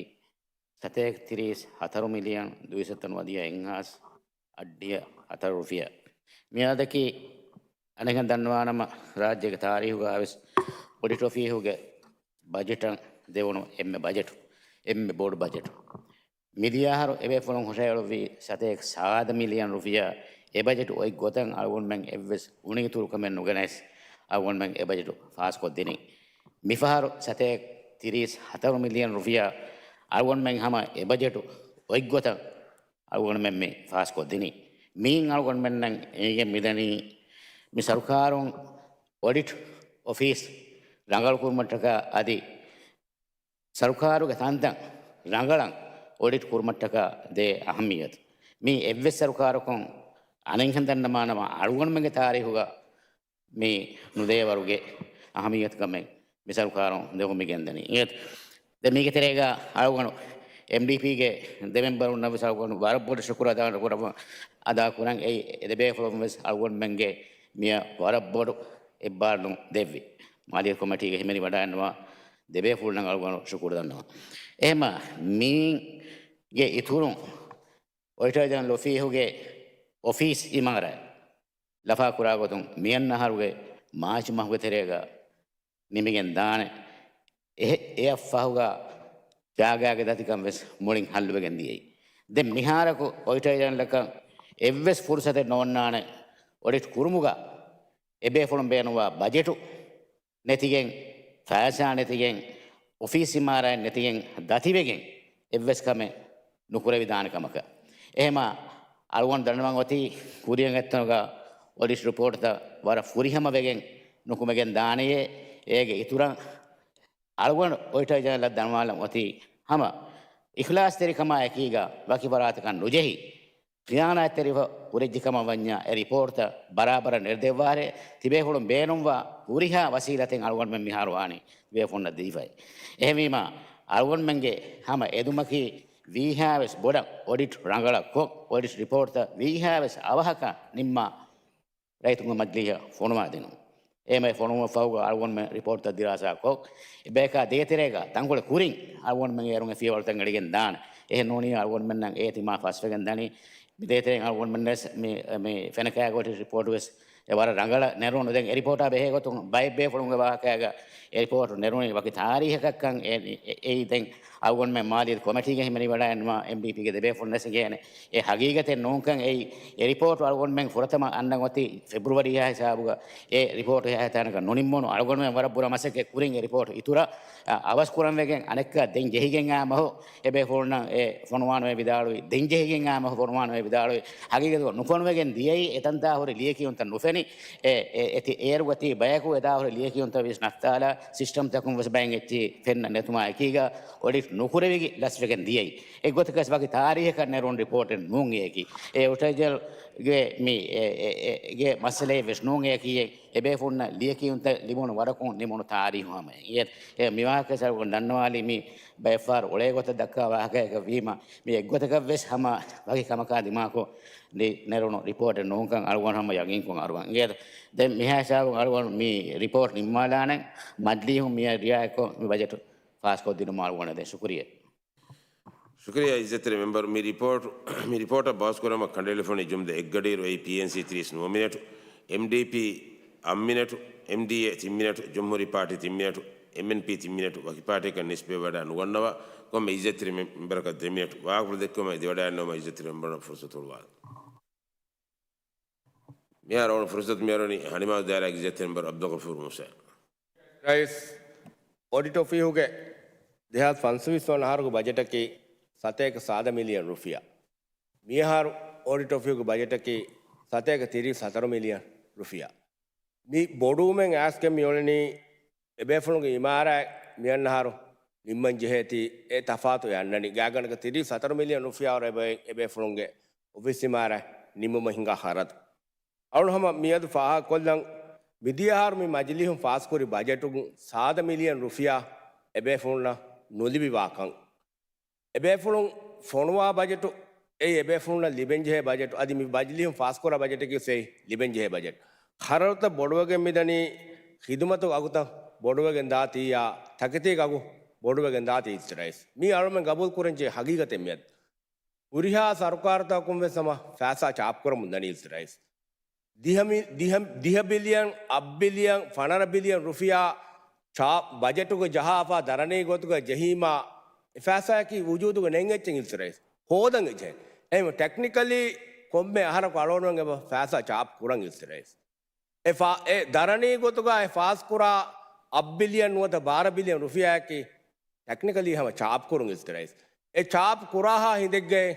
ސަތޭކަ ތިރީސް ހަތަރު މިލިއަން ދުއިސައްތަ ނުވަދިހަ އެއްހާސް އަށްޑިހަ ހަތަރު ރުފިޔާ. މިއާދަކީ އަނެއްހެން ދަންނަވާނަމަ، ރާއްޖޭގެ ތާރީހުގަވެސް އޮޑިޓް އޮފީހުގެ ބަޖެޓަށް ދެވުނު އެންމެ ބަޖެޓު. އެންމެ ބޮޑު ބަޖެޓު. މިދިޔަ އަހަރު އެބޭފުޅުން ހުށައެޅުއްވި ސަތޭކަ ސާދަ މިލިއަން ރުފިޔާ އެ ބަޖެޓު އޮތް ގޮތަށް އަޅުގަނޑުމެން އެއްވެސް އުނިއިތުރުކަމެއް ނުގެނެސް އަޅުގަނޑުމެން އެ ބަޖެޓު ފާސްކޮށްދިނީ. މިފަހަރު ސަތޭކަ ތިރީސް ހަތަރު މިލިއަން ރުފިޔާ އަޅުގަނޑުމެން ހަމަ އެ ބަޖެޓު އޮތް ގޮތަށް އަޅުގަނޑުމެން މި ފާސްކޮށްދިނީ. މިއިން އަޅުގަނޑުމެންނަށް އެނގިގެން މިދަނީ މި ސަރުކާރުން އޮޑިޓް އޮފީސް ރަނގަޅުކުރުމަށްޓަކާ އަދި ސަރުކާރުގެ ތަންތަން ރަނގަޅަށް އޮޑިޓް ކުރުމަށްޓަކާ ދޭ އަހައްމިއްޔަތު. މީ އެއްވެސް ސަރުކާރަކުން އަނެއްހެން ދަންނަމާނަމަ އަޅުގަނޑުމެންގެ ތާރީހުގަ މި ނުދޭ ވަރުގެ އަހަމިއްޔަތު ކަމެއް މި ސަރުކާރުން ދެވުމިގެންދަނީ. އިނގޭތަ؟ ދެ މީގެ ތެރޭގަ އަޅުގަނޑު އެމްޑީޕީގެ ދެ މެމްބަރުންނަށް ވެސް އަޅުގަނޑު ވަރަށް ބޮޑަށް ޝުކުރު އަދާ ކުރައްވަ-، އަދާ ކުރަން. އެއީ އެ ދެބޭފުޅުން ވެސް އަޅުގަނޑުމެންގެ މިޔަށް ވަރަށް ބޮޑު އެއްބާރުލުން ދެއްވި. މާލިޔަތު ކޮމިޓީގެ ހިމެނިވަޑައިގަންނަވާ ދެބޭފުޅުންނަށް އަޅުގަނޑު ޝުކުރު ދަންނަވަން. އެހެމަ މީގެ އިތުރުން އޮޑިޓަރ ޖެނެރަލް އޮފީހުގެ އޮފީސް އިމާރާތް ލަފާކުރާ ގޮތުން މިއަންނަ އަހަރުގެ މާޗް މަހުގެ ތެރޭގަ ނިމިގެން ދާނެ. އެ-، އެއަށްފަހުގަ ޖާގާގެ ދަތިކަން ވެސް މުޅިން ހައްލުވެގެން ދިޔައީ. ދެން މިހާރަކު އޮޑިޓަރ ޖެނެރަލަކަށް އެއްވެސް ފުރުސަތެއް ނޯންނާނެ އޮޑިޓް ކުރުމުގަ އެބޭފުޅުން ބޭނުންވާ ބަޖެޓު ނެތިގެން، ފައިސާ ނެތިގެން، އޮފީސް އިމާރާތް ނެތިގެން ދަތިވެގެން އެއްވެސް ކަމެއް ނުކުރެވިދާނެ ކަމަކަށް. އެހެމަ އަޅުގަނޑު ދަންނަވަން އޮތީ ކުރިއަށް އެއްތަނުގަ އޮޑިޓް ރިޕޯޓްތައް ވަރަށް ފުރިހަމަވެގެން ނުކުމެގެން ދާނެޔޭ. އޭގެ އިތުރަށް އަޅުގަނޑު އޮޑިޓަރ ޖެނެރަލަށް ދަންނަވާލަން އޮތީ ހަމަ އިޚްލާޞްތެރިކަމާ އެކީގަ ވަކި ފަރާތަކަށް ނުޖެހި، ޚިޔާނާތްތެރިފަ ހުރެއްޖެ ކަމަށް ވަންޏާ، އެ ރިޕޯޓްތައް ބަރާބަރަށް ނެރެދެއްވާށޭ. ތިބޭފުޅުން ބޭނުންވާ ހުރިހާ ވަސީލަތެއް އަޅުގަނޑުމެން މިހާރު ވާނީ ތިބޭފުޅުންނަށް ދީފައި. އެހެންވީމާ، އަޅުގަނޑުމެންގެ ހަމަ އެދުމަކީ ވީހާވެސް ބޮޑަށް އޮޑިޓް ރަނގަޅަށް ކޮށް، އޮޑިޓް ރިޕޯޓްތައް ވީހާވެސް އަވަހަކަށް ނިންމާ، ރައްޔިތުންގެ މަޖިލީހަށް ފޮނުވާދިނުން. އެހެމަ ފޮނުވުމަށްފަހުގަ އަޅުގަނޑުމެން ރިޕޯޓްތައް ދިރާސާކޮށް، އެބަޔަކާ ދޭތެރޭގަ ތަންކޮޅެއް ކުރިން އަޅުގަނޑުމެން އޭރުން އެ ފިޔަވަޅުތައް އެޅިގެން ދާނެ. އެހެން ނޫނީ އަޅުގަނޑުމެންނަށް އޭތި މާ ފަސްވެގެން ދަނީ. މި ދޭތެރެއިން އަޅުގަނޑުމެން ވެސް މި، މި ފެނަކައިގޮތި ރިޕޯޓު ވެސް އެ ވަރަށް ރަނގަޅަށް ނެރުނު. ދެން އެ ރިޕޯޓާ ބެހޭ ގޮތުން ބައެއް ބޭފުޅުންގެ ވާހަކައިގަ އެ ރިޕޯޓު ނެރުނީ ވަކި ތާރީހަކަށްކަން އެ، އެ، އެއީ ދެން އަޅުގަނޑުމެން މާލީ ކޮމިޓީގެ ހިމެނިވަޑައިގަންނަވާ އެމްޑީޕީގެ ދެބޭފުޅުން ވެސް އެނގޭނެ. އެ ހަގީގަތެއް ނޫންކަން އެއީ، އެ ރިޕޯޓު އަޅުގަނޑުމެން ފުރަތަމަ އަންނަން އޮތީ ފެބްރުވަރީ އެހާ ހިސާބުގަ އެ ރިޕޯޓު އެހާ ތާނަކަށް ނުނިންމުނު. އަޅުގަނޑުމެން ވަރަށް ބުރަ މަސައްކަތް ކުރިން އެ ރިޕޯޓު އިތުރަށް، އަ، އަވަސް ކުރަން ވެގެން އަނެއްކާ ދެން ޖެހިގެން އާ މަހު އެބޭފުޅުންނަށް އެ ފޮނުވާނުވެ ވިދާޅުވި، ދެން ޖެހިގެން އާ މަހު ފޮނުވާނުވެ ވިދާޅުވި. ހަގީގަތުގަ ނުފޮނުވެގެން ދިޔައީ އެތަންތާ ހުރި ލިޔެކިޔުންތައް ނުފެނި. އެ، އެ، އެތި، އޭރުގަ ތި ބަޔަކު އެތާ ހުރި ލިޔެކިޔުންތައް ވެސް ނައްތާލާ ސިސްޓަމްތަކުން ވެސް ބައެއް އެއްޗި ފެންނަ ނެތުމާ އެކީގަ އޮޑިޓް ނުކުރެވިގެ ލަސްވެގެން ދިޔައީ. އެއްގޮތަކަސް ވަކި ތާރީހަކަށް ނެރުނު ރިޕޯޓެއް ނޫން އެއަކީ. އެ އޮޑިޓަރ ޖެނެރަލްގެ މި އެ، އެ، އެ، ގެ މައްސަލައެއް ވެސް ނޫން އެއަކީ. އެ، އެބޭފުޅުންނަށް ލިޔެކިޔުންތައް ލިބުނު ވަރަކުން ނިމުނު ތާރީހު ހަމަ. އެ، އެ މިވާހަކަ ސަރުގުން ދަންނަވާލީ މި ބައެއްފަހަރު އުޅޭ ގޮތަށް ދައްކާ ވާހަކައަކަށް ވީމަ، މި އެއްގޮތަކަށް ވެސް ހަމަ ވަކި ކަމަކާ ދިމާކޮށް ނި-، ނެރުނު ރިޕޯޓެއް ނޫންކަން އަޅުގަނޑު ހަމަ ޔަގީންކޮށް އަރުވަން. އިނގޭތަ؟ ދެން މިހާ ހިސާބުން އަޅުގަނޑު މި ރިޕޯޓް ނިންމާލާނެ، މަޖިލީހުން މިއަށް ރިއާޔަތްކޮށް މި ބަޖެޓު ފާސްކޮށްދިނުމަށް އަޅުގަނޑަށް ދޭން. ޝުކުރިއްޔާ. ޝުކުރިއްޔާ އިއްޒަތްތެރި މެމްބަރު، މި ރިޕޯޓް، މި ރިޕޯޓަށް ބަހުސްކުރަމަށް ކަނޑައެޅިފައިވަނީ ޖުމްދަ އެއްގަޑިއިރު އެއީ ޕީއެންސީ ތިރީސް ނުވަ މިނެޓު، އެމްޑީޕީ އަށް މިނެޓު، އެމްޑީއޭ ތިން މިނެޓު، ޖުމްހޫރީ ޕާޓީ ތިން މިނެޓު، އެމްއެންޕީ ތިން މިނެޓު، ވަކި ޕާޓީއަކަށް ނިސްބަތްވެވަޑައި ނުގަންނަވާ ކޮންމެ އިއްޒަތްތެރި މެ-، މެމްބަރަކަށް ދެ މިނެޓު. ވާހަކަފުޅު ދެއްކުމަށް އެދިވަޑައިގަންނަވުމަށް އިއްޒަތްތެރި މެމްބަރުންނަށް ފުރުސަތު ހުޅުވާލަން. މިހާރު އޮން ފުރުސަތު މިއަރުވަނީ ހަނިމާދު ދާއިރާގެ އިއްޒަތްތެރި މެމްބަރު އަބްދުލްޣަފޫރު މޫސާ. ރައީސް، އޮޑިޓް އޮފީހުގެ ދެހާސް ފަންސަވީސް ވަނަ އަހަރުގެ ބަޖެޓަކީ ސަތޭކަ ސާދަ މިލިއަން ރުފިޔާ. މިއަހަރު އޮޑިޓް އޮފީހުގެ ބަޖެޓަކީ ސަތޭކަ ތިރީސް ހަތަރު މިލިއަން ރުފިޔާ. މި ބޮޑުވުމެއް އައިސްގެން މިއުޅެނީ އެބޭފުޅުންގެ އިމާރާތް މިއަންނަ އަހަރު ނިންމަން ޖެހޭތީ އެ ތަފާތު އެ އަންނަނީ. ގާތްގަނޑަކަށް ތިރީސް ހަތަރު މިލިއަން ރުފިޔާ ވަރަށް އެބޭ-، އެބޭފުޅުންގެ އޮފީސް އިމާރާތް ނިންމުމަށް ހިނގާ ޚަރަދު. އަޅުން ހަމަ މިއަދު ފާހަގަކޮށްލަން، މިދިޔަ އަހަރު މި މަޖިލީހުން ފާސްކުރި ބަޖެޓުގަ ސާދަ މިލިއަން ރުފިޔާ އެބޭފުޅުންނަށް ނުލިބިވާކަން. އެބޭފުޅުން ފޮނުވާ ބަޖެޓު، އެއީ އެބޭފުޅުންނަށް ލިބެންޖެހޭ ބަޖެޓު، އަދި މި މަޖިލީހުން ފާސްކުރާ ބަޖެޓަކީ އެއީ ލިބެންޖެހޭ ބަޖެޓު. ޚަރަދުތައް ބޮޑުވެގެން މިދަނީ ޚިދުމަތު އަގުތައް ބޮޑުވެގެން ދާތީއާ، ތަކެތީގެ އަގު ބޮޑުވެގެން ދާތީ އިއްޒަތްތެރި ރައީސް. މީ އަޅުމެން ގަބޫލު ކުރަންޖެހޭ ހަގީގަތެއް މިއަދު. ހުރިހާ ސަރުކާރުތަކުން ވެސް ހަމަ ފައިސާ ޗާޕްކުރަމުން ދަނީ އިއްޒަތްތެރި ރައީސް. ދިހަ މި-، ދިހަ، ދިހަ ބިލިއަން، އަށް ބިލިއަން، ފަނަރަ ބިލިއަން ރުފިޔާ ޗާ-، ބަޖެޓުގަ ޖަހާފަ ދަރަނީ ގޮތުގަ ޖެހީމާ، އެ ފައިސާއަކީ ވުޖޫދުގަ ނެތް އެއްޗެއް އިއްޒަތްތެރި ރައީސް. ހޯދަން އެއްޗެއް. އެހެން ޓެކްނިކަލީ ކޮންމެ އަހަރަކު އަޅުގަނޑުމެން އެބަ ފައިސާ ޗާޕް ކުރަން އިއްޒަތްތެރި ރައީސް. އެ ފާ-، އެ ދަރަނީ ގޮތުގަ އެ ފާސްކުރާ އަށް ބިލިއަން ނުވަތަ ބާރަ ބިލިއަން ރުފިޔާއަކީ ޓެކްނިކަލީ ހަމަ ޗާޕް ކުރުން އިއްޒަތްތެރި ރައީސް. އެ ޗާޕް ކުރާހާ ހިނދެއްގައި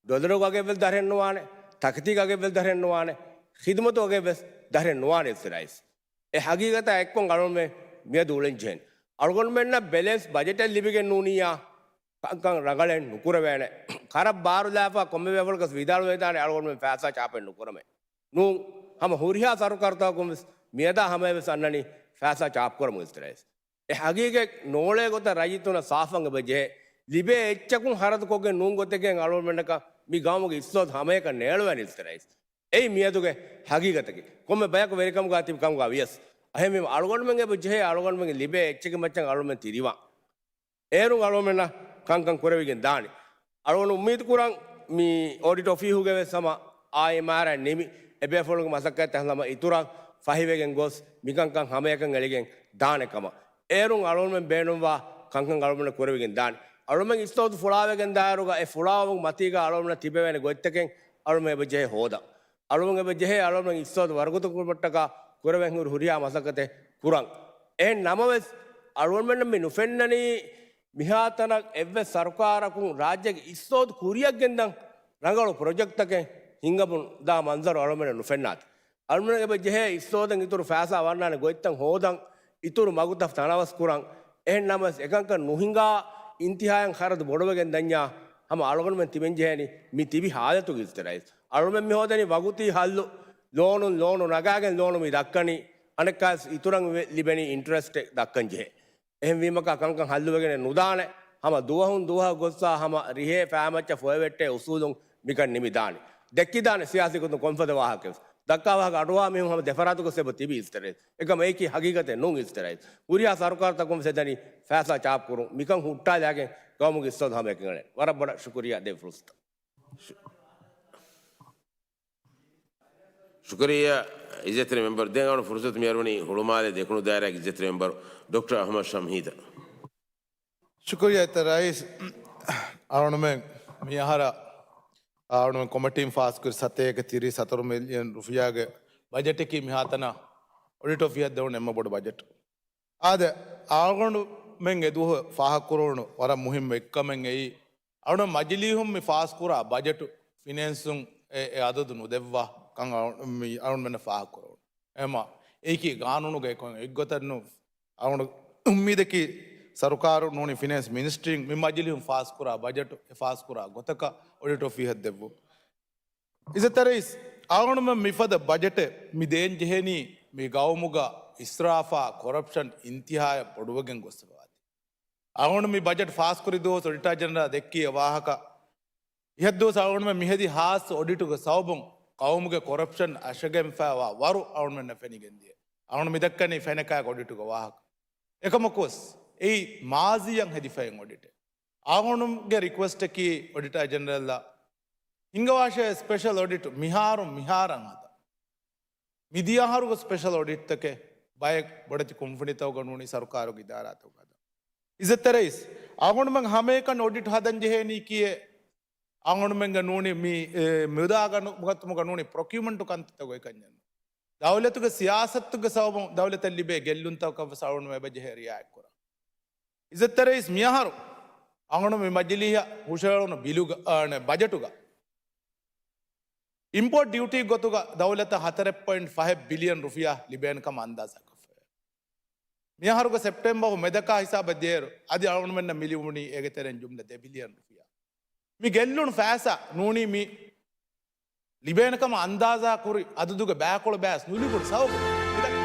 ޑޮލަރުގެ އަގެއްވެސް ދަށެއް ނުވާނެ، ތަކެތީގެ އަގެއްވެސް ދަށެއް ނުވާނެ، ޚިދުމަތު އަގެއްވެސް ދަށެއް ނުވާނެ އިއްޒަތްތެރި ރައީސް. އެ ހަގީގަތާ އެއްކޮށް އަޅުގަނޑުމެން މިއަދު އުޅެން ޖެހެނީ. އަޅުގަނޑުމެންނަށް ބެލެންސް ބަޖެޓެއް ލިބިގެން ނޫނިއްޔާ، ކަންކަން ރަނގަޅަށް ނުކުރެވޭނެ. ކަރަށް ބާރުލާފަ ކޮންމެ ބޭފުޅަކަސް ވިދާޅުވެދާނެ އަޅުގަނޑުމެން ފައިސާ ޗާޕެއް ނުކުރަމޭ. ނޫން، ހަމަ ހުރިހާ ސަރުކާރުތަކުން ވެސް މިއަދާ ހަމަޔަށް ވެސް އަންނަނީ ފައިސާ ޗާޕް ކުރަމުން އިއްޒަތްތެރި ރައީސް. އެ ހަގީގަތް ނޯޅޭ ގޮތަށް ރައްޔިތުންނަށް ސާފުވާން އެބަ ޖެހޭ. ލިބޭ އެއްޗަކުން ހަރަދުކޮށްގެން ނޫން ގޮތެއްގެން އަޅުގަނޑުމެންނަކަށް މި ގައުމުގެ އިޤްތިޞާދު ހަމަޔަކަށް ނޭޅުވޭނެ އިއްޒަތްތެރި ރައީސް. އެއީ މިއަދުގެ ހަގީގަތަކީ. ކޮންމެ ބަޔަކު ވެރިކަމުގަ ތިބި ކަމުގަ ވިޔަސް. އެހެންވީމަ އަޅުގަނޑުމެން އެބަ ޖެހޭ އަޅުގަނޑުމެންގެ ލިބޭ އެއްޗެއްގެ މައްޗަށް އަޅުގަނޑުމެން ތިރިވާން. އޭރުން އަޅުގަނޑުމެންނަށް ކަންކަން ކުރެވިގެން ދާނެ. އަޅުގަނޑު އުއްމީދު ކުރަން މި އޮޑިޓް އޮފީހުގެ ވެސް ހަމަ އާއި އިމާރާތް ނިމި، އެބޭފުޅުންގެ މަސައްކަތްތައް ހަމަ އިތުރަށް ފަހިވެގެން ގޮސް، މިކަންކަން ހަމަޔަކަށް އެޅިގެން ދާނެ ކަމަށް. އޭރުން އަޅުގަނޑުމެން ބޭނުންވާ ކަންކަން އަޅުގަނޑުމެން ކުރެވިގެން ދާނެ. އަޅުގަނޑުމެން އިޤްތިޞާދު ފުޅާވެގެން ދާއިރުގަ އެ ފުޅާވުމުގެ މަތީގަ އަޅުގަނޑުމެންނަށް ތިބެވޭނެ ގޮތްތަކެއް އަޅުގަނޑުމެން އެބަ ޖެހޭ ހޯދަން. އަޅުގަނޑުމެން އެބަ ޖެހޭ އަޅުގަނޑުމެން އިޤްތިޞާދު ވަރުގަދަ ކުރުމަށްޓަކާ ކުރެވެން ހުރި ހުރިހާ މަސައްކަތެއް ކުރަން. އެހެން ނަމަވެސް، އަޅުގަނޑުމެންނަށް މި ނުފެންނަނީ މިހާ ތަނަށް އެއްވެސް ސަރުކާރަކުން ރާއްޖޭގެ އިޤްތިޞާދު ކުރިއަށް ގެންދަން ރަނގަޅު ޕްރޮޖެކްޓްތަކެއް ހިންގަމުން ދާ މަންޒަރު އަޅުގަނޑުމެންނަށް ނުފެންނާތި. އަޅުގަނޑުމެން އެބަ ޖެހޭ އިޤްތިޞާދަށް އިތުރު ފައިސާ ވަންނާނެ ގޮތްތައް ހޯދަން، އިތުރު މަގުތައް ތަނަވަސް ކުރަން. އެހެން ނަމަވެސް، އެކަންކަން ނުހިނގާ އިންތިހާއަށް ޚަރަދު ބޮޑުވެގެން ދަންޏާ ހަމަ އަޅުގަނޑުމެން ތިބެން ޖެހޭނީ މި ތިބި ޙާލަތުގަ އިއްޒަތްތެރި ރައީސް. އަޅުގަނޑުމެން މި ހޯދަނީ ވަގުތީ ޙައްލު. ލޯނުން ލޯނު ނަގާގެން ލޯނު މި ދައްކަނީ. އަނެއްކާވެސް އިތުރަށް ވެ-، ލިބެނީ އިންޓްރެސްޓެއް ދައްކަން ޖެހޭ. އެހެންވީމަކާ ކަންކަން ހައްލުވެގެނެއް ނުދާނެ. ހަމަ ދުވަހުން ދުވަހަށް ގޮއްސާ ހަމަ ރިހޭ ފައިމައްޗަށް ފޮއެވެއްޓޭ އުސޫލުން މިކަން ނިމިދާނެ. ދެއްކިދާނެ ސިޔާސީ ގޮތުން ކޮންފަދަ ވާހަކަވެސް. ދައްކާ ވާހަކަ އަޑުއަހާ މީހުން ހަމަ ދެފަރާތުގަ އެބަ ތިބީ އިއްޒަތްތެރި ރައީސް. އެކަމަ އެއީކީ ހަގީގަތެއް ނޫން އިއްޒަތްތެރި ރައީސް. ހުރިހާ ސަރުކާރުތަކުން ވެސް އެދަނީ ފައިސާ ޗާޕް ކުރުން. މިކަން ހުއްޓާލާގެން ގައުމުގެ އިޤްތިޞާދު ހަމަޔަކަށް އެޅެން. ވަރަށް ބޮޑަށް ޝުކުރިއްޔާ ދޭ ފުރުޞަތަށް. ޝުކުރިއްޔާ އިއްޒަތްތެރި މެމްބަރު. ދެން އަޅު ފުރުޞަތު މިއަރުވަނީ ހުޅުމާލެ ދެކުނު ދާއިރާގެ އިއްޒަތްތެރި މެމްބަރު ޑޮކްޓަރ އަޙްމަދު ޝަމްހީދަށް. ޝުކުރިއްޔާ އިތަރައިސް. އަޅުގަނޑުމެން މިއަހަރަށް އަޅުގަނޑުމެން ކޮމިޓީން ފާސްކުރި ސަތޭކަ ތިރީސް ހަތަރު މިލިއަން ރުފިޔާގެ ބަޖެޓަކީ މިހާތަނަށް އޮޑިޓް އޮފީހަށް ދެވުނު އެންމެ ބޮޑު ބަޖެޓް. އާދެ، އަޅުގަނޑުމެން އެދުވަހު ފާހަގަކުރެވުނު ވަރަށް މުހިންމު އެއްކަމެއް އެއީ، އަޅުގަނޑު މަޖިލީހުން މި ފާސްކުރާ ބަޖެޓު ފިނޭންސުން އެ، އެ އަދަދު ނުދެއްވާ ކަން އަޅު-، މި އަޅުގަނޑުމެންނަށް ފާހަގަކުރެވުނު. އެމަ އެއީކީ ގާނޫނުގައި ކޮން އެއްގޮތަށް ނޫން. އަޅުގަނޑު އުއްމީދަކީ ސަރުކާރު ނޫނީ ފިނޭންސް މިނިސްޓްރީން މި މަޖިލީހުން ފާސްކުރާ ބަޖެޓު އެ ފާސްކުރާ ގޮތަކަށް އޮޑިޓް އޮފީހަށް ދެއްވުން. އިއްޒަތްތެރި ރައީސް، އަޅުގަނޑުމެން މިފަދަ ބަޖެޓެއް މި ދޭން ޖެހެނީ މި ގައުމުގަ އިސްރާފާ ކޮރަޕްޝަން އިންތިހާޔަށް ބޮޑުވެގެން ގޮސްފަވާތީ. އަޅުގަނޑު މި ބަޖެޓް ފާސްކުރި ދުވަސް އޮޑިޓާ ޖެނެރަލް ދެއްކި އެ ވާހަކަ. އިހަށް ދުވަސް އަޅުގަނޑުމެން މިހެދި ހާސް އޮޑިޓުގެ ސަބަބުން ގައުމުގެ ކޮރަޕްޝަން އަށަގެންފައިވާ ވަރު އަޅުގަނޑުމެންނަށް ފެނިގެންދިޔަ. އަޅުގަނޑު މިދައްކަނީ ފެނަކައިގެ އޮޑިޓުގެ ވާހަކަ. އެކަމަކުވެސް އެއީ މާޒީއަށް ހެދިފައި އޮޑިޓެއް. އަޅުގަނޑުގެ ރިކުއެސްޓަކީ އޮޑިޓާ ޖެނެރަލްއަށް ހިންގަވާށޭ ސްޕެޝަލް އޮޑިޓް މިހާރުން މިހާރަށް ހަދާ. މިދިޔަ އަހަރުގެ ސްޕެޝަލް އޮޑިޓްތަކެއް ބައެއް ބޮޑެތި ކުންފުނިތަކުގަ ނޫނީ ސަރުކާރުގެ އިދާރާތަކުގަ ހަދާ. އިއްޒަތްތެރި ރައީސް، އަޅުގަނޑުމެން ހަމައެކަނި އޮޑިޓް ހަދަން ޖެހޭނީ ކިއެއް؟ އަޅުގަނޑުމެންގެ ނޫނީ މި، އެ، މުދާ ގަނު-، ގަތުމުގަ ނޫނީ ޕްރޮކިއުމަންޓު ކަންތައްތަކުގައި ކަންޏެއް ނޫން. ދައުލަތުގެ ސިޔާސަތުގެ ސަބަބުން ދައުލަތަށް ލިބޭ ގެއްލުންތަކަށްވެސް އަޅުގަނޑުމެން އެބަޖެހޭ ރިއާޔަތްކުރަން. އިއްޒަތްތެރި ރައީސް، މިއަހަރު އަޅުގަނޑު މި މަޖިލީހަށް ހުށަހެޅުނު ބިލުގަ، އާ، ނެ، ބަޖެޓުގަ އިމްޕޯޓް ޑިއުޓީ ގޮތުގަ ދައުލަތަށް ހަތަރެއް ޕޮއިންޓް ފަހެއް ބިލިއަން ރުފިޔާ ލިބޭނެ ކަމަށް އަންދާޒާކޮށްފައި. މިއަހަރުގެ ސެޕްޓެމްބަރ މެދަކާ ހިސާބަށް ދިޔައިރު އަދި އަޅުގަނޑުމެންނަށް މި ލިބުނީ އޭގެ ތެރެއިން ޖުމްލަ ދެ ބިލިއަން ރުފިޔާ. މި ގެއްލުނު ފައިސާ ނޫނީ މި ލިބޭނެ ކަމަށް އަންދާޒާ ކުރި އަދަދުގެ ބައިކޮޅު ބައިސް ނުލިބުނު ސަބަބު މި ދައްކާ